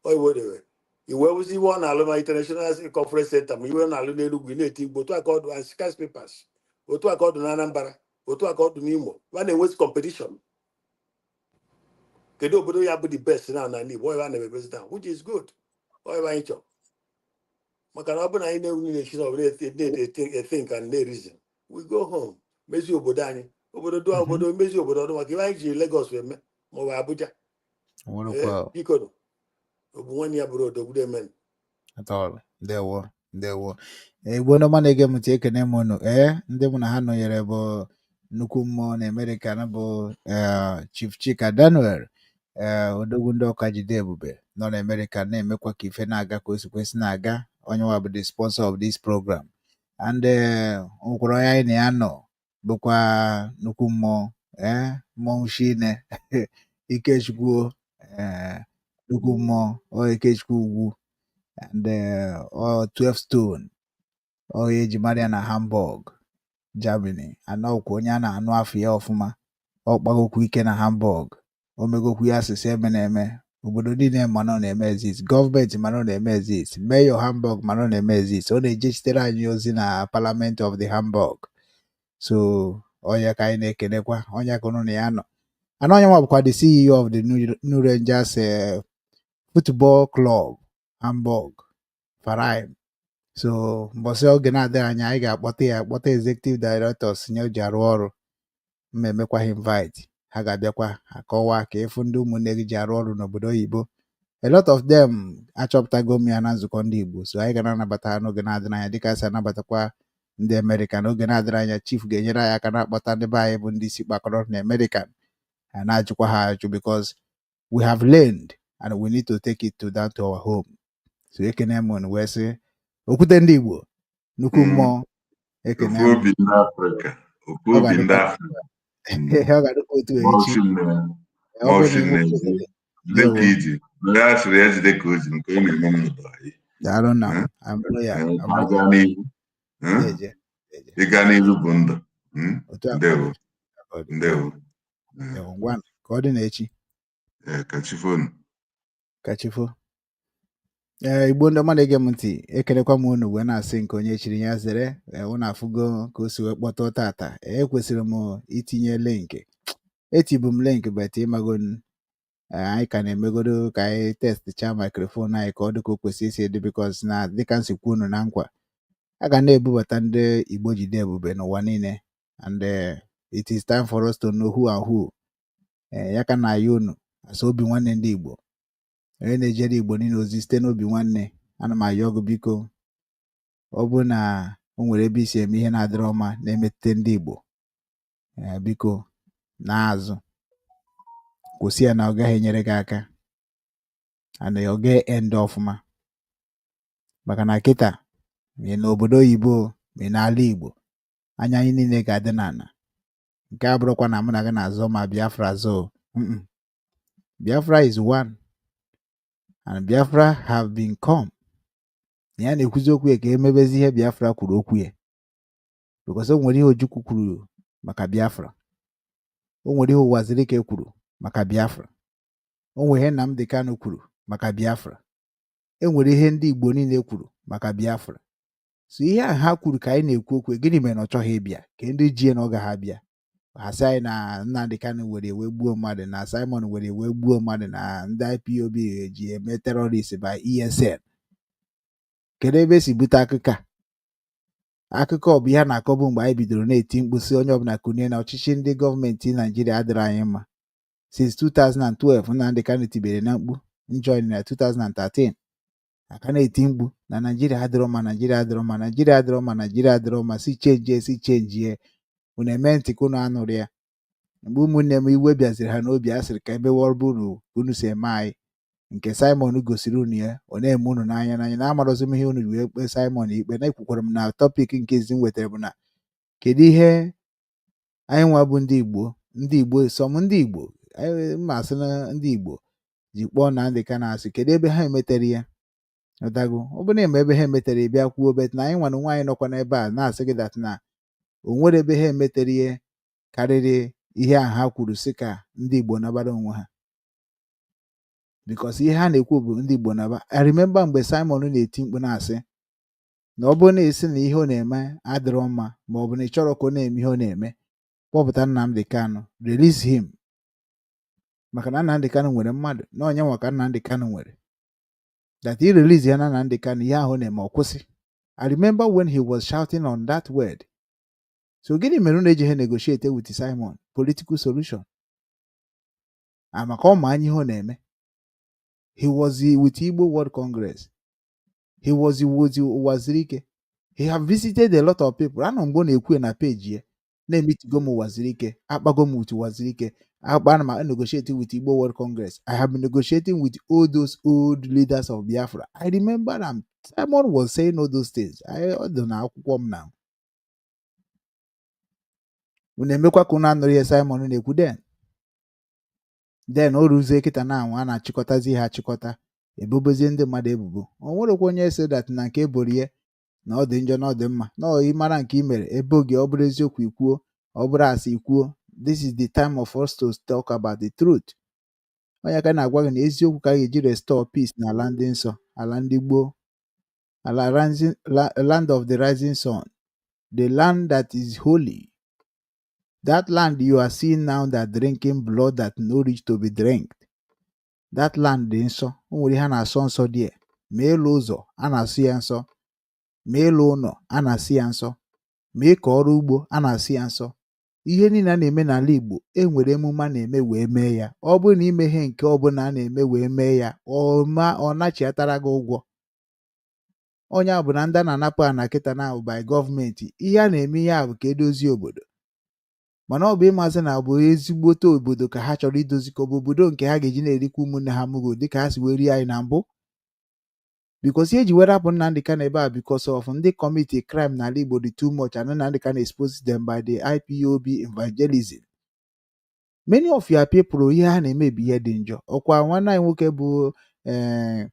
Oiwe iwe wụzi iwe ọ na-alụ ma International Conference Center, ma iwe ọ na-alụ n'Enugwu, ị na-eti mkpu. Otu aka ọdụ and skyscrapers, otu aka ọdụ na Anambra, otu aka ọdụ n'Imo. A na-enwezi competition, kedu obodo ya bụ the best na ala Igbo? Ọ ebe a na-emebezi now, which is good. Ọ ebe anyị chọrọ, maka na ọ bụrụ na anyị na-ewu na-esi na ọbụla na-ethink and na-reason, we go home, mezie obodo anyị, obodo dụọ, obodo mezie obodo ọdụ, maka ibe anyị ji Lagos eme maọbụ Abuja. Nwerekwa. Biko nụ, ogbu nwanne ya bụrụ odogwu emen. At all. Ndewo, ndewo. Igbo ndị ọma na-ege m ntị, ekene m unu. Ee, ndị mụ na ha nọnyere bụ nnukwu mmụọ na Amerịka na bụ Chief Chika Daniel, ee, odogwu ndị ọka jide ebube nọ na Amerịka, na-emekwa ka ife na-aga ka o si kwesị na-aga. Onye nwa bụ the sponsor of this program, and o nwekwara onye anyị na ya nọ bụkwa nnukwu mmụọ, ee, mmọnwụ shine Ikechukwu, ee, nnukwu mmụọ ọ Ikechukwu ugwu, and ọ 12 stone ọ eji mara ya na Hamburg, Germany. Anọkwa onye a na-anụ afọ ya ọfụma. Ọ kpagokwu ike na Hamburg, o megokwu ya asịsị eme na-eme obodo niile, mana ọ na-eme exist, gọọmenti mana ọ na-eme exist, mayor Hamburg mana ọ na-eme exist, ọ na-ejechitere anyị ozi na Parliament of the Hamburg. So onye ka anyị na-ekenekwa, onye ka unu na ya nọ ana, onye nwa bụkwa the CEO of the New Rangers Football Club Hamburg Verein. So mbọsị oge na-adịghị anya, anyị ga-akpọta ya, akpọta executive directors nye o ji arụ ọrụ mma, emekwa ha invite, ha ga-abịakwa akọwa ka ịfụ ndị ụmụnne gị ji arụ ọrụ n'obodo oyibo. A lot of them achọpụtago m ya na nzukọ ndị Igbo, so anyị ga na-anabata ha n'oge na-adịghị anya, dịka a si anabatakwa ndị Amerịka n'oge na-adịghị anya. Chief ga-enyere anyị aka na-akpọta ndị be anyị bụ ndị isi kpakọrọ na Amerịka, a na-ajụkwa ha ajụ, because we have learned and we need to take it to down to our home. So ekene m unu wee sị, okwute ndị Igbo, nnukwu mmụọ, ekene Ofu m. obi ndị Afrịka, ofu Ọ obi ndị ga-adịkwa Afrịka. ọ ga-adịkwa otu a echi. Ọ bụrụ na Mọshin ị na-ezi jide ka Ndewo. iji onye a sịrị ya jide ka o ji nke ọ na-eme n'ụdọ anyị. Daalụ nna m. I'm loyal. I'm Ka loyal. gaa n'ihu. Jeje, jeje. Ịga n'ihu bụ ndụ. Otu a ka ọ Ndewo. dị. Ka ọ dị. Ndewo. Ndewo. Ngwa, ka ọ dị na echi. Ee, ka chi fonu. Ka chi fo. Ee, Igbo ndị ọma na-ege m ntị, ekelekwa m unu wee na-asị nke onye chiri ya zere. Ee, unu afụgo ka o si wee kpọtụ tata. Ekwesịrị m itinye link, etibu m link, but ịmago ee, anyị ka na-emegodo ka anyị testchaa microphone anyị ka ọ dị ka o kwesịrị isi dị, because na dịka m si kwuo unu na nkwa, a ga na-ebubata ndị Igbo jide ebube n'ụwa niile, and it is time for us to know who and who. Ee, ya ka na-ayọ unu asa obi nwanne ndị Igbo, onye na-ejere Igbo niile ozi site n'obi nwanne, ana m ayọ gị, biko, ọ bụ na o nwere ebe isi eme ihe na-adịrọ mma na-emetụta ndị Igbo, ee, biko na-azụ kwụsị ya, na ọ gaghị enyere gị aka and ọ gaghị end ọfụma, maka na kịta, ma ị n'obodo oyibo, ma ị n'ala Igbo, anya anyị niile ga-adị n'ala. Nke a bụrụkwa na mụ na gị na-azọ ma Biafra zọọ. Biafra is one and Biafra have been come. Na ya na-ekwuzi okwu ya ka emebezi ihe Biafra kwuru okwu ya, because o nwere ihe Ojukwu kwuru maka Biafra, o nwere ihe Ụwazirike kwuru maka Biafra, o nwere ihe Nnamdi Kanu kwuru maka Biafra, e nwere ihe ndị Igbo niile kwuru maka Biafra. So ihe a ha kwuru ka anyị na-ekwu okwu. Gịnị mere na ọ chọghị ịbịa? Ka ndị ji na ọ gaghị abịa, ha sị anyị na Nnamdi Kanu were ewe gbuo mmadụ, na Simon were ewe gbuo mmadụ, na ndị IPOB ji eme terrorist by ESN. Kedu ebe esi bute akụkọ a? Akụkọ ọ bụ ihe a na-akọbụ mgbe anyị bidoro na-eti mkpu sị onye ọbụla kunie na ọchịchị ndị gọọmenti Naijiria adịrị anyị mma. Since 2012 Nnamdi Kanu tibere na mkpu, njoin na 2013, aka na-eti mkpu na Naijiria adịrọ mma, Naijiria adịrọ mma, Naijiria adịrọ mma, Naijiria adịrọ mma, si chenjie, si chenjie. Unu eme ntị ka unu anụrụ ya. Mgbe ụmụnne m iwe bịaziri ha n'obi, a sịrị ka ebe wọrọbụ unu ka unu si eme anyị nke Simon gosiri unu ya, ọ na-eme unu n'anya n'anya na amarọzi m ihe unu wee kpee Simon ikpe. Na ekwukwara m na topic nke izizi m wetara bụ na kedu ihe anyị nwa bụ ndị Igbo, ndị Igbo sọm, ndị Igbo anyị mma asị na ndị Igbo ji kpọọ Nnamdi Kanu asị. Kedu ebe ha emetere ya? Ọtago ọ bụrụ na ịma ebe ha emetere ya, bịa kwuo. Bet na anyị nwa na onwe anyị nọkwa n'ebe a na-asị gị that na o nwere ebe ha emetere ihe karịrị ihe ahụ ha kwuru sị ka ndị Igbo nabara onwe ha. Because ihe ha na-ekwu bụ ndị Igbo naba. I remember mgbe Simon na-eti mkpu na-asị na ọ bụrụ na esi na ihe ọ na-eme adịrọ mma, ma ọ bụ na ị chọrọ ka ọ na-eme ihe ọ na-eme, kpọpụta Nnamdi Kanu, release him, maka na Nnamdi Kanu nwere mmadụ na onye nwa ka Nnamdi Kanu nwere, that he release ya na Nnamdi Kanu, ihe ahụ ọ na-eme ọ kwụsị. I remember when he was shouting on that word. So gịnị mere unu ejighị negotiate with Simon political solution? Ah, maka ọ ma anya ihe ọ na-eme. He was with Igbo World Congress, he was with Uwazuruike, he have visited a lot of people. Anọ mgbe ọ na-ekwu ya na page ya na-emitigo m Uwazuruike, akpago m with Uwazuruike, akpa ana m negotiate with Igbo World Congress, I have been negotiating with all those old leaders of Biafra. I remember am, Simon was saying all those things. I ọ dị na akwụkwọ m na unu emekwa ka unu anụrụ ihe Simon na-ekwu. Then o ruzie kịta na anwa a na-achịkọtazi ha achịkọta, ebobozie ndị mmadụ ebubo. O nwerekwa onye sị that na nke eboro ihe na ọ dị njọ na ọ dị mma na ọ ịmara nke ị mere ebo gị. Ọ bụrụ eziokwu ikwuo, ọ bụrụ asị ikwuo. This is the time of us to talk about the truth. Onye ka na-agwa gị na eziokwu ka a ga-eji restore peace n'ala ndị nsọ, ala ndị gboo, ala land of the rising sun, the land that is holy, that land you are seeing now that drinking blood that no reach to be drink. That land dị nsọ. O nwere ihe a na-asọ nsọ dị ma ịlụ ụzọ a na-asụ ya nsọ, ma ịlụ ụlọ a na-asị ya nsọ, ma ịkọ ọrụ ugbo a na-asị ya nsọ. Ihe niile a na-eme n'ala Igbo, e nwere emume a na-eme wee mee ya. Ọ bụrụ na imeghe nke ọbụla a na-eme wee mee ya, ọ ma ọ nachiatara gị ụgwọ. Onye a bụ na ndị a na-anapụ ana kịta na by gọọmenti, ihe a na-eme ihe a bụ ka edozie obodo, mana ọ bụ ịmazị na ọ bụ ezigbote obodo ka ha chọrọ idozi, ka ọ bụ obodo nke ha ga-eji na-erikwa ụmụnne ha mugo dịka ha si wee rie anyị na mbụ. Because ihe eji were rapụ Nnamdi Kanu ebe a, because of ndị commit crime n'ala Igbo dị too much, and Nnamdi Kanu expose them by the IPOB evangelism. Many of your people, ihe ha na-eme bụ ihe dị njọ. Ọkwa nwanne anyị nwoke bụ ee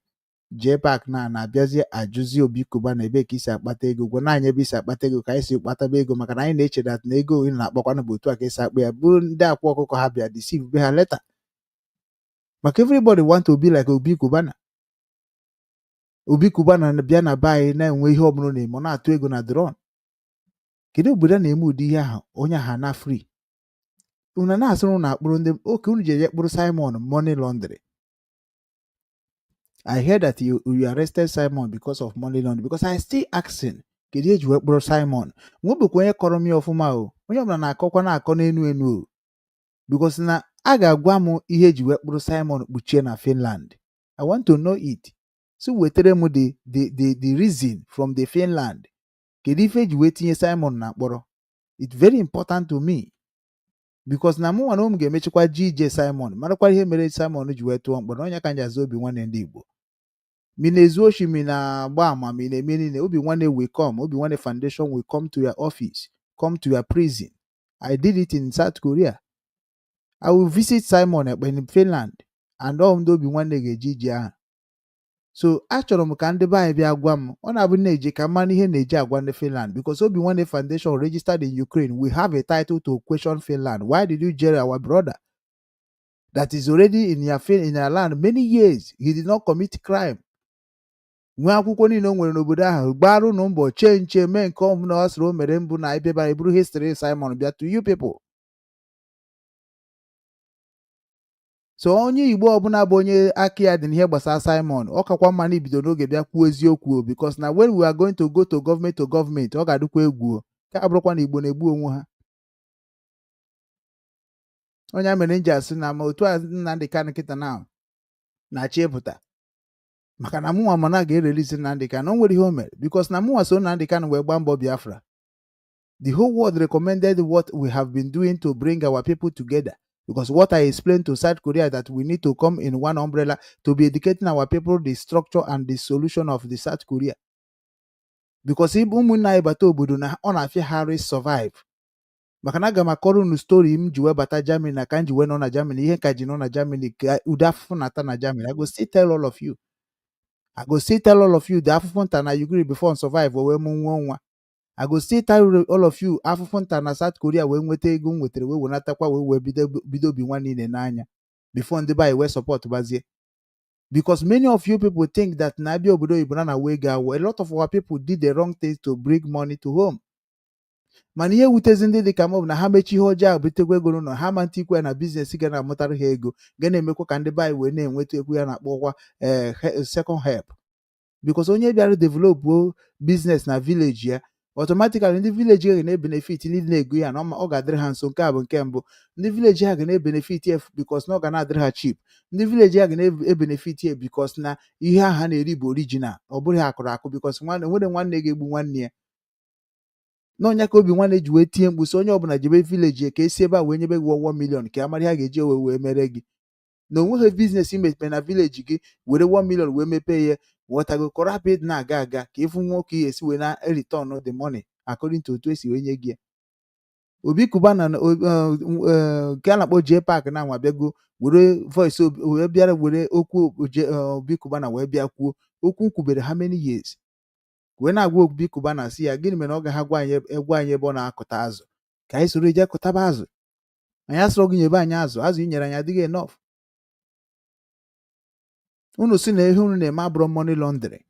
JPAC na na-abịazi ajụzi Obi Kuba na ebe ka isi akpata ego. Gwa na anyị ebe isi akpata ego ka anyị si kpataba ego, maka na anyị na-eche that na ego ị na-akpakwanụ bụ otu a ka esi akpa ya, bụ ndị akwa ọkụkọ ha bịa deceive be ha later, maka everybody want to be like Obi Kubana. Obi Kubana bịa na be anyị na-enwe ihe ọbụla ọ na-eme, ọ na-atụ ego na drone. Kedu obodo a na-eme ụdị ihe ahụ onye ahụ na free? Unu na-asịrị unu akpụrụ ndị oke unu ji eje kpụrụ Simon money laundry. I heard that you arrested Simon because of money laundering, because I still asking kedu eji wee kpụrụ Simon. Nwebekwa onye kọrọ m ya ọfụma o. Onye ọbụla na-akọkwa na-akọ n'enu enu o, because na a ga-agwa m ihe eji wee kpụrụ Simon kpuchie na Finland. I want to know it, so wetere m the reason from the Finland. Kedu ife eji wee tinye Simon na mkpọrọ? It's very important to me, because na mụ nwa na ụmụ ga-emechikwa ji ije Simon marakwa ihe mere Simon ji wee tụọ mkpọrọ. Onye ka m ji azụ Obi Nwanne ndị Igbo, mi na-ezu oshi, mi na-agba ama, mi na-eme niile, Obi Nwanne will come. Obi Nwanne Foundation will come to your office, come to your prison. I did it in South Korea. I will visit Simon Ekpa in Finland, and all ndị Obi Nwanne ga-eje ije ahụ. So achọrọ m ka ndị be anyị bịa gwa m. Ọ na-abụ na-eje ka mmanụ ihe na-eji agwa ndị Finland, because Obi Nwanne Foundation registered in Ukraine, we have a title to question Finland. Why did you jail our brother that is already in your land many years? He did not commit crime. Nwee akwụkwọ niile o nwere n'obodo ahụ, gbara ụnụ mbọ, chee nche, mee nke ọbụla ọ sịrị o mere mbụ na ịbịabara eburu history Simon bịa to you people. So onye Igbo ọbụla bụ onye aka ya dị n'ihe gbasara Simon, ọ kakwa mma na ibido n'oge bịa kwuo eziokwu o, because na when we are going to go to government, ọ ga-adịkwa egwu o. Ka abụrụkwa na Igbo na-egbu onwe ha. Onye a mere m ji asị na ma otu a Nnamdi Kanu kịta na na-achọ ịpụta, maka na mụnwa mana ga-erelease Nnamdi Kanu, o nwere ihe o mere, because na mụnwa so Nnamdi Kanu wee gbaa mbọ Biafra. The whole world recommended what we have been doing to bring our people together, because what I explained to South Korea, that we need to come in one umbrella to be educating our people the structure and the solution of the South Korea, because ịbụ ụmụnne anyị bata obodo na ọ na-afịa ha arụ survive. Maka na aga m akọrọ unu story m ji wee bata Germany, na ka m ji wee nọ na Germany, ihe ka ji nọ na Germany, ka ụdị afụfụ na-ata na Germany. I go still tell all of you, I go still tell all of you the afụfụ nta na Ukraine before survive wee mụ nwa nwa. I go still tell all of you afụfụ nta na South Korea wee nweta ego m nwetara, wee wenatakwa, wee wee bido bido Obi Nwanne niile n'anya before ndị be anyị wee support bazie. Because many of you people think that na abịa obodo oyibo na na-awa ego awụ. A lot of our people did the wrong things to bring money to home. Mana ihe wutezi ndị dị ka m bụ na ha mechi ihe ọjọọ ahụ, butekwa ego n'ụlọ ha, ma ntikwa ya na business ga na-amụtara ha ego, ga na-emekwa ka ndị be anyị wee na-enweta ekwu ya na-akpọkwa ee second help, because onye bịara develop business na village ya, automatically ndị village ga na-ebenefit, ndị na-ego ya na ọ ga-adịrị ha nso. Nke a bụ nke mbụ. Ndị village ha ga na-ebenefit ya because na ọ ga na-adịrị ha cheap. Ndị village ha ga na-ebenefit ya because na ihe ahụ ha na-eri bụ original, ọ bụghị akụrụ akụ, because nwanne nwere nwanne ga-egbu nwanne ya n'ọnya ka obi nwanne ji wee tie mkpu sị onye ọbụla jebe village ya, ka esi ebe a wee nyebe gị 1 million, ka amara ihe a ga-eji wee mere gị na onweghị business imepe na village gị, were 1 million wee mepee ya, ghọtago, kọrọ ịdị na-aga aga ka ịfụ nwoke ihe esi wee na return the money according to otu esi wee nye gị ya. Obi Cubana nke a na-akpọ J Park na anwa bịago were voice wee bịara were okwu Obi Cubana wee bịa kwuo okwu nkwubere how many years, wee na-agwa Obi Cubana si ya gịnị mere ọ ga ha gwa anyị, gwa anyị ebe ọ na-akụta azụ, ka anyị soro jee kụtaba azụ. Anyị asịrọ gị nyebe anyị azụ, azụ i nyere anyị adịghị enough. Unu si na ihe unu na-eme abụrụ money laundry,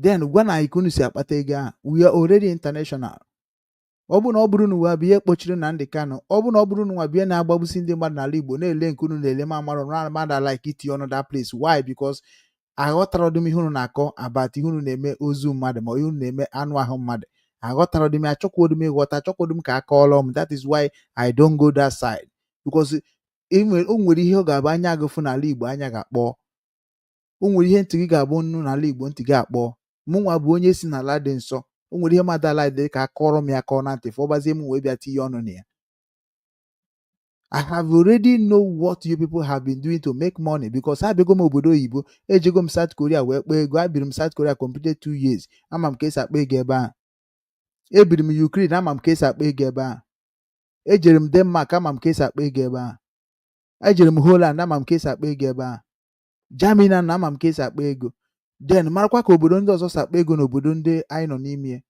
then gwa na anyị ka unu si akpata ego ahụ. We are already international. Ọ bụ na ọ bụrụ na ụwa bụ ihe kpochiri Nnamdi Kanu, ọ bụ na ọ bụrụ na ụwa bụ ihe na-agbagbusi ndị mmadụ n'ala Igbo, na-ele nke unu na-ele ma amarụ na mmadụ like itinye ọnụ that place. Why? Because aghọtara m ihe unu na-akọ about ihe unu na-eme ozu mmadụ, ma ihe unu na-eme anụ ahụ mmadụ. Aghọtara m, achọkwodo m ịghọta, achọkwodo m ka a kọọrọ m. That is why I don't go that side, because o nwere ihe ọ ga-abụ anya gị fụ n'ala Igbo, anya ga-akpọ. O nwere ihe ntị gị ga-abụ nnu n'ala Igbo, ntị gị akpọ. Mụnwa bụ onye si n'ala dị nsọ. O nwere ihe mmadụ ala dị ka akọrọ m ya kọọ na ntị, fọbazie m wee bịa tinye ọnụ na ya. I have already know what you people have been doing to make money, because abịago m obodo oyibo, ejego m South Korea wee kpaa ego. Abiri m South Korea, completed 2 years. Ama m ka esi akpa ego ebe ahụ. Ebiri m Ukraine, ama m ka esi akpa ego ebe ahụ. Ejere m Denmark, ama m ka esi akpa ego ebe ahụ. Ejere m Holland, ama m ka esi akpa ego ebe ahụ. Germany na ama m ka esi akpa ego. Then marakwa ka obodo ndị ọzọ si akpa ego n'obodo ndị anyị nọ n'ime,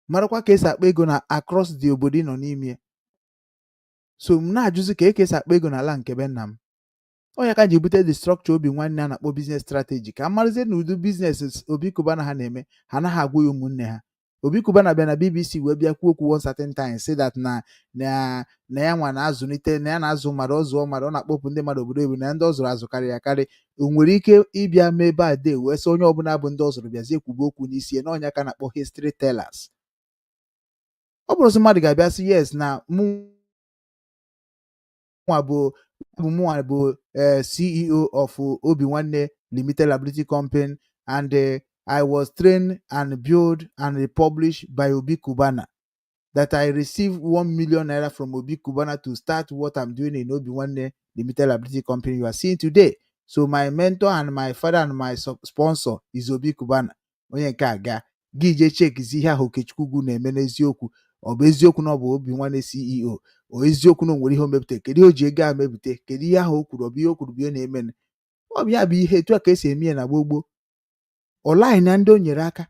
marakwa ka esi akpa ego na across the obodo ị nọ n'ime. So m na-ajụzi ka eke esi akpa ego n'ala nke be nna m. Ọ ya ka m ji bute the structure obi nwanne a na-akpọ business strategy, ka m marazie na ụdị business Obi Cubana ha na-eme, ha anaghị agwa ya ụmụnne ha. Obi Cubana bịa na BBC wee bịa kwuo okwu one certain time, say that na ya nwa na-azụlite, na ya na-azụ mmadụ, ọ zụọ mmadụ, ọ na-akpọpụ ndị mmadụ obodo oyibo, na ndị ọ zụrụ azụ karịrị akarị. O nwere ike ịbịa mee ebe a dee wee sị onye ọbụla bụ ndị ọ zụrụ bịazie kwube okwu n'isi ya, na ọnya ka na-akpọ history tellers. Ọ bụrụ sị mmadụ ga-abịa sị yes, na mụ nwa bụ mụnwa bụ CEO of Obi Nwanne Limited Liability Company, and I was trained and built and published by Obi Cubana, that I received ₦1 million from Obi Cubana to start what I'm doing in Obi Nwanne Limited Liability Company you are seeing today. So my mentor and my father and my sponsor is Obi Cubana. Onye nke a ga gị jee chekizi ihe ahụ Okechukwu ugwu na-eme n'eziokwu. Ọ bụ eziokwu na ọ bụ Obi Nwanne CEO? Ọ eziokwu na o nwere ihe o mepụta? Kedu ihe o ji ego a mepụta? Kedu ihe ahụ o kwuru? Ọ bụ ihe o kwuru bụ ihe na-eme? Ọ bụ ya bụ ihe etu a ka esi eme ya na gboo gboo. Ọlaị na ndị o nyere aka,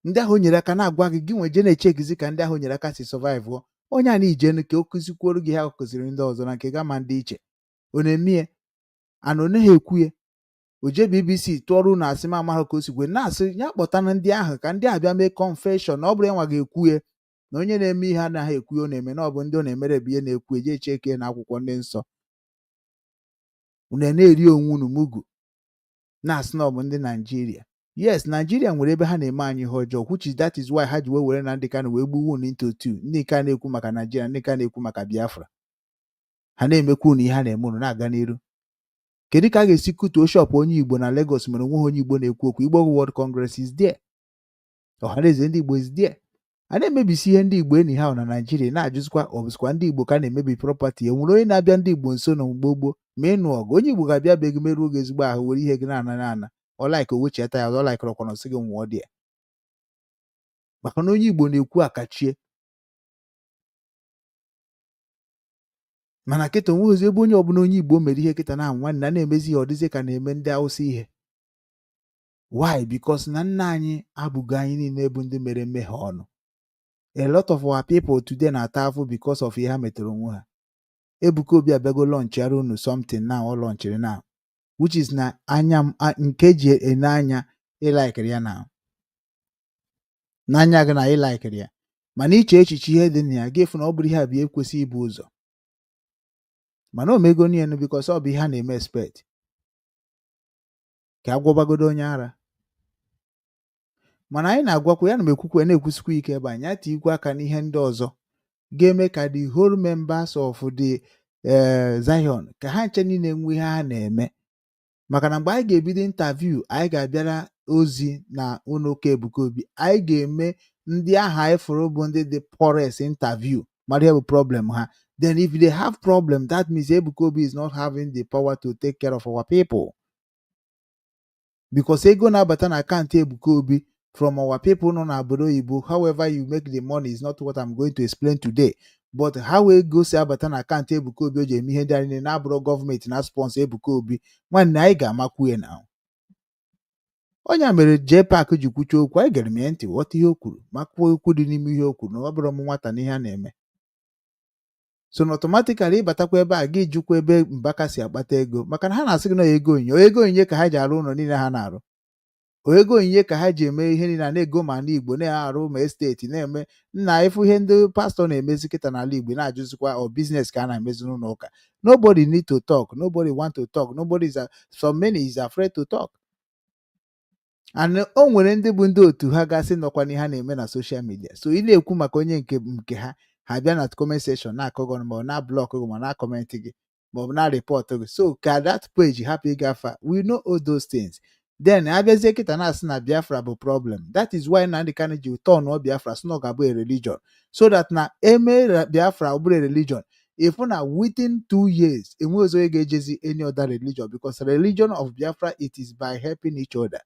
ndị ahụ o nyere aka na-agwa gị, gị nwe je na-echekizi ka ndị ahụ o nyere aka si survive. Onye a na ijenu ka o kụzikwuoro gị ihe ahụ kụziri ndị ọzọ na nke ga ma ndị iche ọ na-eme ya ana ọ naghị ekwu ya. O jee BBC tụọrọ unu asị m amaghị ka o si kwe na-asị ya kpọtana ndị ahụ ka ndị a bịa mee confession, na ọ bụrụ ya nwa ga-ekwu ya, na onye na-eme ihe anaghị ekwu ya ọ na-eme, na ọ bụ ndị ọ na-emere bụ ihe na-ekwu. Eje cheke na akwụkwọ ndị nsọ. Unu na-eri onwe unu mugu, na-asị na ọ bụ ndị Naijiria. Yes, Naijiria nwere ebe ha na-eme anyị ihe ọjọọ, which is that is why ha ji wee were Nnamdi Kanu wee gbuwe unu into two. Ndị nke a na-ekwu maka Naijiria, ndị nke a na-ekwu maka Biafra. Ha na-emekwa unu ihe ha na-eme unu na-aga n'iru. Kedu ka a ga-esi kutuo shop onye Igbo na Lagos mere onweghị onye Igbo na-ekwu okwu? Igbo World Congress is there, Ọhaneze ndị Igbo is there. A na-emebisi ihe ndị Igbo enyi ha na Naijiria, na-ajụzikwa ọ bụzikwa ndị Igbo ka a na-emebi property. E nwere onye na-abịa ndị Igbo nso na mgbe gboo ma ịnụ ọgụ, onye Igbo ga-abịa be gị merụọ gị ezigbo ahụ, were ihe gị na-ana na-ana. Ọ like o wechiata ya, ọ like ọkwa na ọsị gị nwụọ dị ya, maka na onye Igbo na-ekwu akachie. Mana kịta onweghịzi ebe onye ọbụla onye Igbo mere ihe kịta na nwanne a na-emezi ya, ọ dịzị ka na-eme ndị Awụsa ihe. Why? Because na nna anyị abụghị anyị niile bụ ndị mere mmehie ọnụ. A lot of our people today na-ata afụ because of ihe ha metere onwe ha. Ebuka Obi abịago launchara unu something now. Ọ launchịrị now. Which is na anya m nke ji ene anya ịlikeri ya na n'anya gị na ịlikeri ya, mana iche echiche ihe dị na ya, gị fụ na ọ bụrụ ihe a bụ ihe kwesịrị ibu ụzọ. Mana o mego niile because ọ bụ ihe a na-eme expect ka agwọbagodo onye ara. Mana anyị na-agwakwa ya na m ekwukwe na-ekwusikwa ike ebe anyị atikwu aka n'ihe ndị ọzọ ga-eme ka the whole members of the Zion, ka ha nche niile nwee ihe ha na-eme, maka na mgbe anyị ga-ebido interview, anyị ga-abịara ozi na ụlọ ụka Ebuka Obi. Anyị ga-eme ndị ahụ anyị fụrụ bụ ndị dị poorest interview, mara ihe bụ problem ha. Then if they have problem, that means Ebuka Obi is not having the power to take care of our people, because ego na-abata na akaụntụ Ebuka Obi from our people nọ n'obodo oyibo, however you make the money is not what I'm going to explain today, but how ego si abata na akaụntụ Ebuka Obi o ji eme ihe ndị a niile na-abụrụ gọọmenti na sponsor Ebuka Obi. Nwanne, anyị ga-amakwu ya na onye a mere JPAC ji kwuchie okwu. Anyị gere m ya ntị, ghọta ihe o kwuru, ma kwuo okwu dị n'ime ihe o kwuru na ọ bụrụ m nwata n'ihe a na-eme. So na automatically ịbatakwa ebe a, gị jụkwa ebe Mbaka si akpata ego, maka na ha na-asị gị na ego onyinye, ego onyinye ka ha ji arụ ụlọ niile ha na-arụ, ego onyinye ka ha ji eme ihe niile a na-ego ma ala Igbo na-arụ ma estate na-eme nna. Ịfụ ihe ndị pastọ na-emezi kịta n'ala Igbo, na-ajụzikwa ọ business ka a na-emezi n'ụlọ ụka. Nobody need to talk, nobody want to talk, nobody is so many is afraid to talk. And o nwere ndị bụ ndị otu ha gasị nọkwa n'ihe ha na-eme na social media. So ị na-ekwu maka onye nke ha, ha bịa na comment section na-akọ gị ọnụ, ma ọ na-block gị, ma ọ na-comment gị, ma ọ bụ na-report gị, so ka that page hapụ ịgafe. We know all those things. Then abịazie kịta na-asị na Biafra bụ problem. That is why Nnamdi Kanu ji turn Biafra sị na ọ ga-abụ a religion, so that na eme Biafra ọ bụrụ a religion, ịfụ na within 2 years enwe ọzọ onye ga-ejezi any other religion, because religion of Biafra, it is by helping each other.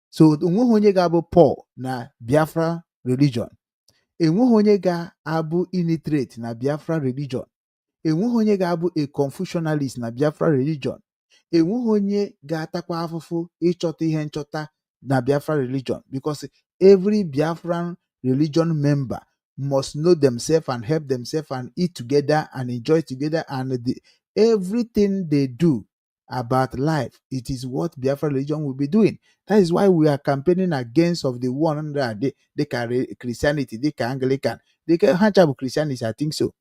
So onweghị onye ga-abụ poor na Biafra religion, enweghị onye ga-abụ illiterate na Biafra religion, enweghị onye ga-abụ a confusionalist na Biafra religion, enweghị onye ga-atakwa afụfụ ịchọta ihe nchọta na Biafra religion, because every Biafran religion member must know themselves and help themselves and eat together and enjoy together, and everything they do about life, it is what Biafra religion will be doing. That is why we are campaigning against of the one that dịka Christianity, dịka Anglican, dịka ha ncha bụ Christianity, I think so.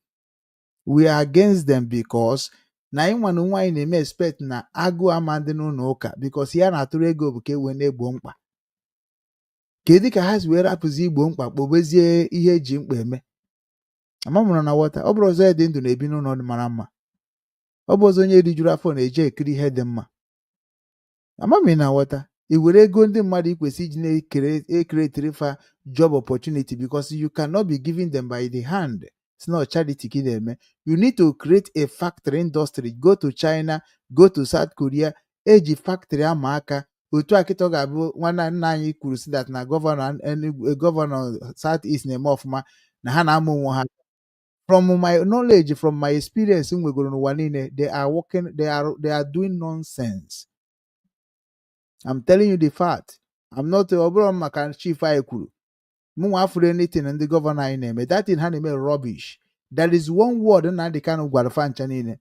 We are against them because na anyị nwa na onwe anyị na-eme expect na agụụ ama ndị n'ụlọ ụka, because ya na-atụrụ ego bụ ka e wee na-egbo mkpa. Kedu ka ha si wee rapụzi igbo mkpa, kpobezie ihe eji mkpa eme? Amamụrụ na wọta ọ bụrụ ọzọ ya dị ndụ na-ebi n'ụlọ dị mara mma, ọ bụ ọzọ onye rijuru afọ na-eje ekiri ihe dị mma. Amami na nghọta i were ego ndị mmadụ i kwesị iji na-ekere ecreateri fa job opportunity, because you cannot be giving them by the hand. It's not charity ka ị na-eme. You need to create a factory industry. Go to China, go to South Korea, eji factory ama aka otu a. Kịta ọ ga-abụ nwanne nna anyị kwuru si that na gọvanọ Enugu, gọvanọ South East na-eme ọfụma na ha na-amụ onwe ha. From my knowledge, from my experience m nwegoro n'ụwa niile, they are working, they are doing nonsense. I'm telling you the fact. I'm not, ọ bụrụ maka chief anyị kwuru mụ nwa afụrụ anything ndị gọvanọ anyị na-eme. That thing ha na-eme rubbish. There is one word Nnamdi Kanu gwara fa ncha niile.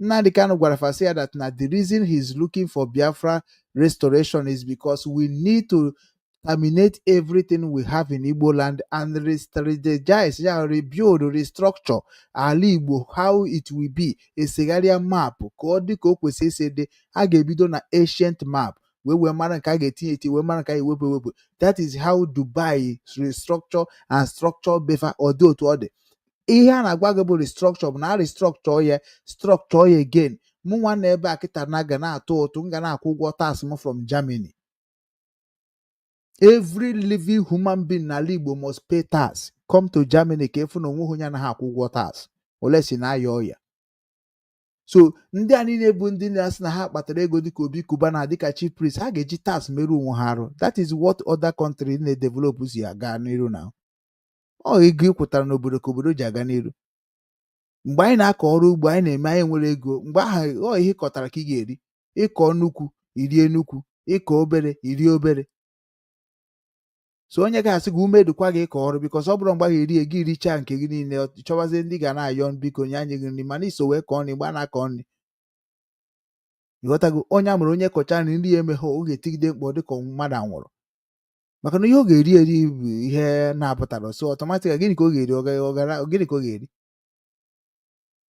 Nnamdi Kanu gwara fa sị ya that na the reason he's looking for Biafra restoration is because we need to terminate everything we have in Igbo land and re-strategize ya, rebuild, restructure ala Igbo how it will be, esegharịa map ka ọ dị ka o kwesịrị isi dị. A ga-ebido na ancient map wee mara nke a ga-etinye eti, wee mara nke a ga-ewepụ ewepụ. That is how Dubai restructure and structure befa ọ dị otu ọ dị. Ihe a na-agwa gị bụ restructure bụ na a restructure ya, structure ya again. Mụ nwa na ebe a kịta na ga na-atụ ụtụ, m ga na-akwụ ụgwọ tax m from Germany. Every living human being n'ala Igbo must pay tax. Come to Germany ka efu na onweghị onye anaghị akwụ ụgwọ tax ole si na aya ọya. So ndị a niile bụ ndị na-asị na ha kpatara ego dịka Obi Cubana, dịka chief priest, ha ga-eji tax merụ onwe ha arụ. That is what other country na-edevelop si aga n'iru. Na ọ ego ị kwụtara n'obodo ka obodo ji aga n'iru. Mgbe anyị na-akọ ọrụ ugbo, anyị na-eme, anyị nwere ego mgbe ahụ. Ọ ihe ị kọtara ka ị ga-eri. Ịkọ nnukwu, irie nnukwu; ịkọ obere, irie obere. So onye ga-asị gị ume dịkwa gị ịkọ ọrụ, because ọ bụrụ mgbe a ga-eri gị richaa nke gị niile, chọwazie ndị ga na-ayọ biko nye anyị gị nri, mana iso wee kọọ nri mgbe a na-akọ nri. Ịghọtago? Onye a mụrụ, onye kọcha nri, nri ya emeghe, ọ ga-etigide mkpọ dịka mmadụ anwụrụ, maka na ihe ọ ga-eri eri bụ ihe na-apụtara. So automatically, gịnị ka ọ ga-eri? Gịnị ka ọ ga-eri?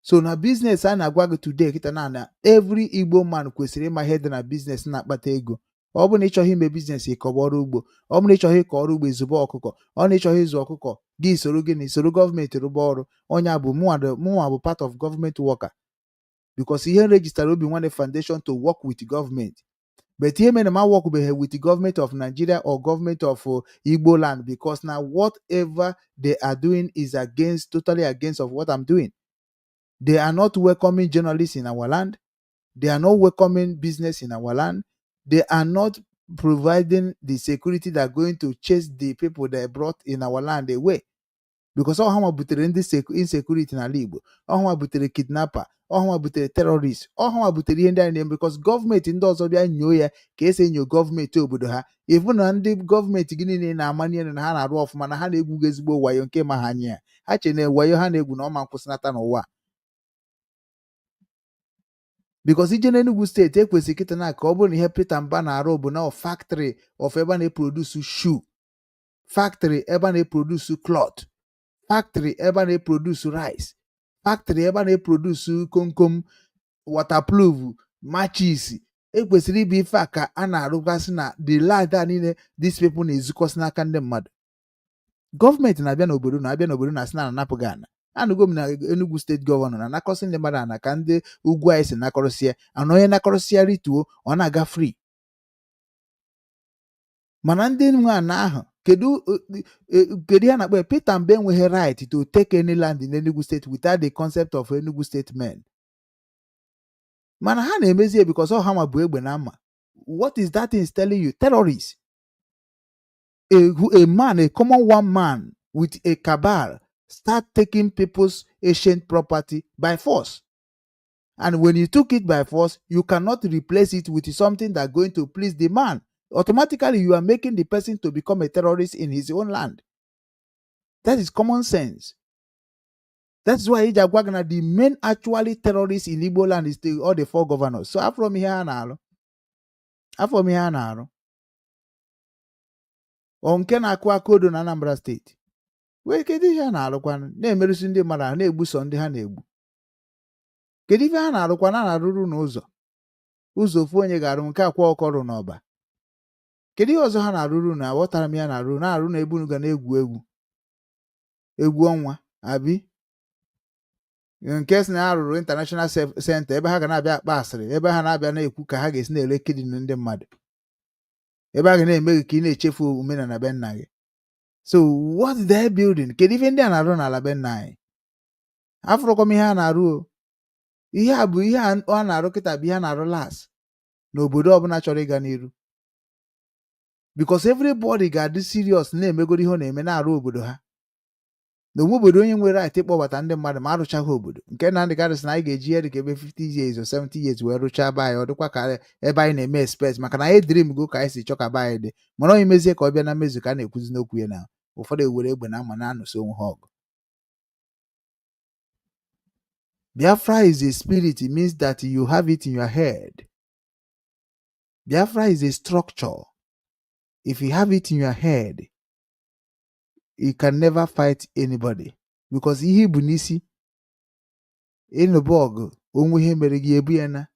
So na business a na-agwa gị today kịta na every Igbo man kwesịrị ịma ihe dị na business na-akpata ego. Ọ bụrụ na ị chọghị ime business, ịkọba ọrụ ugbo. Ọ bụrụ na ị chọghị ịkọ ọrụ ugbo, ịzụba ọkụkọ. Ọ na ịchọghị ịzụ ọkụkọ gị, soro gịnị? Soro gọọmenti rụba ọrụ. Onye a bụ mụnwa bụ part of government worker, because ihe register Obi Nwanne Foundation to work with government. But ihe mere ma workbeghị with the government of Nigeria or government of Igbo land, because na whatever they are doing is against, totally against of what I'm doing. They are not welcoming journalists in our land. They are not welcoming business in our land. They are not providing the security that are going to chase the people they brought in our land away, because ọ ha butere ndị insecurity n'ala Igbo, ọ ha butere kidnapper, ọ ha butere terrorist, ọ ha butere ihe ndị anyị na-eme, because gọọmenti ndị ọzọ bịa nyoo ya ka esi enyo gọọmenti obodo ha. Ịfụ na ndị gọọmenti gị niile na-amanye na ha na-arụ ọfụma, na ha na-egwu gị ezigbo wayo nke ma ha anya ya, ha che na wayo ha na-egwu na ọma nkwụsịnata n'ụwa, because ije n'Enugu steeti, ekwesịrị kịta na ka ọ bụrụ na ihe Peter Mba na-arụ bụ na factory of ebe a na-eproduce shoe, factory ebe a na-eproduce cloth, factory ebe a na-eproduce rice, factory ebe a na-eproduce komkom, waterproof, matches. Ekwesịrị ịbụ ife a ka a na-arụgasị na the land a niile these people na-ezukọsị n'aka ndị mmadụ. Gọọmenti na-abịa n'obodo na-asị na anapụ gị ana. Anụgo m na Enugu steeti governor na-anakọsị ndị mmadụ ana ka ndị ugwu anyị si nakọrọsịa ana. Onye nakọrọsịa rituo, ọ na-aga free. Mana ndị nwe ana ahụ, kedu kedu ihe a na-akpọ ya? Peter Mba enweghị right to take any land in Enugu State without the concept of Enugu State men. Mana ha na-emezi ya because ọ ha ma bụ egbe na mma. What is that thing is telling you? Terrorists. A man, a common one man with a cabal start taking people's ancient property by force, and when you took it by force, you cannot replace it with something that going to please the man. Automatically, you are making the person to become a terrorist in his own land. That is common sense. That's why iji agwa gị na the main actually terrorists in Igbo land is all the four governors. So afọ m ihe ha na-arụ, afọ m ihe ha na-arụ. Ọ nke na-akụ aka odo na Anambra steeti wee, kedu ihe ha na-arụkwanụ? Na-emerụsi ndị mmadụ ahụ, na-egbu sọ ndị ha na-egbu. Kedu ife ha na-arụkwa? Na na-arụrụ n'ụzọ ụzọ ofu onye ga-arụ nke akwa ọkọrụ n'ọba. Kedu ihe ọzọ ha na-arụrụ? Na aghọtara m ya na-arụ na-arụ na ebe unu ga na-egwu egwu egwu ọnwa abi nke si na ha rụrụ international center ebe ha ga na-abịa akpa asịrị, ebe ha na-abịa na-ekwu ka ha ga-esi na-ere kidney ndị mmadụ, ebe a ga na-eme gị ka ị na-echefu omenala be nna gị. So what is they building? Kedu ife ndị a na-arụ n'ala be nna anyị? Afụrụkwa m ihe a na-arụ o. Ihe a bụ ihe a na-arụ kịta bụ ihe a na-arụ last n'obodo ọbụla chọrọ ịga n'iru, because everybody ga-adị serious na-emegoro ihe ọ na-eme na-arụ obodo ha. Na onwe obodo onye nwere right ịkpọbata ndị mmadụ ma arụchaghị obodo nke Nnamdị Kanu sị na anyị ga-eji ihe dịka ebe 50 years or 70 years wee rụchaa be anyị. Ọ dịkwa ka ebe anyị na-eme expect, maka na anyị dream go ka anyị si chọ ka be anyị dị. Mana onye mezie ka ọ bịa na mmezu ka a na-ekwuzi n'okwu ya na ụfọdụ ewere egbe na mma na-anụso onwe ha ọgụ. Biafra is a spirit. It means that you have it in your head. Biafra is a structure. If you have it in your head, you can never fight anybody, because ihe ibu n'isi ịnụba ọgụ onwe ihe mere gị ebu ya na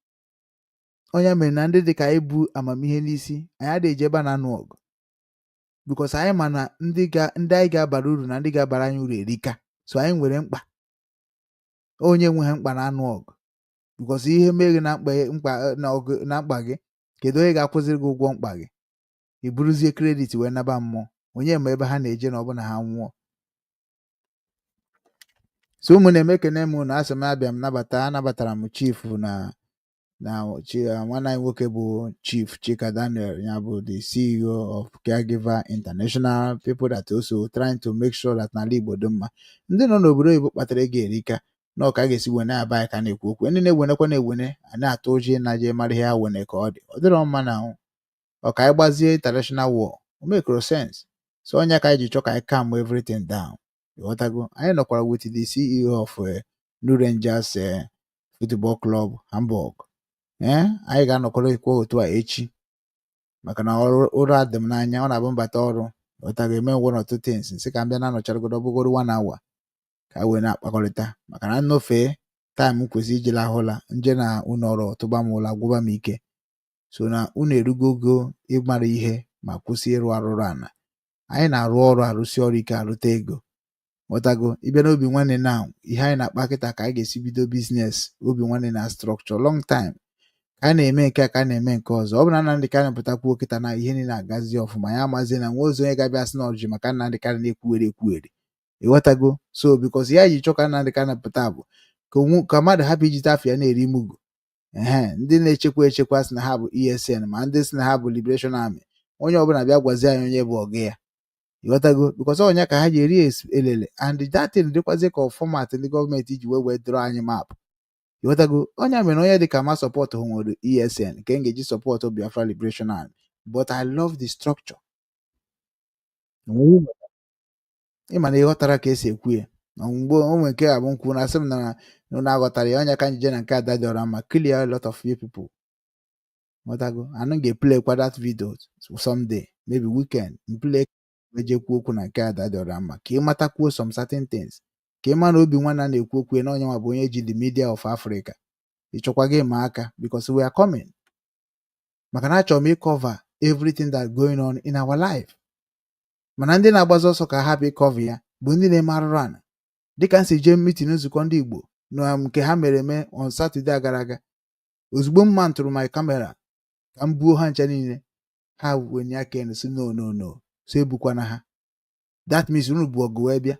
onye mere na ndị dị ka anyị bu amamihe n'isi anyị adịghị eje ebe a na-anụ ọgụ, because anyị ma na ndị ga ndị anyị ga-abara uru na ndị ga-abara anyị uru erika. So anyị nwere mkpa onye nwe ha mkpa na-anụ ọgụ, because ihe mee gị na mkpa mkpa na ọgụ na mkpa gị, kedu onye ga-akwụziri gị ụgwọ mkpa gị? I buruzie credit wee naba mmụọ. Onye ma ebe ha na-eje na ọbụna ha nwụọ? So ụmụ na-eme ekene m na asị m abịa m nabata, anabatara m chief na chi nwanne anyị nwoke bụ Chief Chika Daniel, ya bụ the CEO of Caregiver International, people that also trying to make sure that n'ala Igbo dị mma. Ndị nọ n'obodo oyibo kpatara ego erika na ọ ka a ga-esi wene aba anyị ka na-ekwu okwu. Ndị na-ewenekwa na-ewene a na-atụ ụjọ ịna je mara ihe ha wene ka ọ dị. Ọ dịrọ mma na ọ ka anyị gbazie international war. O mekoro sense. So onye ka anyị ji chọ ka anyị calm everything down. Ịghọtago? Anyị nọkwara with the CEO of New Rangers Football Club Hamburg. Ee, anyị ga-anọkọrọ ikwu otu a echi, maka na ọrụ ụra dị m n'anya. Ọ na-abụ mbata ọrụ ụta ga-eme one or two things, nsị ka m bịa na-anọcharịgodo ọbụgoro one hour ka a wee na-akpakọrịta, maka na nnọfee time m kwesịrị iji lahụ ụla nje na ụlọ ọrụ tụba m ụla gwụba m ike. So na unu erugo ogo ịmara ihe ma kwụsị ịrụ arụrụ ana. Anyị na-arụ ọrụ, arụsi ọrụ ike, arụta ego. Ghọtago? Ịbịa n'obi nwanne na ihe anyị na-akpa kịta, ka anyị ga-esi bido business obi nwanne na structure long time, ka a na-eme nke a, ka a na-eme nke ọzọ. Ọ bụ na Nnamdị Kanụ pụtakwuo kịta na ihe niile agazi ọfụma, ya amazie na nwa ozi onye ga-abịa sị na ọjị maka Nnamdị Kanụ na-ekwugheri ekwugheri. Ịghọtago? So because ya ji chọ ka Nnamdị Kanụ pụta bụ ka ka mmadụ hapụ ijite afọ ya na-eri mugu. Ehe, ndị na-echekwa echekwa sị na ha bụ ESN, ma ndị sị na ha bụ Liberation Army, onye ọbụla bịa gwazie anyị onye bụ ọgụ ya. Ịghọtago? Because ọnya ka ha ji eri elele, and that thing dịkwazie ka format ndị gọọmenti ji wee draw anyị map. Ịghọtago? Onye mere onye dị ka ma support ha nwere ESN nke m ga-eji support Biafra Liberation Army, but I love the structure. Ịma na ịghọtara ka esi ekwu ya na mgbe o nwere nke abụ nkwu na asị m na na aghọtara ya. Onye ka njije na nke ada dị ọra mma clear a lot of you people. Ghọtago? And m ga-eplay kwa that video someday, maybe weekend, m play wee jee kwuo okwu na nke ada dị ọra mma ka ị matakwuo some certain things, ka ị ma na obi nwanna na-ekwu okwu ya na onye nwa bụ onye ji the media of Africa. Ịchọkwa gị ma aka, because we are coming, maka na achọrọ m ịcover everything that going on in our life. Mana ndị na-agbazi ọsọ ka ha hapụ ịcover ya bụ ndị na-eme arụrụ ana, dịka m si jee meeting nzukọ ndị Igbo na nke ha mere eme on Saturday gara aga. Ozugbo m mantụrụ my camera ka m buo ha ncha niile, ha wenye aka elu si, "No, no, no," so ebukwana ha. That means unu bụ ọgụ wee bịa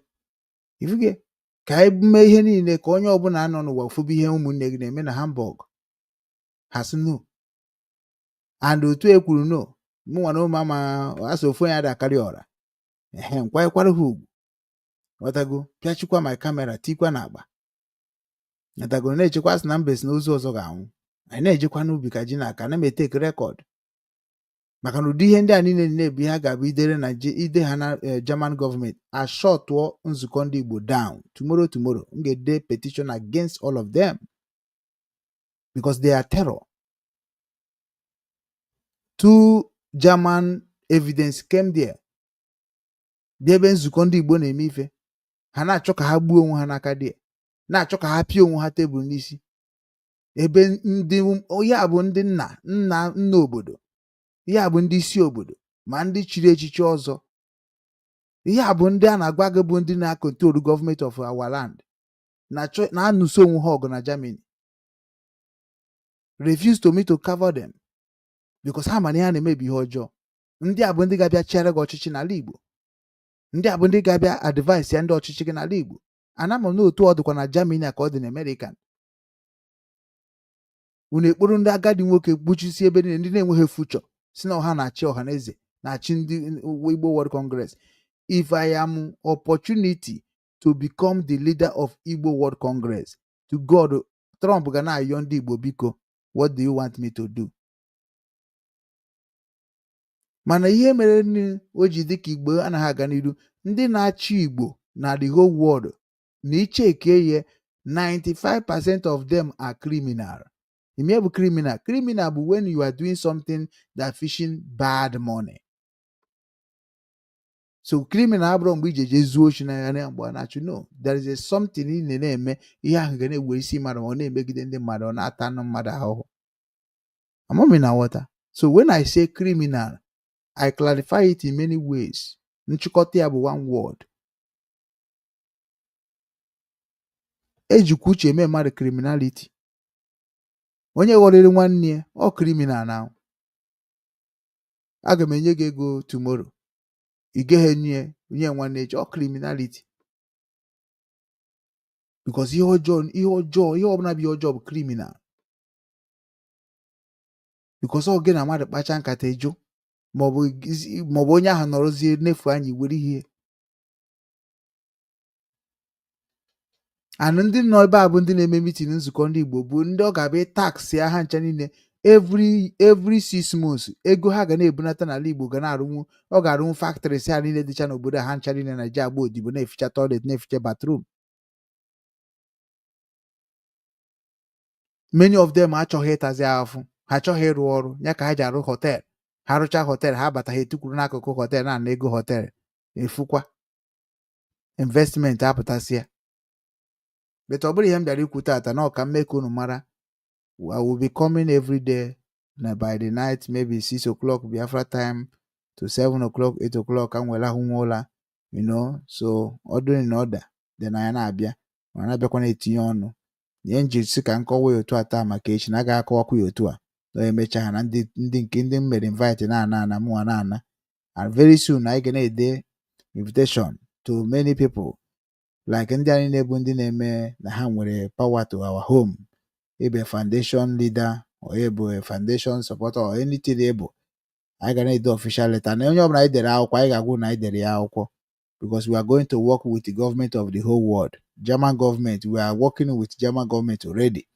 ifuge ka anyị mee ihe niile ka onye ọbụla nọ n'ụwa fụbụ ihe ụmụnne gị na-eme na Hamburg. Ha sị no, and otu e kwuru no, mụnwa na ụmụ ama asị ofu onye ada akarị ọra. Ehe, nkwanyekwara ha ugwu. Ghọtago? Pịachikwa my camera, tikwa n'akpa. Ghọtago? Na-echekwa sị na mbe si na ozu ọzọ ga-anwụ. Anyị na-ejekwa n'ubi ka ji na-aka na m etake record, maka na ụdị ihe ndị a niile na-ebu ihe a ga-abụ idere na ide ha na German gọọmenti ashọtụọ nzukọ ndị Igbo down. Tomorrow, tomorrow, m ga-ede petition against all of them because they are terror. Two German evidence came there, bịa ebe nzukọ ndị Igbo na-eme ife, ha na-achọ ka ha gbuo onwe ha n'aka dị, na-achọ ka ha pịa onwe ha tebụl n'isi, ebe ndị ya bụ ndị nna nna nna obodo, ya bụ ndị isi obodo, ma ndị chiri echichi ọzọ, ihe a bụ ndị a na-agwa gị bụ ndị na-acontrol gọọmenti of our land, na-achọ na-anụso onwe ha ọgụ na Germany, refuse to me to cover them because ha ma na ihe a na-emebi ihe ọjọọ. Ndị a bụ ndị ga-abịa chịara gị ọchịchị n'ala Igbo. Ndị a bụ ndị ga-abịa advice ya ndị ọchịchị gị n'ala Igbo. Ana m n'otu ọ dịkwa na Germany a ka ọ dị na American. Unu ekporo ndị agadi nwoke gbuchisi ebe niile, ndị na-enweghị future, si na ọha na-achị ọha na eze, na-achị ndị Igbo World Congress. If I am opportunity to become the leader of Igbo World Congress, to God, Trump ga na-ayọ ndị Igbo, "Biko, what do you want me to do?" Mana ihe mere nne o ji dị ka Igbo anaghị aga n'iru, ndị na-achị Igbo na the whole world na icheke ya, 95% of them are criminal. Ime bụ criminal. Criminal bụ when you are doing something that fishing bad money. So criminal abụrụ mgbe iji eje zuo ochi na ya mgbe a na-achụ. No, there is a something ị na-eme, ihe ahụ ga na-ewe isi mmadụ, ma ọ na-emegide ndị mmadụ, ọ na-ata anụ mmadụ ahụhụ. Amami na nghọta. So when I say criminal, I clarify it in many ways. Nchịkọta ya bụ one word. Ejikwa uche eme mmadụ criminality. Onye ghọrịrị nwanne ya, ọ criminal. Na aga m enye gị ego tomorrow, ị gaghị enye nye nwanne echi, ọ criminality, because ihe ọjọọ, ihe ọjọọ, ihe ọbụla bụ ihe ọjọọ bụ criminal, because ọ gị na mmadụ kpacha nkata ejo, maọbụ onye ahụ nọrọzie n'efu anyị were ihe. And ndị nọ ebe a bụ ndị na-eme meeting nzukọ ndị Igbo, bụ ndị ọ ga-abịa tax ya ha ncha niile every 6 months. Ego ha ga na-ebunata n'ala Igbo ga na-arụnwu, ọ ga-arụnwu factories ha niile dịcha n'obodo a. Ha ncha niile na-eji agba odibo, na-eficha toilet, na-eficha bathroom. Many of them achọghị ịtazi ahụhụ, ha achọghị ịrụ ọrụ ya ka ha ji arụ hotel. Ha rụchaa hotel, ha bata, ha etukwuru n'akụkụ hotel na-ana ego hotel efukwa. Investment apụtasịa. But ọ bụrụ ihe m bịara ikwu tata na ọka mme ka unu mara, I will be coming every day na by the night, maybe 6 o'clock Biafra time to 7 o'clock, 8 o'clock, ka m were ahụ nwa ụla. So ọ dịrị na ọda, then anyị na-abịa, ma na-abịakwa na-etinye ọnụ. Ihe m ji si ka m kọwa ya otu a taa maka echi na agaghị akọwakwa ya otu a na emecha ha na ndị nke ndị m mere invite na-ana ana mụnwa na-ana. And very soon anyị ga na-ede invitation to many people, like ndị anyị na-ebu, ndị na-eme na ha nwere power to our home, ịbụ foundation leader or ịbụ a foundation supporter or anything ịbụ. Anyị ga na-ede official letter na onye ọbụla anyị dere akwụkwọ, anyị ga-agwụ na anyị dere ya akwụkwọ, because we are going to work with the government of the whole world, German government. We are working with German government already.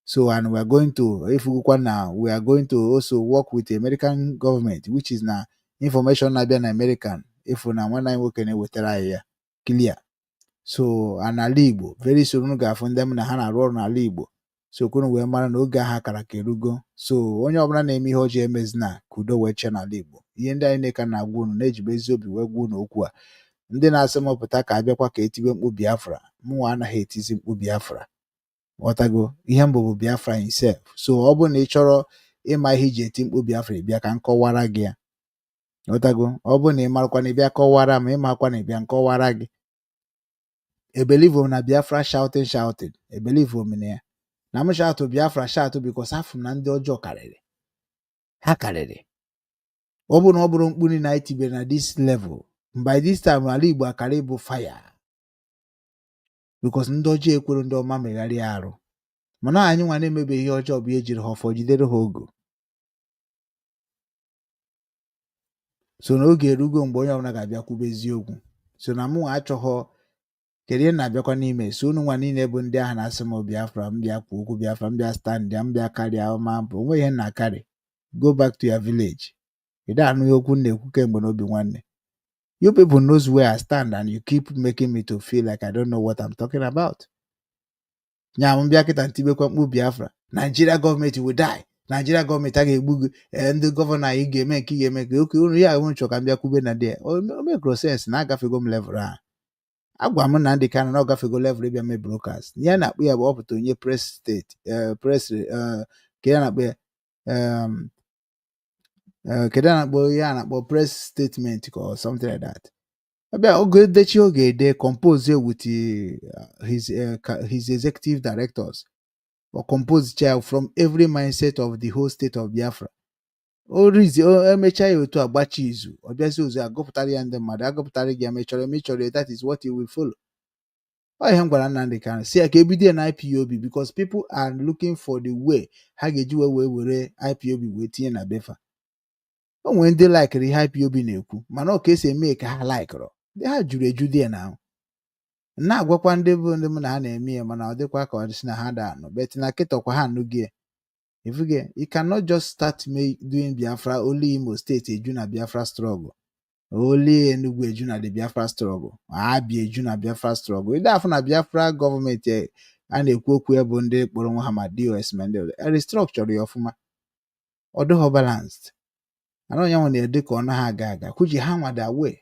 So, and we are going to, if we now, we are going to also work with the American government, which is na information na-abịa na American if na nwanne anyị nwoke na-ewetara anyị ya clear. So, and n'ala Igbo, very soon unu ga-afụ ndị m na ha na-arụ ọrụ n'ala Igbo. So kwunu wee mara na oge ahụ akara ka erugo. So onye ọbụla na-eme ihe ọjọọ emezina, ka udo wee chee n'ala Igbo. Ihe ndị anyị na-eka na-agwa unu na-ejibe ezi obi wee gwa unu okwu a. Ndị na-asị m pụta ka abịakwa ka etibe mkpu Biafra, mụnwa anaghị etizi mkpu Biafra. Ghọtago? Ihe mbụ bụ Biafra himself. So ọ bụrụ na ị chọrọ ịma ihe iji eti mkpu Biafra, ị bịa ka m kọwara gị ya. Ghọtago? Ọ bụrụ na ị marakwa na ị bịa kọwara m, ịmakwa na ị bịa nkọwara gị. Ebelieve m na Biafra shouting shouting, ebelieve m na ya na m shout Biafra shout, because afụ m na ndị ọjọọ karịrị ha karịrị. Ọ bụrụ na ọ bụrụ mkpu niile anyị tibere na this level, by this time ala Igbo akara ịbụ fire, because ndị ọjọọ ekwere ndị ọma megharịa arụ. Mana anyị nwa na-emebe ihe ọjọọ bụ ihe jiri ha ọfọ jidere ha ogo. So na oge erugo mgbe onye ọbụla ga-abịa kwube eziokwu. So na mụ achọghọ kedu ihe na-abịakwa n'ime. So unu nwa niile bụ ndị ahụ na-asị m Biafra, m bịa kwuo okwu Biafra, m bịa stand ya, m bịa karịa ma mbụ onwe ihe m na-akarị. Go back to your village. Ị da anụ ihe okwu m na-ekwu kemgbe n'obi nwanne. You people knows where I stand, and you keep making me to feel like I don't know what I'm talking about. Nya m bịa kịta ntibekwa mkpu Biafra, Nigeria gọọmenti will die, Nigeria gọọmenti a ga-egbu gị. Ee, ndị governor anyị ga-eme nke ị ga-eme nke oke unu ya ahụ nchọ ka m bịa kwube na dị o mekro sense na agafego m level ahụ. Agwa m Nnamdị Kanụ na ọ gafego level ịbịa mee broadcast. Ya na-akpụ ya bụ ọ pụta onye press state press ka ya na-akpụ ya kedu a na-akpọ ihe a na-akpọ press statement or something like that. Ọbịa oge dechi oge ede compose with his executive directors or compose chair from every mindset of the whole state of Biafra. O rizi o emechaa ya otu agbachi izu, ọ bịazi ozu agụpụtara ya ndị mmadụ, agụpụtara gị ya ma ị chọrọ eme ị chọrọ ya, that is what you will follow. Ọ ihe m gwara Nnamdị Kanụ si ya ka ebido ya na IPOB, because people are looking for the way ha ga-eji wee were IPOB wee tinye na befa. O nwere ndị laikiri ihe IPOB na-ekwu, mana ọ ka esi eme ka ha laikụrụ ndị ha juru eju dị ya na ahụ. Na-agwakwa ndị bụ ndị mụ na ha na-eme ya, mana ọ dịkwa ka ọ dị sị na ha da anụ but na kịtọkwa ha anụghị ya. Ifuge, you cannot just start doing Biafra, only Imo State eju na Biafra struggle, only Enugu eju na the Biafra struggle, Abia eju na Biafra struggle. Ịdị afụ na Biafra gọọmenti a na-ekwu okwu ya bụ ndị kpọrọ onwe ha ma DOS ma ndị ọzọ restructure ya ọfụma, ọ dịghọ balanced. Mana onye nwe na-ede ka ọ naghị aga aga kwuji ha nwada wee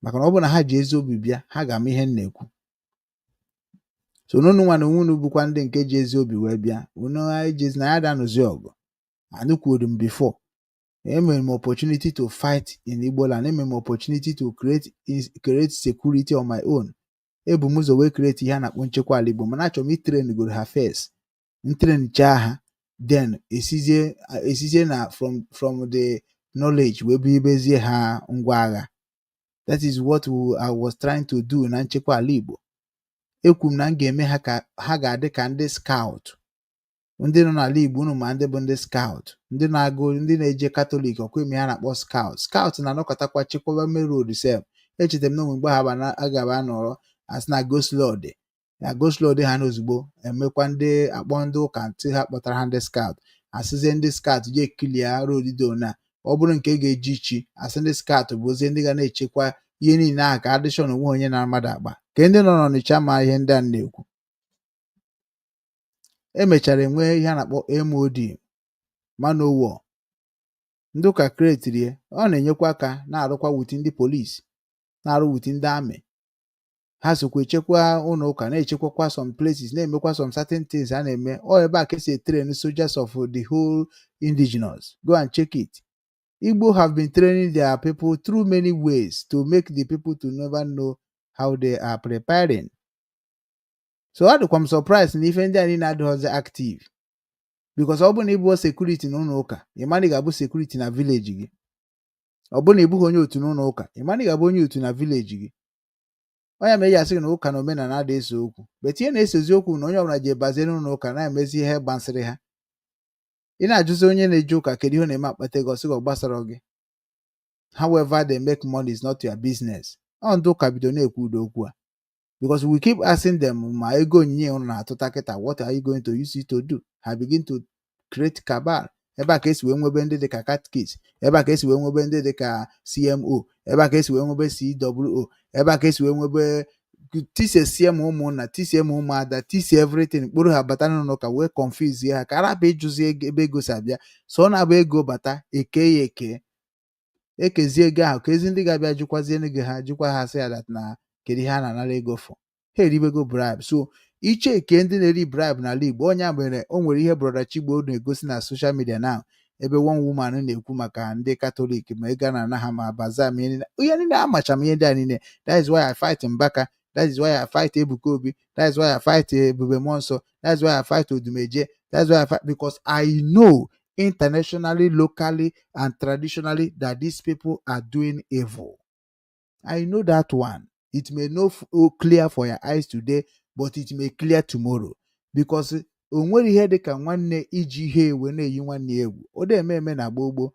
maka na ọ bụrụ na ha ji ezi obi bịa, ha ga-ama ihe m na-ekwu. So n'unu nwa na onwe unu bụkwa ndị nke ji ezi obi wee bịa, unu ejezi na ya da-anụzi ọgụ. Anụkwuru m before, enwere m opportunity to fight in Igbo land, enwere m opportunity to create security on my own. Ebu m ụzọ wee create ihe a na-akpọ nchekwa ala Igbo, mana achọrọ m itrain goro ha first, ntrain chaa ha, then esizie na from the knowledge wee buibezie ha ngwa agha. That is what I was trying to do na nchekwa ala Igbo. Ekwu m na m ga-eme ha ka ha ga-adị ka ndị scout ndị nọ n'ala Igbo. Unu ma ndị bụ ndị scout, ndị na-agụ, ndị na-eje Catholic ọkwa ime ha na-akpọ scout. Scout na-anọkọtakwa chekwaba main road sef. Echetara m na onwe mgbe ha agaba anọrọ asị na go-slow dị na go-slow dị ha n'ozugbo emekwa ndị akpọ ndị ụka ntị ha kpọtara ha ndị scout, asịzie ndị scout jee clear road dị ona. Ọ bụrụ nke ga-eji chi asị ndị scout bụ ozie ndị ga na-echekwa ihe niile ahụ ka adịshọn onwe onye na mmadụ akpa ka ndị nọ n'Ọnịcha ma ihe ndị a na-ekwu. Emechara enwee ihe a na-akpọ MOD, Man o War. Ndị ụka createri ya, ọ na-enyekwa aka na-arụkwa with ndị police, na-arụ with ndị army. Ha sokwa echekwa ụlọ ụka, na-echekwakwa some places, na-emekwa some certain things a na-eme. Ọ ebe a ka esi train soldiers of the whole indigenous. Go and check it. Igbo have been training their people through many ways to make the people to never know how they are preparing. So adịkwa m surprise na ife ndị a niile adịghịzi active, because ọ bụrụ na ị bụ security n'ụlọ ụka, ị ma na ị ga-abụ security na village gị. Ọ bụrụ na ị bụghị onye otu n'ụlọ ụka, ị ma na ị ga-abụ onye otu na village gị. Onye ma eji asị gị na ụka na omenala adịghị ese okwu, but ihe na-esezi okwu na onye ọbụla ji ebazie n'ụlọ ụka na-emezi ihe gbansịrị ha. Ị na-ajụzi onye na-eje ụka kedu ihe ọ na-eme akpata ego, ọ sị gị ọ gbasara gị. However they make money is not your business. Ọ ndị ụka bido na-ekwu ụdị okwu a, because we keep asking them, ma ego onyinye unu na-atụta kịta, what are you going to use it to do? Ha begin to create cabal. Ebe a ka esi wee nwebe ndị dịka catechist, ebe a ka esi wee nwebe ndị dịka CMO, ebe a ka esi wee nwebe CWO, ebe a ka esi wee nwebe tisesie ma ụmụnna, tisie ma ụmụada, tisie everything, kpụrụ ha bata n'ụlọ ụka wee confuse ha ka arapụ ịjụzi ebe ego si abịa. So ọ na-abụ ego bata, eke ya, eke ekezie ego ahụ ka ezi ndị ga-abịa jụkwazie gị, ha jụkwa ha sị ya that na kedu ihe a na-anara ego for? Ha eribego bribe. So iche eke ndị na-eri bribe n'ala Igbo, onye mere o nwere ihe Brother Chigbo na-egosi na social media now, ebe one woman na-ekwu maka ndị Catholic, ma ego a na-ana ha, ma baza, ma ihe niile, ihe niile. Amacha m ihe ndị a niile. That is why I fight Mbaka, that is why I fight Ebuka Obi, that is why I fight Ebube Muonso, that is why I fight Odumeje, that is why I fight, because I know internationally, locally and traditionally that these people are doing evil. I know that one. It may no clear for your eyes today, but it may clear tomorrow, because o nwere ihe dịka nwanne iji ihe ewe na-eyi nwanne ya egwu. Ọ na-eme eme na gboo gboo.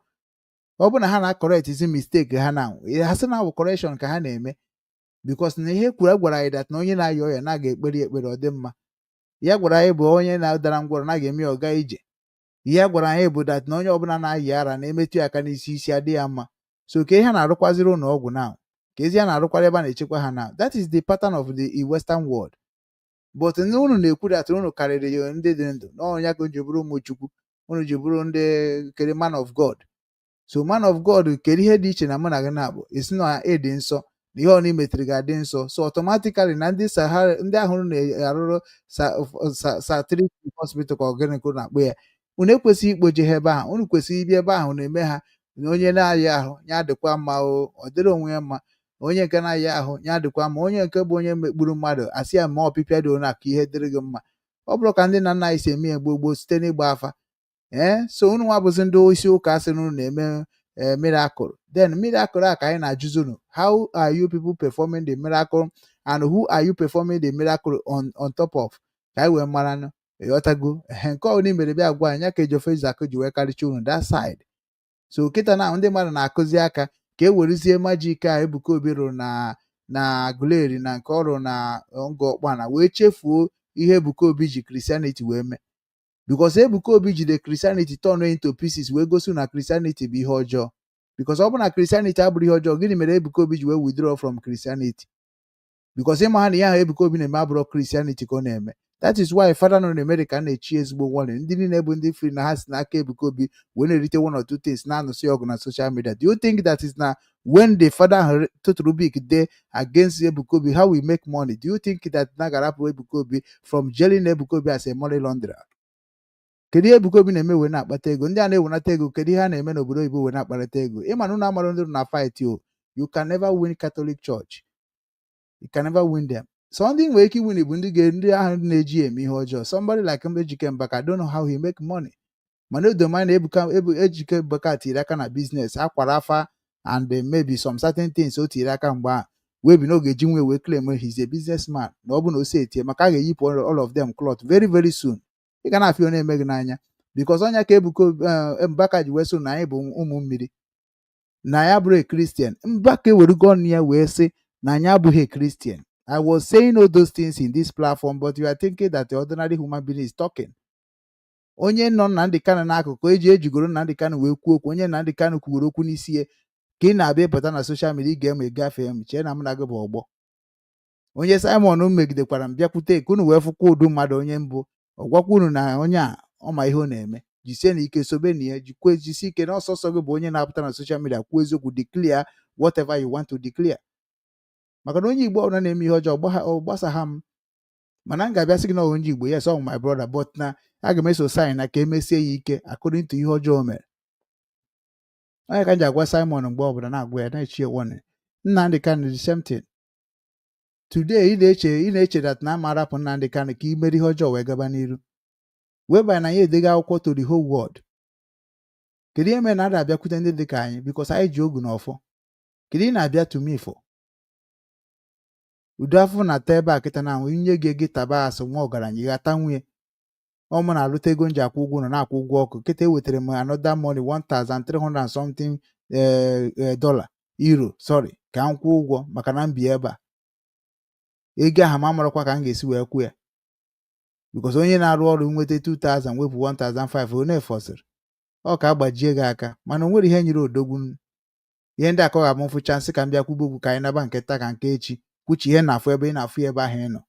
Ọ bụ na ha na-acorrectizi mistake ha na ha sị na awụ correction ka ha na-eme, because na ihe kwuru gwara anyị that na onye na-aya ọya na-aga ekpere ekpere ọ dị mma. Ya gwara anyị bụ onye na-dara ngwọrọ na ga-eme ya ọga ije. Ihe a gwara anyị bụ that na onye ọbụla na-ayị ara na-emetụ ya aka n'isi, isi adị ya mma. So ka ihe a na-arụkwaziri ụlọ ọgwụ now, ka ezi a na-arụkwara ebe a na-echekwa ha now. That is the pattern of the Western world. But ndị unu na-ekwu that unu karịrị ya, ndị dị ndụ n'ọnya ka unu ji bụrụ ụmụ Chukwu, unu ji bụrụ ndị kere man of God. So man of God, kedu ihe dị iche na mụ na gị na-abụ esi na ịdị nsọ na ihe ọ na imetere ga-adị nsọ? So automatically na ndị Sahara, ndị ahụ na-arụrụ Satri hospital, ka ọ gịnị ka unu na-akpọ ya, unu ekwesịghị ikpoje ha ebe ahụ. Unu kwesịrị ịbịa ebe ahụ na-eme ha na onye na-aya ahụ ya adịkwa mma, o ọ dịrị onwe ya mma. Onye nke na-aya ahụ ya adịkwa mma. Onye nke bụ onye mekpuru mmadụ, asị ya ma ọpịpịa dị onye a ka ihe dịrị gị mma. Ọ bụrụ ka ndị nna nna anyị si eme ya gboo gboo site n'ịgba afa. Ee, so unu nwa bụzi ndị isi ụka sị na unu na-eme ee miracle, then miracle a ka anyị na-ajụzi unu: how are you people performing the miracle, and who are you performing the miracle on top of? Ka anyị wee mara. Ịghọtago? Ehe, nke ọbụla i mere bịa gwa anyị ya ka Ejiofor Ezeaku ji wee karịcha unu that side. So kịta na ndị mmadụ na-akụzi aka ka e werezie magic a Ebuka Obi rụrụ na Aguleri na nke ọ rụrụ na Ngor Okpala wee chefuo ihe Ebuka Obi ji Christianity wee mee, because Ebuka Obi jide Christianity turn into pieces wee gosi na Christianity bụ ihe ọjọọ. Because ọ bụ na Christianity abụrụ ihe ọjọọ, gịnị mere Ebuka Obi ji wee withdraw from Christianity? Because ịma ha na ihe ahụ Ebuka Obi na-eme abụrọ Christianity ka ọ na-eme. That is why fada nọ n'Amerika na-echi ezigbo warning. Ndị niile bụ ndị free na ha si n'aka Ebuka Obi wee na-erite one or two things na-anụsị ọgụ na social media. Do you think that is na when the father ahụ tụtụrụ big dey against Ebuka Obi, how we make money, do you think that na ga-arapụ Ebuka Obi from jailing Ebuka Obi as a money launderer? Kedu ihe Ebuka Obi na-eme wee na-akpata ego ndị a na-ewenata ego? Kedu ihe a na-eme n'obodo oyibo wee na-akparịta ego? Ịma na unu amara ndị na fight o. You can never win Catholic Church, you can never win them. So ndị nwere ike iwin bụ ndị ga ndị ahụ na-eji eme ihe ọjọọ. Somebody like Ejike Mbaka, I don't know how he make money, mana edo na Ebuka Ebu Ejike Mbaka tiri aka na business akwara afa and maybe some certain things o tiri aka mgbe ahụ wee bi n'oge ji nwe wee claim he's a businessman. Na ọ bụ na o si etie maka a ga-eyipụ all of them cloth very very soon. Ị ga na-afịa ọ na-eme gị n'anya, because ọnya ka Ebuka Mbaka ji wee so na anyị bụ ụmụ mmiri na ya bụrụ a Christian. Mbaka ewerugo ọnụ ya wee sị na anyị abụghị a Christian. I was saying all those things in this platform, but you are thinking that the ordinary human being is talking. Onye nọ Nnamdi Kanu n'akụkụ eji ejigoro Nnamdi Kanu wee kwuo okwu, onye Nnamdi Kanu kwuworo okwu n'isi ya, ka ị na-abịa ịpụta na social media ị ga-eme gafee m, chee na mụ na gị bụ ọgbọ. Onye Simon megidekwara m bịakwute ka unu wee fụkwa udu mmadụ onye mbụ. Ọ gwakwa unu na onye a ọ ma ihe ọ na-eme. Jisie na ike sobe na ya, jikwe jisie ike na ọsọsọ gị bụ onye na-apụta na social media kwuo eziokwu, declare whatever you want to declare, maka na onye Igbo ọbụla na-eme ihe ọjọọ ọ gbasa m, mana m ga-abịa sị gị na ọ onye Igbo, yes, ọ my brother, but na aga m eso sign na ka emesie ya ike according to ihe ọjọọ o mere. Onye ka m ji agwa Simon mgbe ọbụla na-agwa ya na-echi warning. Nnamdi Kanu, the same thing. Today ị na-eche that na ama arapụ Nnamdi Kanu ka i mere ihe ọjọọ wee gaba n'iru, wee banye na ya edega akwụkwọ to the whole world. Kedu ihe mere na ada abịakwute ndị dị ka anyị? Because anyị ji ogu na ọfọ. Kedu ị na-abịa to me for? Udo afọ na-ata ebe a kịta na nye gị ego taba asụ nwa ọgaranya ịghata nwunye ọ mụ na-alụta ego m ji akwụ ụgwọ ụlọ, na-akwụ ụgwọ ọkụ. Kịta ewetara m another money, 1300 and something dollar, euro, sorry, ka m kwụọ ụgwọ maka na m bi ebe a. Ego ahụ m amarakwa ka m ga-esi wee kwụ ya, because onye na-arụ ọrụ nweta 2000 wepụ 1005 onye fọsịrị ọ ka agbajie gị aka, mana o nwere ihe nyere odogwu. Ihe ndị akọ ga-abụ mfụcha nsị ka m bịa kwugbo okwu ka anyị naba nke taa ka nke echi kwuchi ihe na-afụ ebe ị na-afụ ya ebe ahụ ị nọ.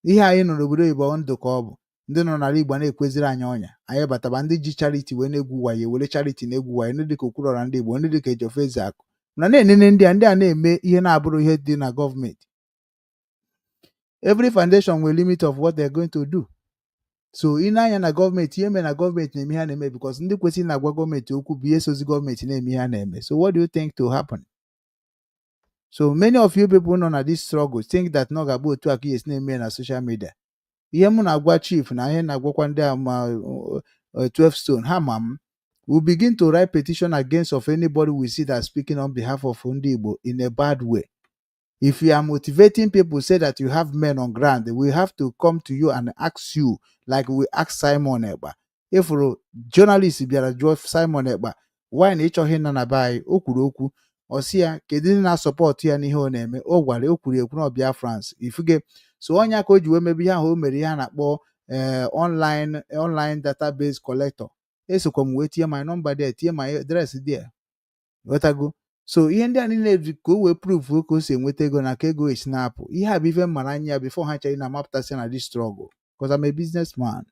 Ihe anyị nọ n'obodo oyibo ndụ ka ọ bụ ndị nọ n'ala Igbo na-ekweziri anyị ọnya anyị bataba, ndị ji charity wee na-egwu wayo, were charity na-egwu wayo, ndị dịka Okwuluọra ndị Igbo, ndị dịka Ejiofor Ezeakụ na na-enene ndị a na-eme ihe na-abụrụ ihe dị na gọọmenti. Every foundation nwere limit of what they're going to do. So ị na-anya na gọọmenti, ihe mere na gọọmenti na-eme ihe a na-eme, because ndị kwesịrị na-agwa gọọmenti okwu bụ ihe sozi gọọmenti na-eme ihe a na-eme. So what do you think to happen? So many of you people nọ na this struggle think that na ọ ga-abụ otu a ka ihe esi na-eme na social media. Ihe mụ na-agwa chief na ihe na-agwakwa ndị a ma 12 stone ha ma m will begin to write petition against of anybody we see that speaking on behalf of ndị Igbo in a bad way. If you are motivating people, say that you have men on ground, we have to come to you and ask you like we ask Simon Ekpa. Ifuru journalist bịara jụọ Simon Ekpa why na ịchọghị ịnọ na be anyị, o kwuru okwu, ọ sị ya kedu ndị na-asọpọtụ ya n'ihe ọ na-eme. O gwara o kwuru ekwu na ọbịa France ifuge so onye ka o ji wee mebe ihe ahụ o mere, ihe a na-akpọ online database collector. Esokwa m wee tinye my number there, tinye my address there, ghọtago? So ihe ndị a niile dị ka o wee prove ka o si enweta ego na ka ego esi na-apụ. Ihe a bụ ife m mara anya ya before ha chere na-amapụtasị na this struggle, because I'm a businessman.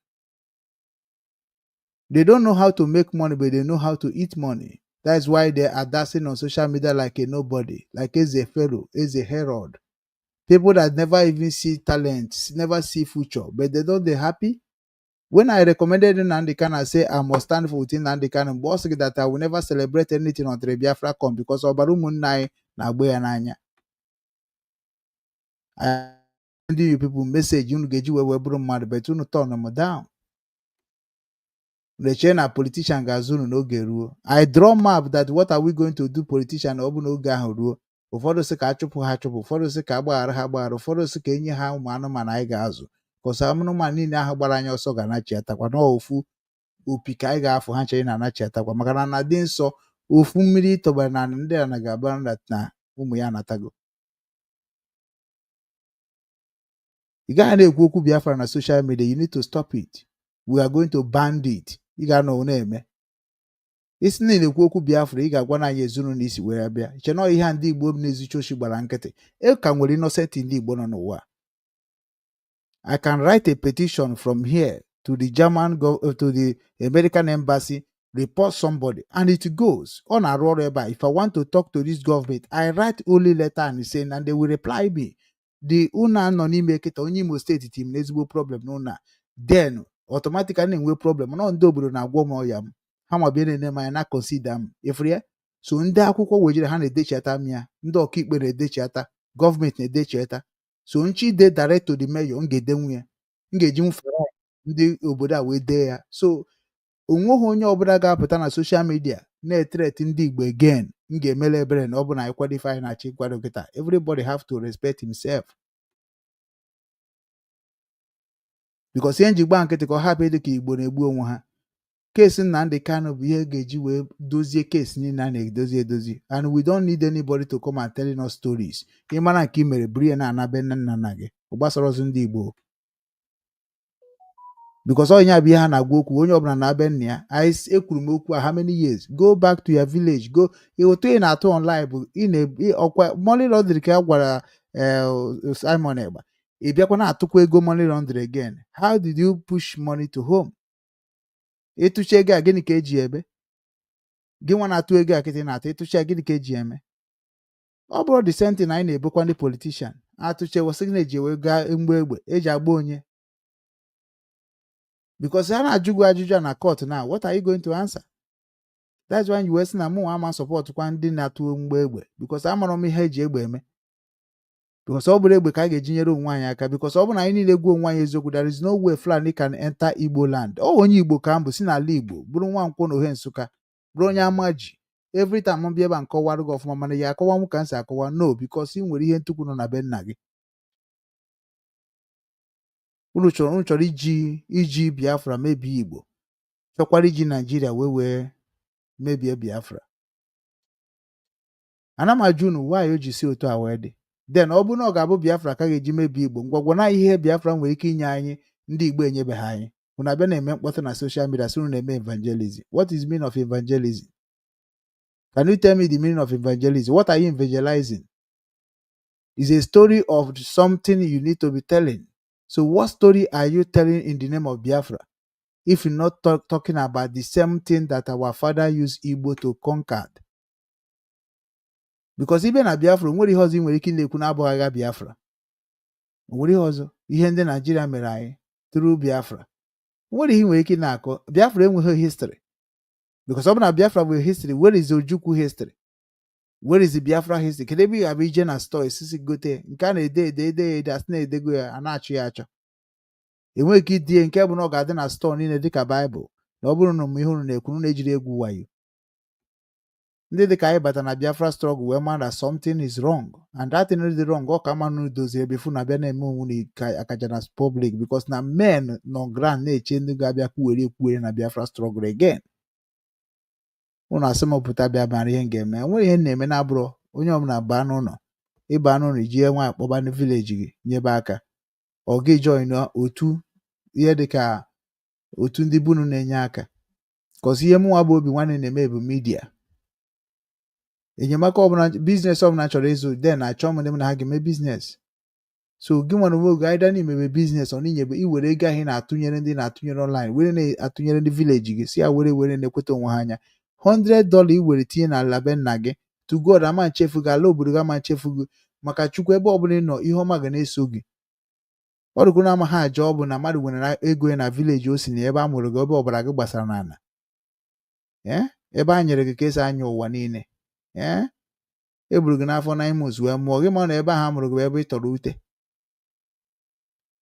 They don't know how to make money, but they know how to eat money. That's why they are dancing on social media like a nobody, like Eze Pharaoh, Eze Herod, people that never even see talent, never see future, but they don't, they happy. When I recommended Nnamdi Kanu, I say I must stand for with Nnamdi Kanu. Mgbe ọ sị gị that I will never celebrate anything until Biafra come, because ọbara ụmụnne anyị na-agba ya n'anya. Ndị you people message unu ga-eji wee bụrụ mmadụ, but unu turn m down. Unu echee na politician ga-azụ unu n'oge ruo. I draw map that what are we going to do politician ọ bụ n'oge ahụ ruo. Ụfọdụ sị ka a chụpụ ha chụpụ, ụfọdụ sị ka agbaghara ha agbaghara, ụfọdụ sị ka enye ha ụmụ anụmanụ anyị ga-azụ, kọsa anụmanụ niile ahụ gbara anyị ọsọ ga-anachiatakwa n'ofu opi ka anyị ga-afụ ha chere na-anachiatakwa, maka na na dị nsọ ofu mmiri tọbara na ndị a na ga-aba na ụmụ ya anatago. Ị gaghị na-ekwu okwu Biafra na social media. You need to stop it. We are going to ban it. Ị ga-anọ na-eme isi na na-ekwu okwu Biafra, ị ga-agwa na anyị ezinụlọ isi were bịa iche na ihe a ndị Igbo na-ezuchi ochi gbara nkịtị. E ka nwere innocent ndị Igbo nọ n'ụwa. I can write a petition from here to the German to the American embassy, report somebody, and it goes. Ọ na-arụ ọrụ ebe a. If I want to talk to this government, I write only letter and send, and they will reply me. The una nọ n'ime kịta onye Imo steeti tim na ezigbo problem n'ụlọ a, then automatically na-enwe problem nọ ndị obodo na-agwọ m ọya m, ha ma bịa na-ene m anya na consider m ifuru ya. So ndị akwụkwọ wejere ha na-edechiata m ya, ndị ọkaikpe na-edechiata, gọọmenti na-edechiata. So nchi de direct to the mayor, m ga-edenwu ya, m ga-eji mfere ndị obodo a wee dee ya. So onweghị onye ọbụla ga-apụta na social media na-ethreat ndị Igbo again. M ga-emele ebere na ọ bụ na anyị kwado ife anyị na-achọ ịkwado kịta. Everybody have to respect himself, because ihe nji gba nkịtị ka ọ hapụ ịdị ka Igbo na-egbu onwe ha. Case Nnamdi Kanu bụ ihe ga-eji wee dozie case niile a na-edozi edozi, and we don't need anybody to come and telling us stories. Ị mara nke ị mere buru ya na-ana be nne nna nna gị. Ọ gbasara ọzọ ndị Igbo, because onye bụ ihe ha na-agwa okwu, onye ọbụla na-abịa nna ya. Anyị ekwuru m okwu a how many years? Go back to your village, go ụtụ ị na-atụ online bụ ị na ọkwa money laundry ka a gwara Simon Ekpa. Ị bịakwa na-atụkwa ego money laundry again. How did you push money to home? Ịtụcha ego a, gịnị ka eji ebe gị nwa na-atụ ego a kịtị na-atụ? Ịtụcha ya, gịnị ka eji eme? Ọ bụrụ the same thing anyị na-ebokwa ndị politician atụcha, ewesị gị na-eji ewe gaa mgbe egbe eji agba onye, because ha na-ajụ gị ajụjụ a na court now, what are you going to answer? That's why you wee sị na mụ nwa ama supportkwa ndị na-atụ mgbe egbe, because amara m ihe eji egbe eme, because ọ bụrụ egbe ka a ga-eji nyere onwe anyị aka, because ọ bụrụ na anyị niile gwuo onwe anyị eziokwu, there is no way Fulani can enter Igbo land. Ọ onye Igbo ka m bụ, si n'ala Igbo, bụrụ nwa nkwọ na Ohe Nsụka, bụrụ onye ama ji. Every time m bịa ebe a nkọwarụ gị ọfụma, mana ya akọwa m ka m si akọwa no, because ị nwere ihe ntukwu nọ na be nna gị. Unu chọrọ iji Biafra mebie Igbo, chọkwara iji Naijiria wee mebie Biafra. Ana m ajụ unu, nwaanyị o ji si otu a wee dị? Then ọ bụrụ na ọ ga-abụ Biafra ka ga-eji mebie Igbo, ngwagwa na ihe Biafra nwere ike inye anyị, ndị Igbo enyebeghị anyị. Unu abịa na-eme mkpọtụ na social media, sị unu na-eme evangelism. What is meaning of evangelism? Can you tell me the meaning of evangelism? What are you evangelizing? Is a story of something you need to be telling. So what story are you telling in the name of Biafra if you're not talking about the same thing that our father used Igbo to conquer? Because ibe na Biafra, o nwere ihe ọzọ ị nwere ike ị na-ekwu na-abụghị agha Biafra. O nwere ihe ọzọ, ihe ndị Naijiria mere anyị through Biafra. O nwere ihe ị nwere ike ị na-akọ. Biafra enweghị history, because ọ bụ na Biafra bụ history, where is Ojukwu history? Where is the Biafra history? Kedu ebe ị ga-abịa ije na store esisi gote nke a na-ede ede ede ya ede, asị na-edego ya, a na-achọ ya achọ, enweghị ike idie nke bụ na ọ ga-adị na store niile dịka Baịbụl. Na ọ bụrụ na ụmụ ihe unu na-ekwu, unu ejiri egwu wayo ndị dịka anyị bata na Biafra struggle wee mara that something is wrong, and that thing is wrong. Ọ ka mma unu dozie before na abịa na-eme onwe unu ka akaja na public, because na men nọ ground na-eche ndị ga-abịa kwuwere ekwuwere na Biafra struggle again. Unu asị m pụta bịa mara ihe m ga-eme. Enwere ihe m na-eme na-abụrọ onye ọbụla baa n'ụlọ, ịba n'ụlọ, ijie nwaanyị kpọba ndị village gị nyebe aka, ọ gị join otu ihe dịka otu ndị bunu na-enye aka. 'Cause ihe mụnwa bụ Obi Nwanne na-eme bụ media enyemaka. Ọbụla business ọbụla chọrọ ịzụ, then achọ m ndị m na ha ga-eme business. So gị nwere onwe oge anyị na imebe business, ọ na-inyebe iwere ego ahụ ị na-atụnyere ndị na-atụnyere online, were na-atụnyere ndị village gị, si ya were na-ekweta onwe ha anya. $100 i were tinye n'ala be nna gị, to God, ama nchefu gị, ala obodo gị ama nchefu gị, maka Chukwu. Ebe ọbụla ị nọ, ihe ọma ga na-eso gị. Ọ dịkwa na amaghị aja ọ bụ na mmadụ nwere ego ya na village o si na ebe a mụrụ gị, ebe ọbara gị gbasara n'ala, ee, ebe a nyere gị ka esi anya ụwa niile, ee, e buru gị n'afọ 9 months wee mụọ gị, ma na ebe ahụ a mụrụ gị bụ ebe ị tọrọ ute.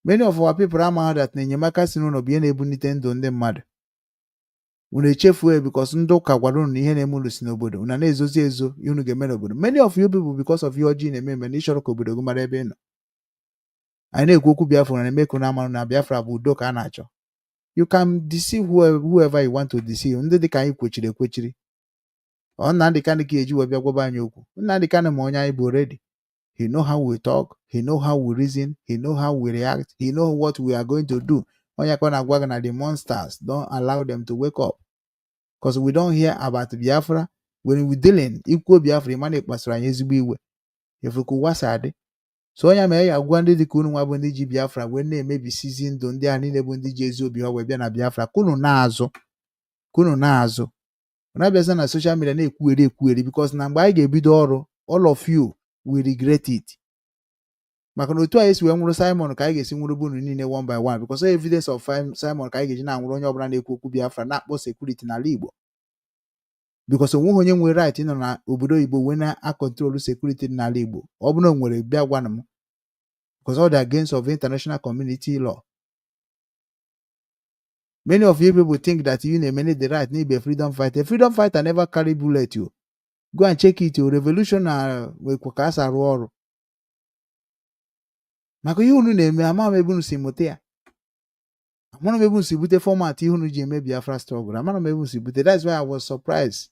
Many of our people amaghị that na enyemaka si n'ụlọ bụ ihe na-ebunite ndụ ndị mmadụ. Unu echefuo ya, because ndị ụka gwara unu na ihe na-eme unu si n'obodo unu na-ezozi ezo ihe unu ga-eme n'obodo. Many of you people, because of ihe ọjọọ na-eme eme na ịchọrọ ka obodo gị mara ebe ị nọ. Anyị na-ekwu okwu Biafra na-eme ka unu amarụ na Biafra bụ udo ka a na-achọ. You can deceive whoever you want to deceive. Ndị dị ka anyị kwechiri ekwechiri, ọ Nnamdị Kanụ ka eji wee bịa gwaba anyị okwu. Nnamdị Kanụ ma onye anyị bụ already. He know how we talk, he know how we reason, he know how we react, he know what we are going to do. Onye ka ọ na-agwa gị na the monsters, don't allow them to wake up, because we don't hear about Biafra when we dealing. Ikwuo Biafra, ịma na ịkpasara anyị ezigbo iwe efu ka ụwa si adị. So onye mere ya agwa ndị dịka unu nwa bụ ndị ji Biafra wee na-emebisizi ndụ ndị a niile bụ ndị ji ezi obi ha wee bịa na Biafra, ka unu na-azụ, ka unu na-azụ, unu abịaza na social media na-ekwugheri ekwugheri, because na mgbe anyị ga-ebido ọrụ, all of you will regret it, maka na otu anyị si wee nwụrụ Simon ka anyị ga-esi nwụrụ bụ unu niile one by one, because all evidence of Simon ka anyị ga-eji na-anwụrụ onye ọbụla na-ekwu okwu Biafra, na-akpọ security n'ala Igbo, because onweghị onye nwere right ịnọ na obodo oyibo wee na-acontrol security dị n'ala Igbo. Ọ bụrụ na o nwere, bịa gwanụ m, because all the against of international community law. Many of you people think that you na-emene the right n'Igbo freedom fighter. Freedom fighter never carry bullet. You go and check it o. Revolution na nwekwa ka a si arụ ọrụ maka ihe unu na-eme. Ama m ebe unu si mụta ya, amara m ebe unu si bute format ihe unu ji eme Biafra struggle, amara m ebe unu si bute. That's why I was surprised.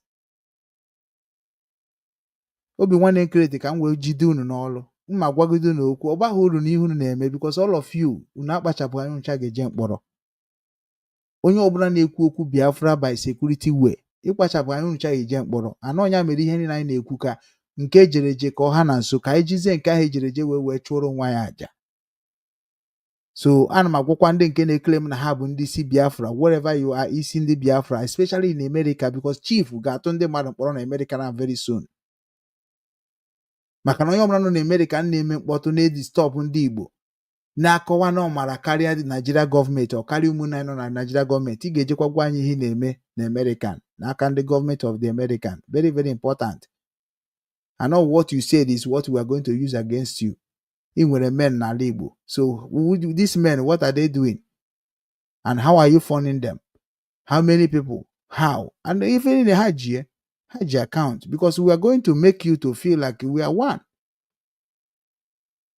Obi Nwanne create ka m wee jide unu n'ọrụ mma gwagide unu okwu. Ọ baghị uru n'ihe unu na-eme, because all of you, unu akpachapụ anya ncha ga-eje mkpọrọ. Onye ọbụla na-ekwu okwu Biafra by security way, ịkpachapụ anya, unu cha ga-eje mkpọrọ. Anọ ya mere ihe niile anyị na-ekwu ka nke ejere eje ka ọ ha na nso, ka anyị jizie nke ahụ ejere eje wee chụọrọ onwe anyị àjà. So ana m agwakwa ndị nke na-ekele m na ha bụ ndị isi Biafra, wherever you are, isi ndị Biafra, especially in America, because chief ga-atụ ndị mmadụ mkpọrọ na America na very soon, maka na onye ọbụla nọ na America na-eme mkpọtụ, na-edi stop ndị Igbo, na-akọwa na ọ mara karịa Nigeria gọọmenti, ọ karịa ụmụnne anyị nọ na Nigeria gọọmenti. Ị ga-ejekwa gwa anyị ihe ị na-eme na American n'aka ndị gọọmenti of the American. Very, very important. And all what you said is what we are going to use against you. Ị nwere men n'ala Igbo. So these men, what are they doing and how are you funding them? How many people? How? And ife niile ha ji, ha ji account, because we are going to make you to feel like we are one.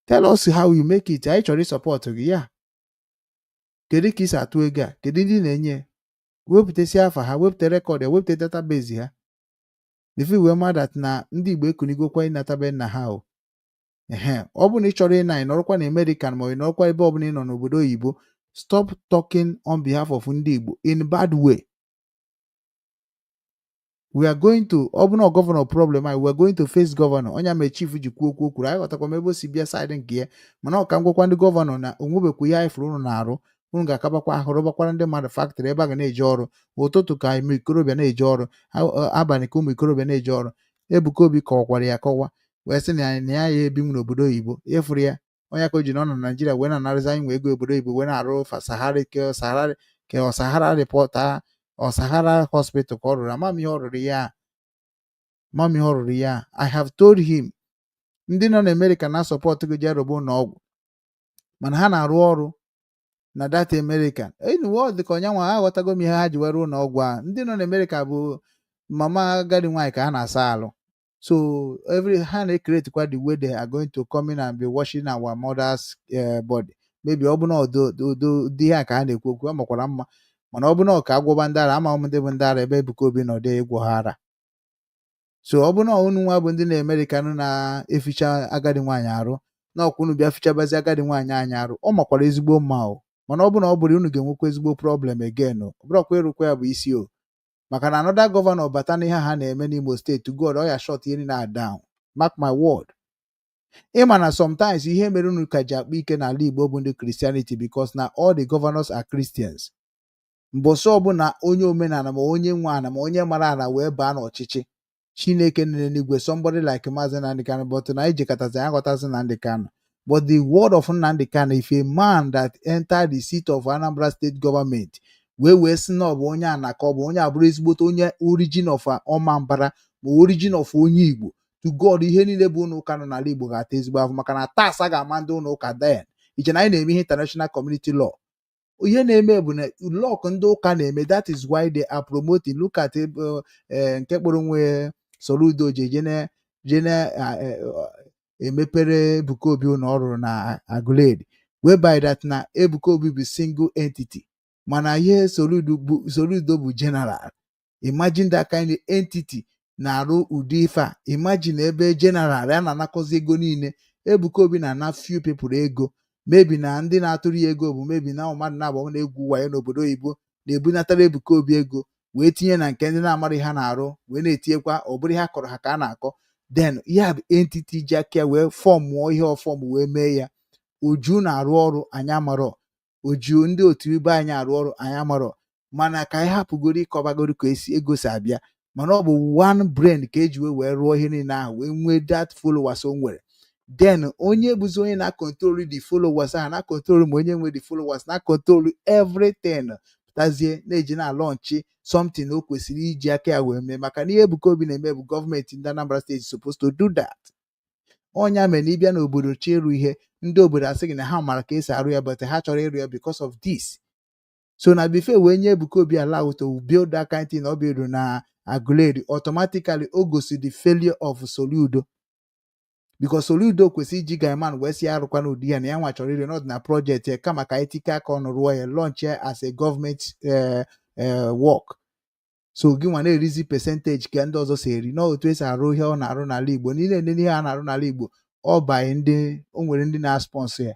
Tell us how you make it. Anyị chọrọ ịsupport gị ya. Kedu ka isi atụ ego a? Kedu ndị na-enye? Wepụtasị afa ha, wepụta record ya, wepụta database ha, ife wee ma that na ndị Igbo ekunigokwa ịnatabe nna ha o. Ehe, ọ bụrụ na ị chọrọ ịna, ị nọrọkwa na American ma ị nọrọkwa ebe ọbụla ị nọ n'obodo oyibo, stop talking on behalf of ndị Igbo in bad way. We are going to, ọ bụ na governor problem anyị, we are going to face governor. Onye mere chief ji kwuo okwu o kwuru, anyị ghọtakwa m ebe o si bịa side nke ya, mana ọ ka m gwakwa ndị governor na onwebekwa ihe anyị fụrụ unu na-arụ. Unu ga-akabakwa ahụ rụbakwara ndị mmadụ factory ebe a ga na-eje ọrụ ụtụtụ ka ụmụ ikorobịa na-eje ọrụ, abalị ka ụmụ ikorobịa na-eje ọrụ. Ebuka Obi kọwakwara ya akọwa wee sị na ya ebinwu n'obodo oyibo. Ịfụrụ ya, onye ka o ji na ọ nọ na Naijiria wee na-anarịzi anyị nwe ego obodo oyibo wee na-arụ Sahara ke Sahara ke Sahara reporter ọ Sahara Hospital ka ọ rụrụ. Ama m ihe ọ rụrụ ya, ama m ihe ọ rụrụ ya. I have told him, ndị nọ na Amerịka na-asupport gị jee rụba ụlọ ọgwụ, mana ha na-arụ ọrụ na data American. Anyway, ọ dị ka ọnyanwa aghọtago m ihe ha ji were ụlọ ọgwụ a. Ndị nọ na Amerịka bụ mama agadi nwaanyị ka ha na-asa alụ. So every ha na-ecreate kwa the way they are going to come in and be washing our mothers body. Maybe ọ bụ na ọdụ ụdị ihe a ka ha na-ekwu okwu, ọ makwara mma, mana ọ bụ na ọ ka agwọba ndị ara, ama m ndị bụ ndị ara ebe Ebuka Obi nọ dị ịgwọ ha ara. So ọ bụ na unu nwa bụ ndị na-Amerịka na-eficha agadi nwaanyị arụ na ọkwa unu bịa fichabazi agadi nwaanyị anyị arụ, ọ makwara ezigbo mma o. Mana ọ bụ na ọ bụrụ unu ga-enwekwa ezigbo problem again o. Ọ bụrụkwa ịrụkwa ya bụ isi o, maka na another governor bata n'ihe ha na-eme n'Imo Steeti, God, ọ ya shut ihe niile down, mark my word. Ịma na sometimes ihe mere unu ka ji akpa ike n'ala Igbo bụ ndị Christianity, because na all the governors are Christians. Mbọsị ọbụla onye omenala ma onye nwe ana ma onye mara ana wee baa n'ọchịchị, Chineke nọ n'eluigwe, somebody like Maazị Nnamdi Kanu, but na ijekọtazi aghọtazi Nnamdi Kanu. But the word of Nnamdi Kanu, if a man that entered the seat of Anambra State government wee sị na ọ bụ onye ana, ka ọ bụ onye abụrụ ezigbote onye origin of Ọmambara ma origin of onye Igbo, to God, ihe niile bụ ụlọ ụka nọ n'ala Igbo ga-ata ezigbo afọ, maka na tax a ga-ama ndị ụlọ ụka. Then iche na anyị na-eme ihe international community law, ihe na-eme bụ na law ndị ụka na-eme. That is why they are promoting. Look at nke kpọrọ onwe Soludo ji eje na emepere Ebuka Obi ụlọ ọrụ na Aguleri, whereby that na Ebuka Obi bụ single entity, mana ihe Soludo bụ, Soludo bụ general. Imagine that kind of entity na-arụ ụdị ife a. Imagine ebe general ya na-anakọzi ego niile, Ebuka Obi na-ana few people ego. Maybe na ndị na-atụrụ ya ego bụ maybe na mmadụ na-agba na-egwu wayo n'obodo oyibo na-ebunatara Ebuka Obi ego wee tinye na nke ndị na-amara ihe ha na-arụ wee na-etinyekwa. Ọ bụrụ ihe a kọrọ ha ka a na-akọ, then ya bụ entity ji aka ya wee formụọ ihe ọform wee mee ya. Uju na-arụ ọrụ anyị amarọ, oju ndị otu ibe anyị arụ ọrụ anyị amarọ, mana ka anyị hapụgoro ịkọbagoro ka esi ego si abịa. Mana ọ bụ one brain ka eji wee rụọ ihe niile ahụ wee nwee that followers o nwere. Then onye bụzi onye na-acontrol the followers ahụ, na-acontrol ma onye nwe the followers, na-acontrol everything, pụtazie na-eji na-alaunch something o kwesịrị iji aka ya wee mee, maka na ihe Ebuka Obi na-eme bụ gọọmenti ndị Anambra Steeti supposed to do that. Ọnya mere na ịbịa n'obodo chọọ ịrụ ihe, ndị obodo asị gị na ha mara ka esi arụ ya, but ha chọrọ ịrụ ya because of this. So na before wee nye Ebuka Obi allow to build that kind thing ọ build na Aguleri, automatically o gosi the failure of Soludo, because Soludo kwesịrị iji gaiman wee sị ya arụkwana ụdị ya na ya nwa chọrọ ịrụ n'ọdị na project ya, kama ka anyị tikọ aka ọnụ rụọ ya, launch ya as a government work. So gị nwa na-erizi percentage ka ndị ọzọ si eri. N'otu esi arụ ihe ọ na-arụ n'ala Igbo niile, nene ihe a na-arụ n'ala Igbo, ọ banye ndị o nwere ndị na-sponsor ya,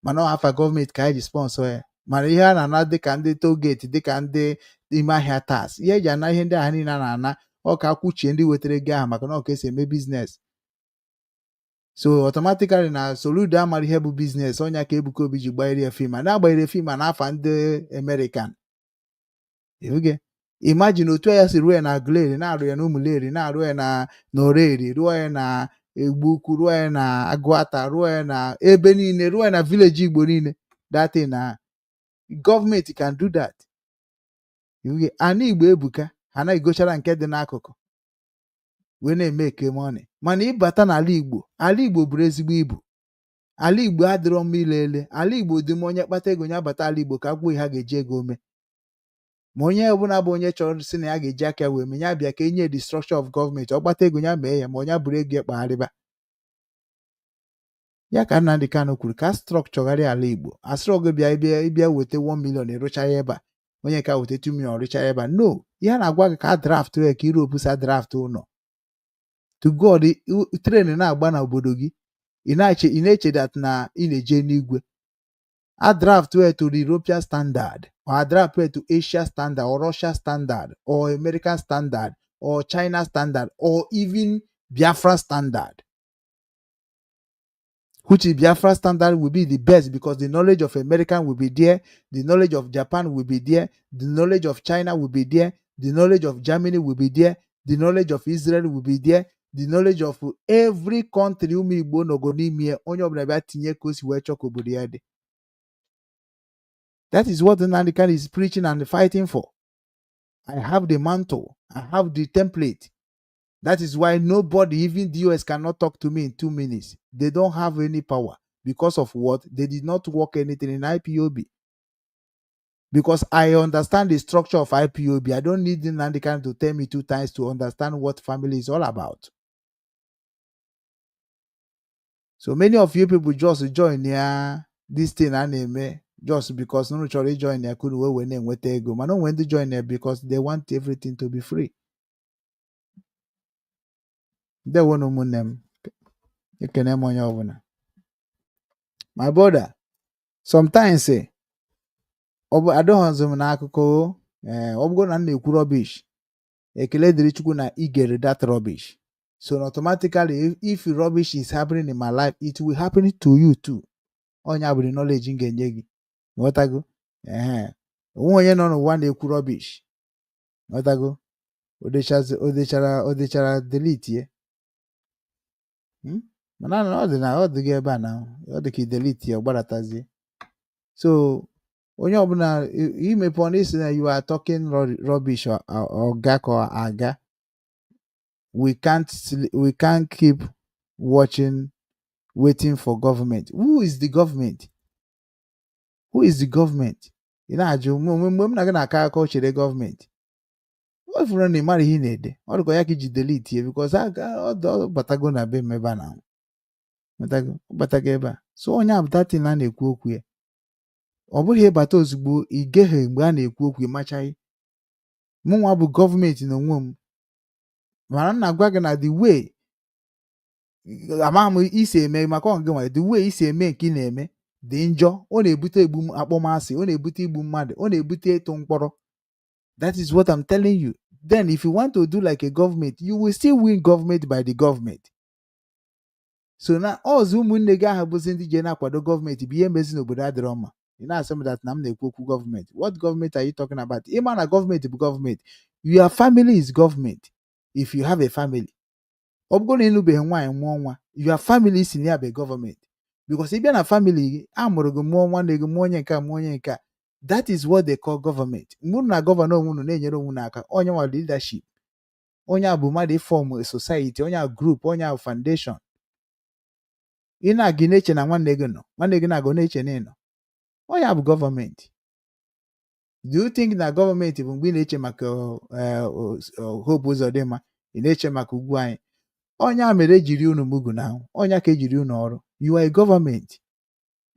mana ọ afa gọọmenti ka anyị ji sponsor ya. Mana ihe a na-ana dịka ndị tollgate, dịka ndị ime ahịa tax, ihe eji ana ihe ndị ahụ niile a na-ana, ọ ka akwụchie ndị wetara ego ahụ, maka na ọ ka esi eme business. So automatically na Soludo amara ihe bụ business. Ọnya ka Ebuka Obi ji gbanyere ya film a, na-agbanyere film a n'afa ndị American. Ifuge, imagine otu ya si rụọ ya na Aguleri, na-arụ ya na Umuleri, na-arụ ya na Noreri, rụọ ya na Egbu Ukwu, rụọ ya na Agụata, rụọ ya na ebe niile, rụọ ya na village Igbo niile. That thing na gọọmenti can do that. Ifuge, ana Igbo ebuka, ha na-egochara nke dị n'akụkụ wee na-eme eke money. Mana ịbata n'ala Igbo, ala Igbo buru ezigbo ibu. Ala Igbo adịrọ mma ilele. Ala Igbo dị mma. Onye kpata ego ya bata ala Igbo ka agwụ ihe ha ga-eji ego mee. Ma onye ọbụla bụ onye chọrọ si na ya ga-eji aka wee mee ya, bịa ka enye the structure of gọọmenti. Ọ kpata ego ya mee ya, ma onye buru ego ya kpagharịba ya. Ka Nnamdị Kanụ kwuru ka structure gharịa ala Igbo. Asịrị ọgụ bịa ịbịa ịbịa weta 1 million ịrụcha ya ebe a, onye ka weta 2 million rụcha ya ebe a. No, ihe a na-agwa gị ka a draft ya, ka Europe sa draft ụlọ. To God, train na-agba na obodo gị, ị na-eche that na ị na-eje n'igwe. A draft to the European standard or a draft to Asia standard or Russia standard or American standard or China standard or even Biafra standard, which is Biafra standard will be the best, because the knowledge of American will be there, the knowledge of Japan will be there, the knowledge of China will be there, the knowledge of Germany will be there, the knowledge of Israel will be there, the knowledge of every country ụmụ Igbo nọgo n'ime ya. Onye ọbụla bịa tinye ka o si wee chọọ ka obodo ya dị. That is what Nnamdi Kanu is preaching and fighting for. I have the mantle, I have the template. That is why nobody, even the US, cannot talk to me in 2 minutes. They don't have any power. Because of what? They did not work anything in IPOB. Because I understand the structure of IPOB. I don't need Nnamdi Kanu to tell me two times to understand what family is all about. So many of you people just join ya, this thing a na-eme just because unu chọrọ ijoin ya ka unu wee wee na-enweta ego. Mana onwe ndị join ya because they want everything to be free. Ndewonu ụmụnne m, ekene m onye ọbụla. My brother, sometimes ọ bụ adịghọzị m n'akụkọ o. Ee, ọ bụrụ na m na-ekwu rubbish, ekele dịrị Chukwu na i gere that rubbish. So automatically, if rubbish is happening in my life, it will happen to you too. Onye bụ the knowledge m ga-enye gị. Ghọtago? Ehe, onwe onye nọ n'ụwa na-ekwu rubbish. Ghọtago? O dechazi, o dechara, o dechara delete ye. Mana ọ dị na ọ dị gị ebe a na ọ dị ka i delete ya, ọ gbadatazie. So onye ọbụla imepe ọnụ isi na you are talking rubbish, ọga ka aga. We can't keep watching, waiting for government. Who is the government? Who is the government? Ị na-ajụ mgbe m na gị na-akọ akụkọ chere gọọmenti. Ọ fụrụ na ị mara ihe ị na-ede, ọ dịkwa ya ka iji delete ya, because ọ batago na be m ebe a na batago, ọ batago ebe a. So onye a bụ datin a na-ekwu okwu ya. Ọ bụghị ịbata ozugbo ị geghe mgbe a na-ekwu okwu, ịmachaghị mụnwa bụ gọọmenti na onwe m. Mana m na-agwa gị na the way amaghị m isi eme maka ọ gị nwa, the way isi eme nke ị na-eme dị njọ. Ọ na-ebute egbu akpọmasị, ọ na-ebute igbu mmadụ, ọ na-ebute ịtụ mkpọrọ. That is what I'm telling you. Then if you want to do like a government, you will still win government by the government. So na ọzọ ụmụnne gị ahụ bụzi ndị je na-akwado gọọmenti bụ ihe mezi n'obodo adịrọ mma. Ị na-asị m that na m na-ekwu okwu gọọmenti. What government are you talking about? Ịma na gọọmenti bụ gọọmenti. Your family is government if you have a family. Ọ bụrụ na ịlụbeghị nwaanyị mụọ nwa, your family si na ya bụ gọọmenti, because ị bịa na family gị, a mụrụ gị, mụọ nwanne gị, mụọ onye nke a, mụọ onye nke a. That is what they call government. Mgbe unu na govern onwe unu, na-enyere onwe unu aka, onye nwa leadership, onye a bụ mmadụ form a society, onye a group, onye a foundation. Ị na-aga, ị na-eche na nwanne gị nọ, nwanne gị na-aga, ọ na-eche na ị nọ. Onye a bụ gọọmenti. Do you think na gọọmenti bụ mgbe ị na-eche maka Hope Uzodimma, ị na-eche maka ugwu anyị? Onye a mere ejiri unu mugu na onye ka ejiri unu ọrụ. You are a government.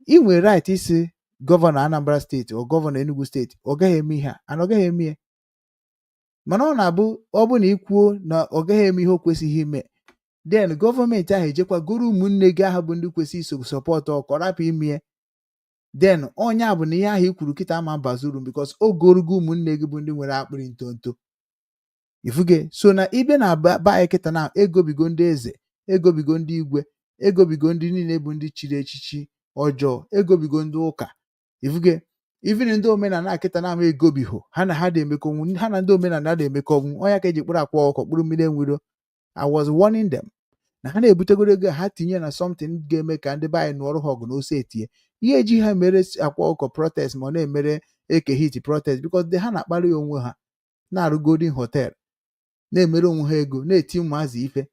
Ị nwere right isi gọvanọ Anambra Steeti ọ gọvanọ Enugu Steeti ọ gaghị eme ihe a and ọ gaghị eme ya. Mana ọ na-abụ ọ bụ na ị kwuo na ọ gaghị eme ihe o kwesịghị ime, then gọọmenti ahụ ejekwa goro ụmụnne gị ahụ bụ ndị kwesịrị iso support ọ ka ọ rapụ ime ya. Then onye a bụ na ihe ahụ i kwuru kịta ama bazuru, because o gorugo ụmụnne gị bụ ndị nwere akpịrị ntonto. Ifuge? So na ibe na be anyị kịta na egobigo ndị eze, egobigo ndị igwe, Egobigo ndị niile bụ ndị chiri echichi ọjọọ, egobigo ndị ụka ifuge, even ndị omenala kịta na-ama egobiho ha na ha dị emekọnwu, ha na ndị omenala dị emekọnwu. Ọnya ka eji kpụrụ akwa ọkụkọ kpụrụ mmiri enwiro. I was warning them na ha na-ebutegoro ego a, ha tinye na something ga-eme ka ndị be anyị nụọrọ ha ọgụ na ose etie ihe eji ha mere akwa ọkụkọ protest, ma ọ na-emere Eke Hit protest, because ha na-akparị onwe ha, na-arụ Golden Hotel, na-emere onwe ha ego, na-eti ụmụazị ife.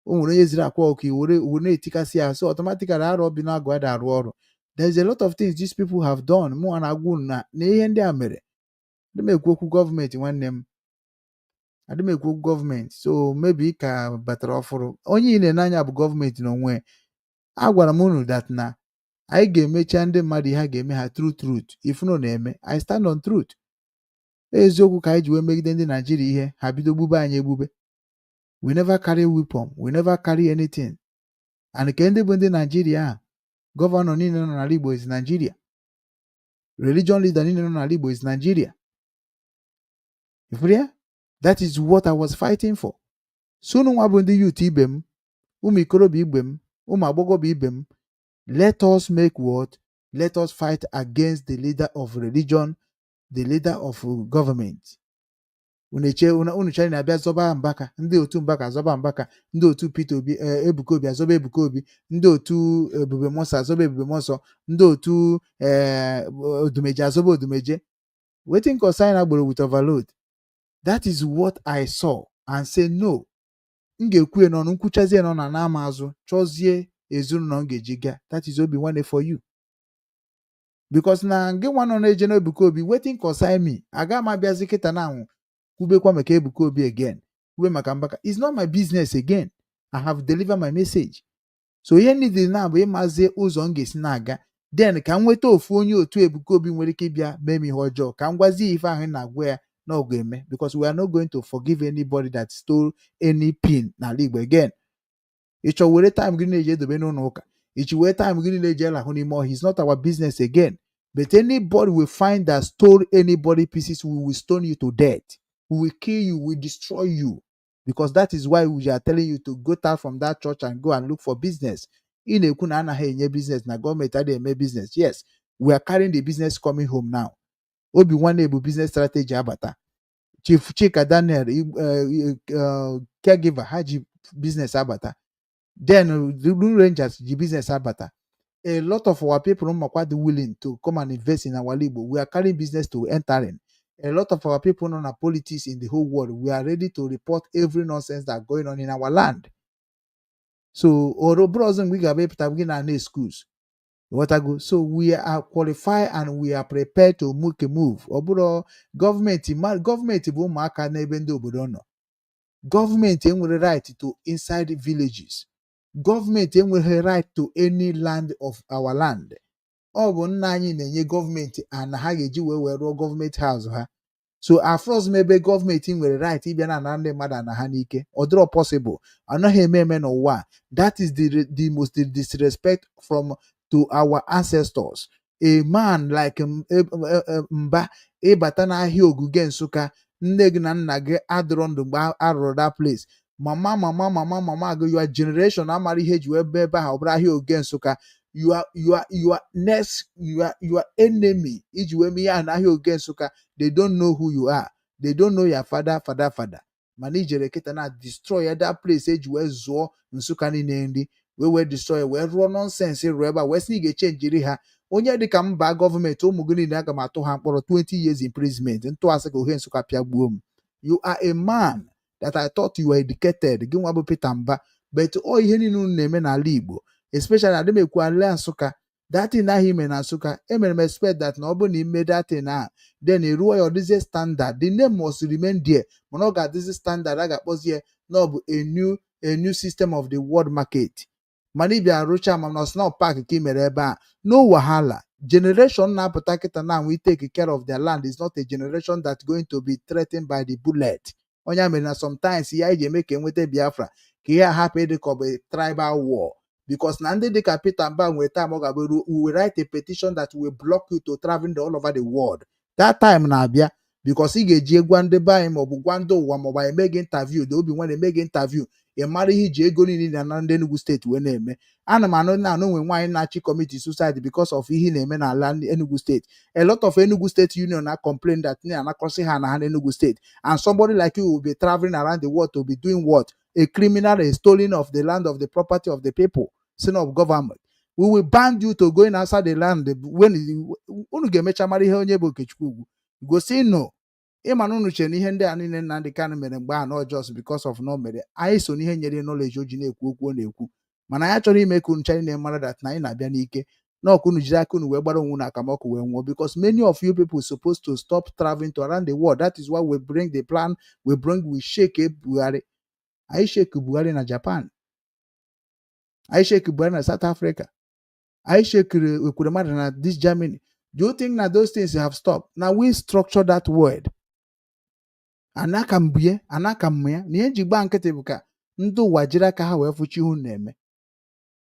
O nwere onye ziri akwa ọkụ were were na-etikasị ya, so automatically arọ bi n'agụ ada arụ ọrụ. There is a lot of things these people have done. Mụ na-agwa unu na ihe ndị a mere. Adị m ekwu okwu gọọmenti, nwanne m, adị m ekwu okwu gọọmenti. So maybe ka batara ọfụrụ, onye ị na-ene anya bụ gọọmenti n'onwe ya. Agwara m unu that na anyị ga-emecha ndị mmadụ ihe a ga-eme ha true truth. If unu na-eme, I stand on truth, eziokwu ka anyị ji wee megide ndị Naijiria ihe ha bido gbube anyị egbube. We never carry weapon, we never carry anything. And ke ndị bụ ndị Naijiria a, governor niile nọ n'ala Igbo is Nigeria, religion leader niile nọ n'ala Igbo is Nigeria. Ifuru ya? That is what I was fighting for. So unu nwa bụ ndị youth ibe m, ụmụ ikorobịa ibe m, ụmụ agbọghọbịa ibe m, let us make what? Let us fight against the leader of religion, the leader of government. Unu eche unu chere na-abịa zọba Mbaka, ndị otu Mbaka azọba Mbaka, ndị otu Peter Obi, Ebuka Obi azọba Ebuka Obi, ndị otu Ebube Muonso azọba Ebube Muonso, ndị otu Odumeje azọba Odumeje. Wetin concern agbero with overload? That is what I saw and say no. M ga-ekwu ya n'ọnụ, nkwuchazie nọ na nama azụ, chọzie ezinụlọ m ga-eji gaa. That is Obi Nwanne for you, because na gị nwa nọ na-eje n'Ebuka Obi, wetin concern me? Aga m abịazi kịta na anwụ kwubekwa maka Ebuka Obi again, kwube maka Mbaka. It's not my business again. I have delivered my message. So ihe niile na bụ ịmazi ụzọ m ga-esi na-aga, then ka m nweta ofu onye otu Ebuka Obi nwere ike ịbịa mee m ihe ọjọọ, ka m gwazie ife ahụ na-agwa ya na ọ ga-eme, because we are not going to forgive anybody that stole any pin n'ala Igbo again. Ị chọ were time gị na-eji edobe n'ụlọ ụka, ichi were time gị niile eji alahụ n'ime ọhịa, it's not our business again. But anybody we find that stole anybody pieces, we will stone you to death, we will kill you, we will destroy you, because that is why we are telling you to go out from that church and go and look for business. Ị na-ekwu na anaghị enye business, na gọọmenti adịghị eme business. Yes, we are carrying the business coming home now. Obi Nwanne bụ business strategy abata. Chief Chika Daniel, caregiver ha ji business abata. Then the Blue Rangers ji business abata. A lot of our people makwa dị willing to come and invest in our Igbo. We are carrying business to enter in. A lot of our people nọ na politics in the whole world, we are ready to report every nonsense that going on in our land. So ọrụ bụrụ ọzọ mgbe ị ga-abịa ịpụta gị na na excuse. Ghọtago? So we are qualified and we are prepared to make a move. Ọ bụrụ gọọmenti, gọọmenti bụ ụmụaka n'ebe ndị obodo nọ. Gọọmenti enwere right to inside villages. Gọọmenti enweghị right to any land of our land. Ọ bụ nna anyị na-enye gọọmenti ana ha ga-eji wee rụọ gọọmenti house ha. So afros m ebe gọọmenti nwere right ịbịa na ana ndị mmadụ ana ha n'ike, ọ dịrọ possible, anaghị eme eme n'ụwa a. That is the most disrespect from to our ancestors. A man like Mba ịbata n'ahịa Oguge Nsụka, nne gị na nna gị adịrọ ndụ mgbe a rụrụ that place. Mama, mama, mama, mama gị, your generation amara ihe eji wee bee ebe ahụ ọ bụrụ ahịa Oguge Nsụka. Your next, your enemy iji wee mee ihe ahụ n'ahịa Oguge Nsụka, they don't know who you are, they don't know your father, father, father. Mana ijere kịta na destroy ya, that place eji wee zụọ Nsụka niile nri, wee destroy, wee rụọ nonsense rụọ ebe a, wee sị na ị ga-echenjiri ha. Onye dịka mba gọọmenti, ụmụ gị niile aga m atụ ha mkpọrọ 20 years imprisonment, ntụasị ka ohe Nsụka pịagbuo m. You are a man that I thought you were educated, gị nwa bụ Peter Mba. But ọ ihe niile unu na-eme n'ala Igbo, especially adị m ekwu ala Nsụka, that thing ahụ ime na Nsụka, emere m expect that na ọ bụrụ na ime that thing ahụ, then eruo ya, ọ dịzie standard. The name must remain there, mana ọ ga-adịzi standard, a ga-akpọzi ya na ọ bụ a new system of the world market. Mana ị bịa rụcha ma na snow park ka ị mere ebe a, no wahala. Generation na-apụta kịta na we take care of their land is not a generation that going to be threatened by the bullet. Onye a mere na sometimes ya iji eme ka enweta Biafra, ka ihe a hapụ ịdị ka ọ bụ tribal war, because na ndị dịka Peter Mba nwere time ọ ga-abụ ruo, we will write a petition that will block you to traveling all over the world. That time na-abịa. Because ị ga-eji gwa ndị be anyị maọbụ gwa ndị ụwa maọbụ anyị eme gị interview dị obi nwa eme gị interview, ị mara ihe iji ego niile na ndị Enugu Steeti wee na-eme. Ana m anụ na anụ nwe nwaanyị na-achị commit suicide because of ihe ị na-eme n'ala Enugu Steeti. A lot of Enugu State union na complain that na-anakọsị ha na ha n'Enugu State, and somebody like you will be traveling around the world to be doing what? A criminal, a stealing of the land, of the property of the people, sin of government. We will ban you to going outside the land when unu ga-emecha mara ihe onye bụ Okechukwu ugwu gosi no. Ịma na unu chere na ihe ndị a niile Nnamdi Kanu mere mgbe a no just because of na o mere anyị so n'ihe nyere knowledge o ji na-ekwu okwu ọ na-ekwu, mana anyị chọrọ ime ka unu chara niile mara that na anyị na-abịa n'ike na ọkụ unu jiri aka unu wee gbara onwe unu akamọkụ wee nwụọ, because many of you people supposed to stop traveling to around the world. That is why we bring the plan we bring. We shake Buhari. Anyị shake Buhari na Japan, anyị shake Buhari na South Africa, anyị shakiri Ekwuremadu na this Germany. Do you think na those things have stopped? Na we structure that word anaka m bie anaka m ya na ihe nji gba nkịtị bụ ka ndị ụwa jiri aka ha wee fụchi ihu na-eme.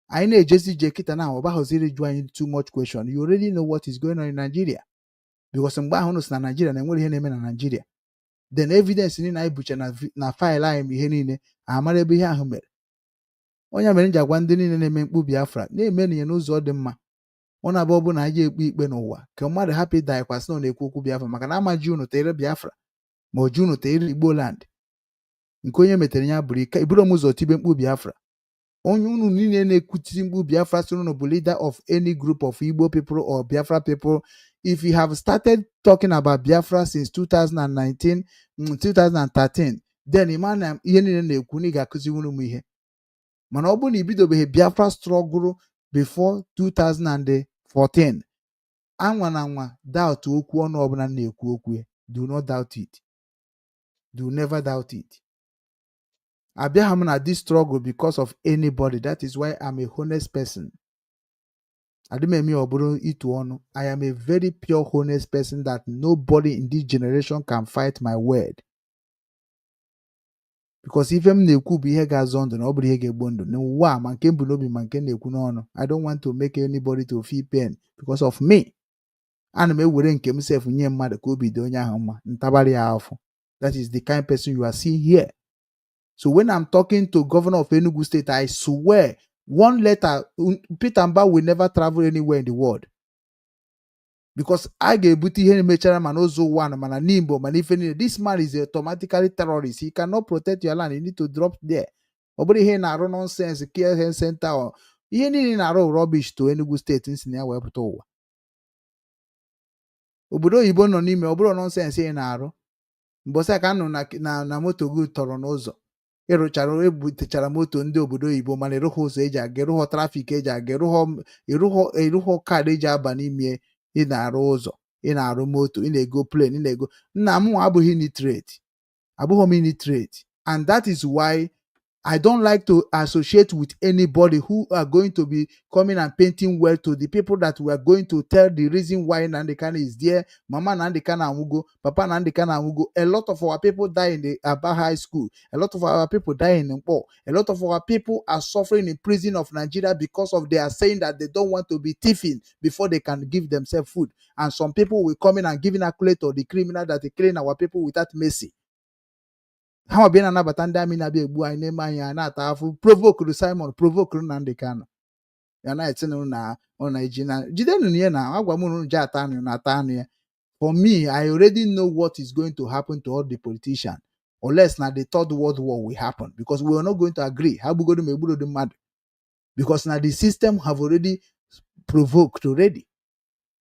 Anyị na-ejezi ije kịta na ọ baghọziri jụ anyị too much question. You already know what is going on in Nigeria, because mgbe ahụ unu si na Nigeria na enwere ihe na-eme na Nigeria, then evidence niile anyị bucha na file anyị ma ihe niile amara ebe ihe ahụ mere. Onye mere m ji agwa ndị niile na-eme mkpu Biafra na-eme ya n'ụzọ dị mma. Ọ na-abụ ọ bụ na anyị ekpe ikpe n'ụwa ka mmadụ hapụ ịda kwasị na ọ na-ekwu okwu Biafra maka na ama ji unu tere Biafra ma o ji unu tere Igbo land nke onye metere ya bụrụ ike iburu m ụzọ tibe mkpu Biafra. Onye unu niile na-ekwuti mkpu Biafra sị unu bụ leader of any group of Igbo people or Biafra people, if you have started talking about Biafra since 2019, 2013, then ịma na ihe niile na-ekwu na ị ga-akụziwuru m ihe. Mana ọ bụrụ na ibidobeghị Biafra struggle before 2014, anwa na anwa doubt okwu ọnụ ọbụla na-ekwu okwu ya. Do not doubt it, do never doubt it. Abịaghị m na this struggle because of anybody. That is why I'm a honest person. Adị m eme ya ọ bụrụ itu ọnụ. I am a very pure, honest person that nobody in this generation can fight my word, because ife m na-ekwu bụ ihe ga-azọ ndụ na ọ bụrụ ihe ga-egbo ndụ n'ụwa a, ma nke m bụ n'obi ma nke m na-ekwu n'ọnụ. I don't want to make anybody to feel pain because of me. Ana m ewere nke m sef nye mmadụ ka obi dị onye ahụ mma ntabara ya afọ. That is the kind person you are seeing here. So when I'm talking to governor of Enugu State, I swear one letter, Peter Mba will never travel anywhere in the world, because a ga-ebute ihe mechara ma n'ụzọ ụwa na mana n'Igbo mana ife niile. This man is automatically terrorist. He cannot protect your land. You need to drop there. Ọ bụrụ ihe ị na-arụ nonsense care health center or ihe niile ị na-arụ rubbish to Enugu Steeti nsi na ya wee pụta ụwa. Obodo oyibo nọ n'ime ọ bụrụ nonsense ị na-arụ. Mbọsị a ka nọ na moto gị tọrọ n'ụzọ ịrụchara ebutechara moto ndị obodo oyibo, mana ịrụghị ụzọ eji aga, ịrụghọ traffic eji aga, ịrụghọ kaadị eji aba n'ime. Ị na-arụ ụzọ, ị na-arụ moto, ị na-ego plane, ị na-ego. Nna m nwa abụghị illiterate, abụghị m illiterate, and that is why I don't like to associate with anybody who are going to be coming and painting well to the people that we are going to tell the reason why Nnamdi Kanu is there. Mama Nnamdi Kanu anwụgo, Papa Nnamdi Kanu anwụgo. A lot of our people die in the Aba High School. A lot of our people die in Nkpor. A lot of our people are suffering in prison of Nigeria because of they are saying that they don't want to be thieving before they can give themselves food. And some people will come in and giving accolade to the criminal that is killing our people without mercy. Ha nwa bịa na-anabata ndị amị na-abịa egbu anyị na-eme anyị a na-ata afụ provokuru Simon, provokuru Nnamdi Kanu ya na-etinụ na ọ na-eji na jidenu ya na agwa m unu ji ata anụ na ata anụ ya. For me, I already know what is going to happen to all the politicians, unless na the Third World War will happen, because we are not going to agree. Ha gbugodo ma egburodo mmadụ, because na the system have already provoked already.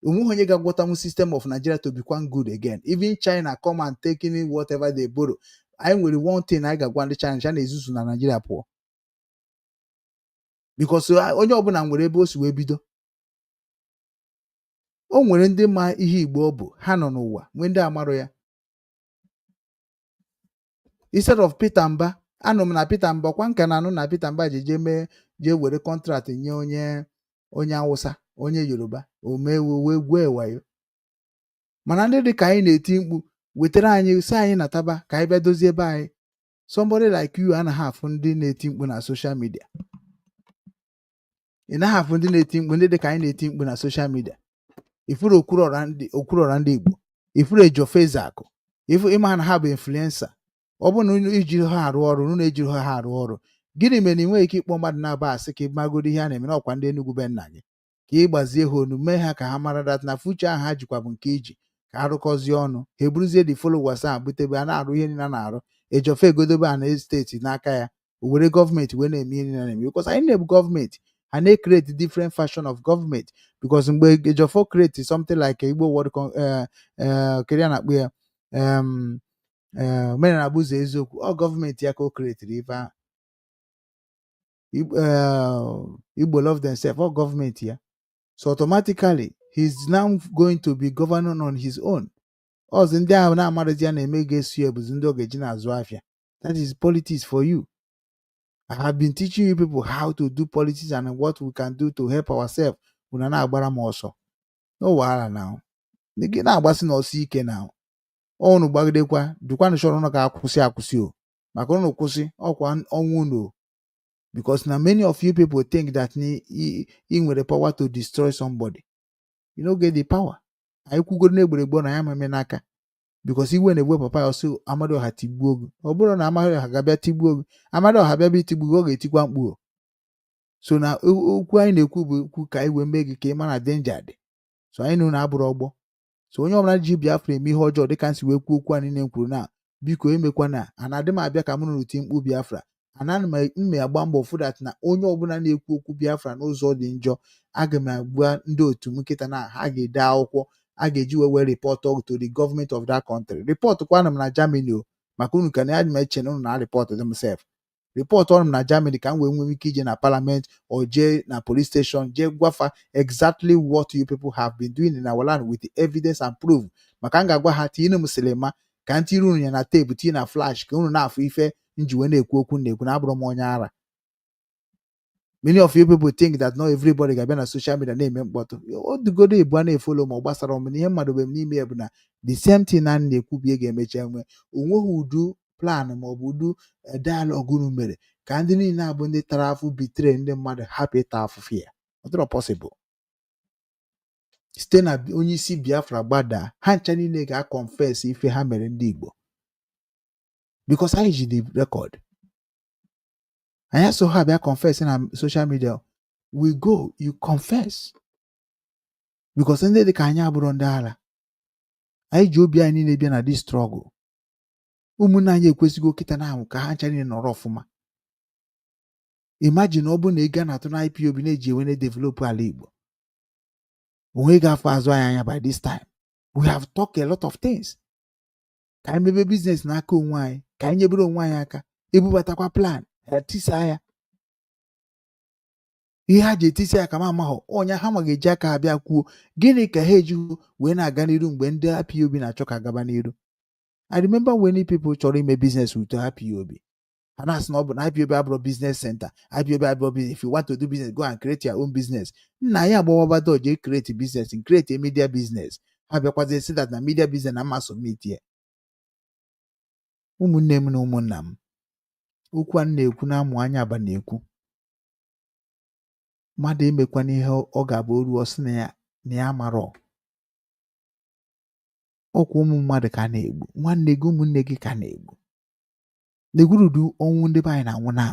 Onweghị onye ga-agwọtanwu system of Nigeria to become good again. Even China come and taking whatever they borrow. Anyị nwere one thing anyị ga-agwa ndị China: China ezuzu na Nigeria pụọ, because onye ọbụla nwere ebe o si wee bido. O nwere ndị ma ihe Igbo ọ bụ ha nọ n'ụwa, nwee ndị amarọ ya. Instead of Peter Mba, anụ m na Peter Mba kwa nka na anụ na Peter Mba ji jee mee jee were contract nye onye Awụsa, onye Yoruba, o mee wee gwuo wayo. Mana ndị dị ka anyị na-eti mkpu wetara anyị si anyị nataba ka anyị bịa dozie ebe anyị. Somebody like you anaghị afụ ndị na-eti mkpu na social media. Ị naghị afụ ndị na-eti mkpu, ndị dị ka anyị na-eti mkpu na social media. Ifuru Okwuluọra ndị Igbo, ifuru Ejiofor Ezeakụ. Ifu ịma na ha bụ influencer. Ọ bụrụ na unu ejiri ha arụ ọrụ, unu ejiri ha arụ ọrụ. Gịnị mere na ị nweghị ike ịkpọ mmadụ na-aba asị ka ị magodo ihe a na-eme n'ọkwa ndị Enugu be nna gị, ka ị gbazie ha onu, mee ha ka ha mara that na future ahụ ha jikwa bụ nke iji ka ha rụkọzie ọnụ, ha eburuzie the followers ahụ butebe a na-arụ ihe niile a na-arụ. Ejiofor egodobe a na steeti n'aka ya, o were gọọmenti wee na-eme ihe niile a na-eme, because anyị na-ebu gọọmenti ha na-create different fashion of government, because mgbe Ejiofor create something like Igbo World kedu ya na-akpọ ya, omenala bụ ụzọ eziokwu, ọ gọọmenti ya ka o createri ife ahụ. Igbo love themselves, ọ gọọmenti ya. So automatically he's now going to be governing on his own. Ọzọ ndị ahụ na-amarụzi ya na-eme ga-esu ya bụzi ndị ọ ga-eji na-azụ afịa. That is politics for you. I have been teaching you people how to do politics and what we can do to help ourselves. Unu na-agbara m ọsọ. No wahala now. Gị na-agbasi n'ọsọ ike now. Unu gbagidekwa, dukwanụ chọrọ unu ga-akwụsị akwụsị o. Maka unu kwụsị, ọkwa ọnwụ unu o. Because na many of you people think that ị nwere power to destroy somebody. You no get the power. Anyị kwugoro n'egberegbe na ya meme n'aka. Because iwe na-egwe papa ya ọsọ Amadioha tigbuo gị. Ọ bụrụ na Amadioha ga-abịa tigbuo gị, Amadioha bịa bịa itigbu gị, ọ ga-etikwa mkpu o. So na okwu anyị na-ekwu bụ okwu ka anyị wee mee gị ka ị ma na danger dị. So anyị na unu abụrụ ọgbọ. So onye ọbụla ji Biafra eme ihe ọjọọ, dịka m si wee kwuo okwu a niile m kwuru na, biko emekwana ana adị m abịa ka m nụrụ ti mkpu Biafra. Ana m mme agba mbọ fụ that na onye ọbụla na-ekwu okwu Biafra n'ụzọ dị njọ, aga m agwa ndị otu m nkịta na ha ga-ede akwụkwọ a ga-eji wee report to the government of that country. Report kwanụ m na Germany o, maka unu ka na ya m eche na unu na report themself. Report ọrụ m na Germany ka m wee nwee ike ije na parliament or jee na police station jee gwafa exactly what you people have been doing in our land with the evidence and proof. Maka m ga-agwa ha tinye m silima ka m tiri unu ya na tape, tinye na flash, ka unu na-afụ ife m ji wee na-ekwu okwu na-ekwu na abụrụ m onye ara. Many of you people think that not everybody ga-abịa na social media na-eme mkpọtụ. O dugodo ebu a na-efollow ma ọ gbasara m na ihe mmadụ be m n'ime ya bụ na the same thing na na-ekwu bụ ihe ga-emecha nwe onweghị udu plan maọbụ udu dialogue unu mere ka ndị niile abụ ndị tara afụ bitere ndị mmadụ hapụ ịta afụfụ ya. Ọ dịrọ possible. Site na onye isi Biafra gbadaa, ha ncha niile ga-aconfess ife ha mere ndị Igbo, because anyị ji the record. Anyị asọ ha bịa confess na social media, we go, you confess, because ndị dị ka anyị abụrụ ndị ara. Anyị ji obi anyị niile bịa na this struggle. Ụmụnne anyị ekwesịgo kịta na ahụ ka ha ncha niile nọrọ ọfụma. Imagine ọ bụrụ na ego a na-atụ na IPOB na-eji enwe na-edevelop ala Igbo, onwe ga-afọ azụ anyị anya. By this time we have talked a lot of things ka anyị mebe business n'aka onwe anyị, ka anyị nyebere onwe anyị aka, ebubatakwa plan ha tisa ya. Ihe ha ji etisa ya ka m amaghọ ọnya ha ma ga-eji aka ha bịa kwuo gịnị ka ha ejighị wee na-aga n'iru mgbe ndị IPOB na-achọ ka gaba n'iru. I remember when people chọrọ ime business with IPOB, ha na-asị na ọ bụ na IPOB abụrụ business center, IPOB abụrụ business. If you want to do business, go and create your own business. Nna ya agbawaba jee create business, create a media business. Ha bịakwazie si that na media business na mma submit ya. Ụmụnne m na ụmụnna m, okwu a m na-ekwu na-amụ anya aba na-ekwu mmadụ emekwana ihe ọ ga-abụ o ruo sị na ya marọ. Ọkwa ụmụ mmadụ ka a na-egbu, nwanne gị, ụmụnne gị ka a na-egbu na-egwurudu ọnwụ. Ndị be anyị na-anwụ na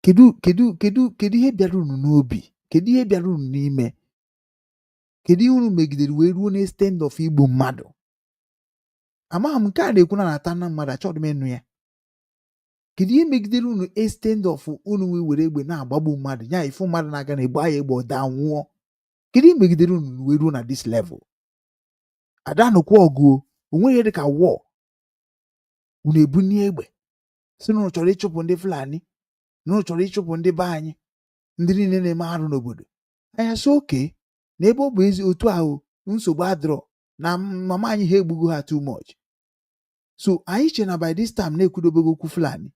kedu kedu kedu kedu ihe bịara unu n'obi? Kedu ihe bịara unu n'ime? Kedu ihe unu megidere wee ruo n'extent of igbu mmadụ? Amaghị m nke a na-ekwu na na-ata na mmadụ, achọghị m ịnụ ya. Kedu ihe megidere unu extent of unu wee were egbe na-agbagbu mmadụ ya, ifu mmadụ na-aga na egbe ya egbe ọ daa nwụọ? Kedu ihe megidere unu wee ruo na this level? Adanụkwa ọgụ o onweghị ihe dịka war. Unu ebunie egbe si na unu chọrọ ịchụpụ ndị Fulani, na unu chọrọ ịchụpụ ndị be anyị, ndị niile na-eme arụ n'obodo anyị. Asị oke na ebe ọ bụ ezi otu ahụ, nsogbu adịrọ na mama anyị ha egbugo ha too much. So anyị che na by this time na-ekwudobego okwu Fulani,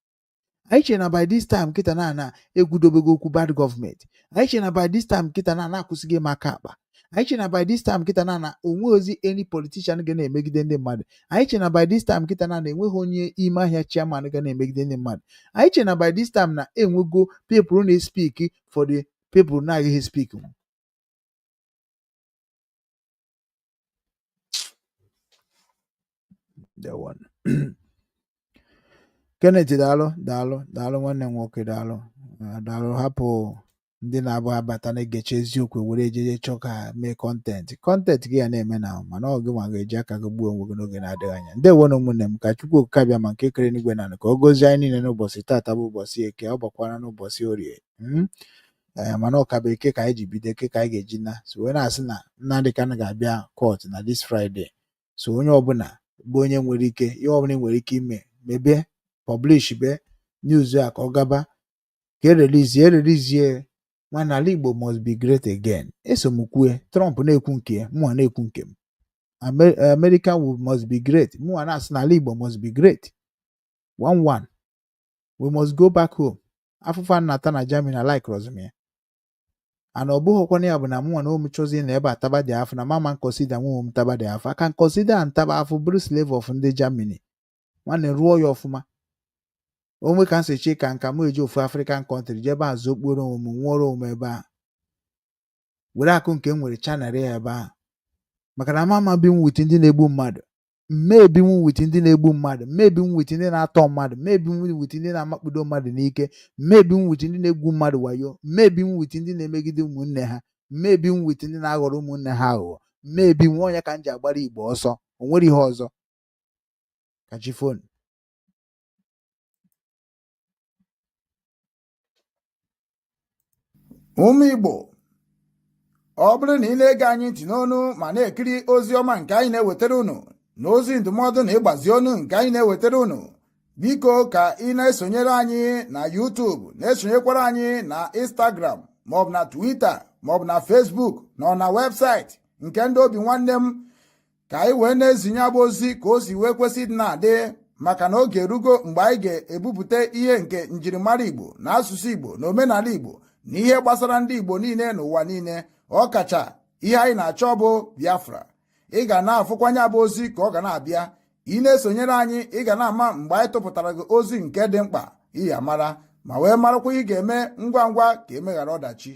anyị che na by this time kịta na ana ekwudobego okwu bad gọọmenti, anyị che na by this time kịta na ana akwụsịghị m aka akpa, anyị che na by this time kịta na na onwe ozi any politician ga na-emegide ndị mmadụ, anyị che na by this time kịta na na enweghị onye ime ahịa chairman ga na-emegide ndị mmadụ, anyị che na by this time na enwego people na-speak for the people na-agaghị speak. Ndewo. Kenneth, daalụ, daalụ, daalụ, nwanne m nwoke, daalụ. Ah, daalụ. Hapụ ndị na-abụ abata na-egecha eziokwu were ejeje chọọ ka mee content. Content gị ya na-eme na, mana ọ gị nwa ga-eji aka gị gbuo onwe gị n'oge na-adịghị anya. Ndewo na ụmụnne m. Ka Chukwu Okike abịa ma nke kere n'igwe na ka ọ gọzie anyị niile n'ụbọchị taata bụ ụbọchị Eke, ọ gbakwara n'ụbọchị Orie. Ee, mana ọ ka bụ Eke ka anyị ji bido, Eke ka anyị ga-eji na so wee na-asị na Nnamdị Kanụ ga-abịa court na this Friday. So onye ọbụla bụ onye nwere ike, ihe ọbụla ị nwere ike ime, mebe publish be news a ka ọ gaba, ka erelizie erelizie. Mana ala Igbo must be great again. Eso m kwue. Trump na-ekwu nke ya, mụnwa na-ekwu nke m. America must be great, mụnwa na-asị na ala Igbo must be great. One one, we must go back home. Afụfụ a na-ata na Germany like m ya, and ọ bụghịkwana ya bụ na mụnwa na ome chọzi na ebe ataba dị afụ na mama consider nwa m taba dị afụ aka consider ntaba afụ bụrụ slave of ndị Germany. Nwanne, rụọ ya ọfụma onwe ka m si chi ka nka m eji ofu African country jebe azụ okporo onwe m, nwụọrọ onwe m ebe ahụ, were akụ nke m nwere chanarị ya ebe ahụ, maka na mama binwu with ndị na-egbu mmadụ, mme ebinwu with ndị na-egbu mmadụ, mme ebinwu with ndị na-atọ mmadụ, mme ebinwu with ndị na-amakpudo mmadụ n'ike, mme ebinwu with ndị na-egwu mmadụ wayo, mme ebinwu with ndị na-emegide ụmụnne ha, mme ebinwu with ndị na-aghọrọ ụmụnne ha aghụghọ, mme ebinwu. Onye ka m ji agbara Igbo ọsọ, o nwere ihe ọzọ. Ka chi phone. Ụmụ Igbo, ọ bụrụ na ị na-ege anyị ntị n'onu ma na-ekiri ozi ọma nke anyị na-ewetara unu na ozi ndụmọdụ na ịgbazi onu nke anyị na-ewetara unu, biko ka ị na-esonyere anyị na YouTube, na-esonyekwara anyị na Instagram maọbụ na Twitter maọbụ na Facebook na ọ na webụsaịtị nke ndị obi nwanne m, ka anyị wee na-ezinye abụ ozi ka o si wee kwesị ịdị na-adị, maka na oge erugo mgbe anyị ga-ebupụta ihe nke njirimara Igbo na asụsụ Igbo na omenala Igbo na ihe gbasara ndị Igbo niile n'ụwa niile, ọ kacha ihe anyị na-achọ bụ Biafra. Ị ga na-afụkwanye abụ ozi ka ọ ga na-abịa. Ị na-esonyere anyị, ị ga na-ama mgbe anyị tụpụtara gị ozi nke dị mkpa. Ị ya mara ma wee marakwa ị ga-eme ngwa ngwa ka emeghara ọdachi.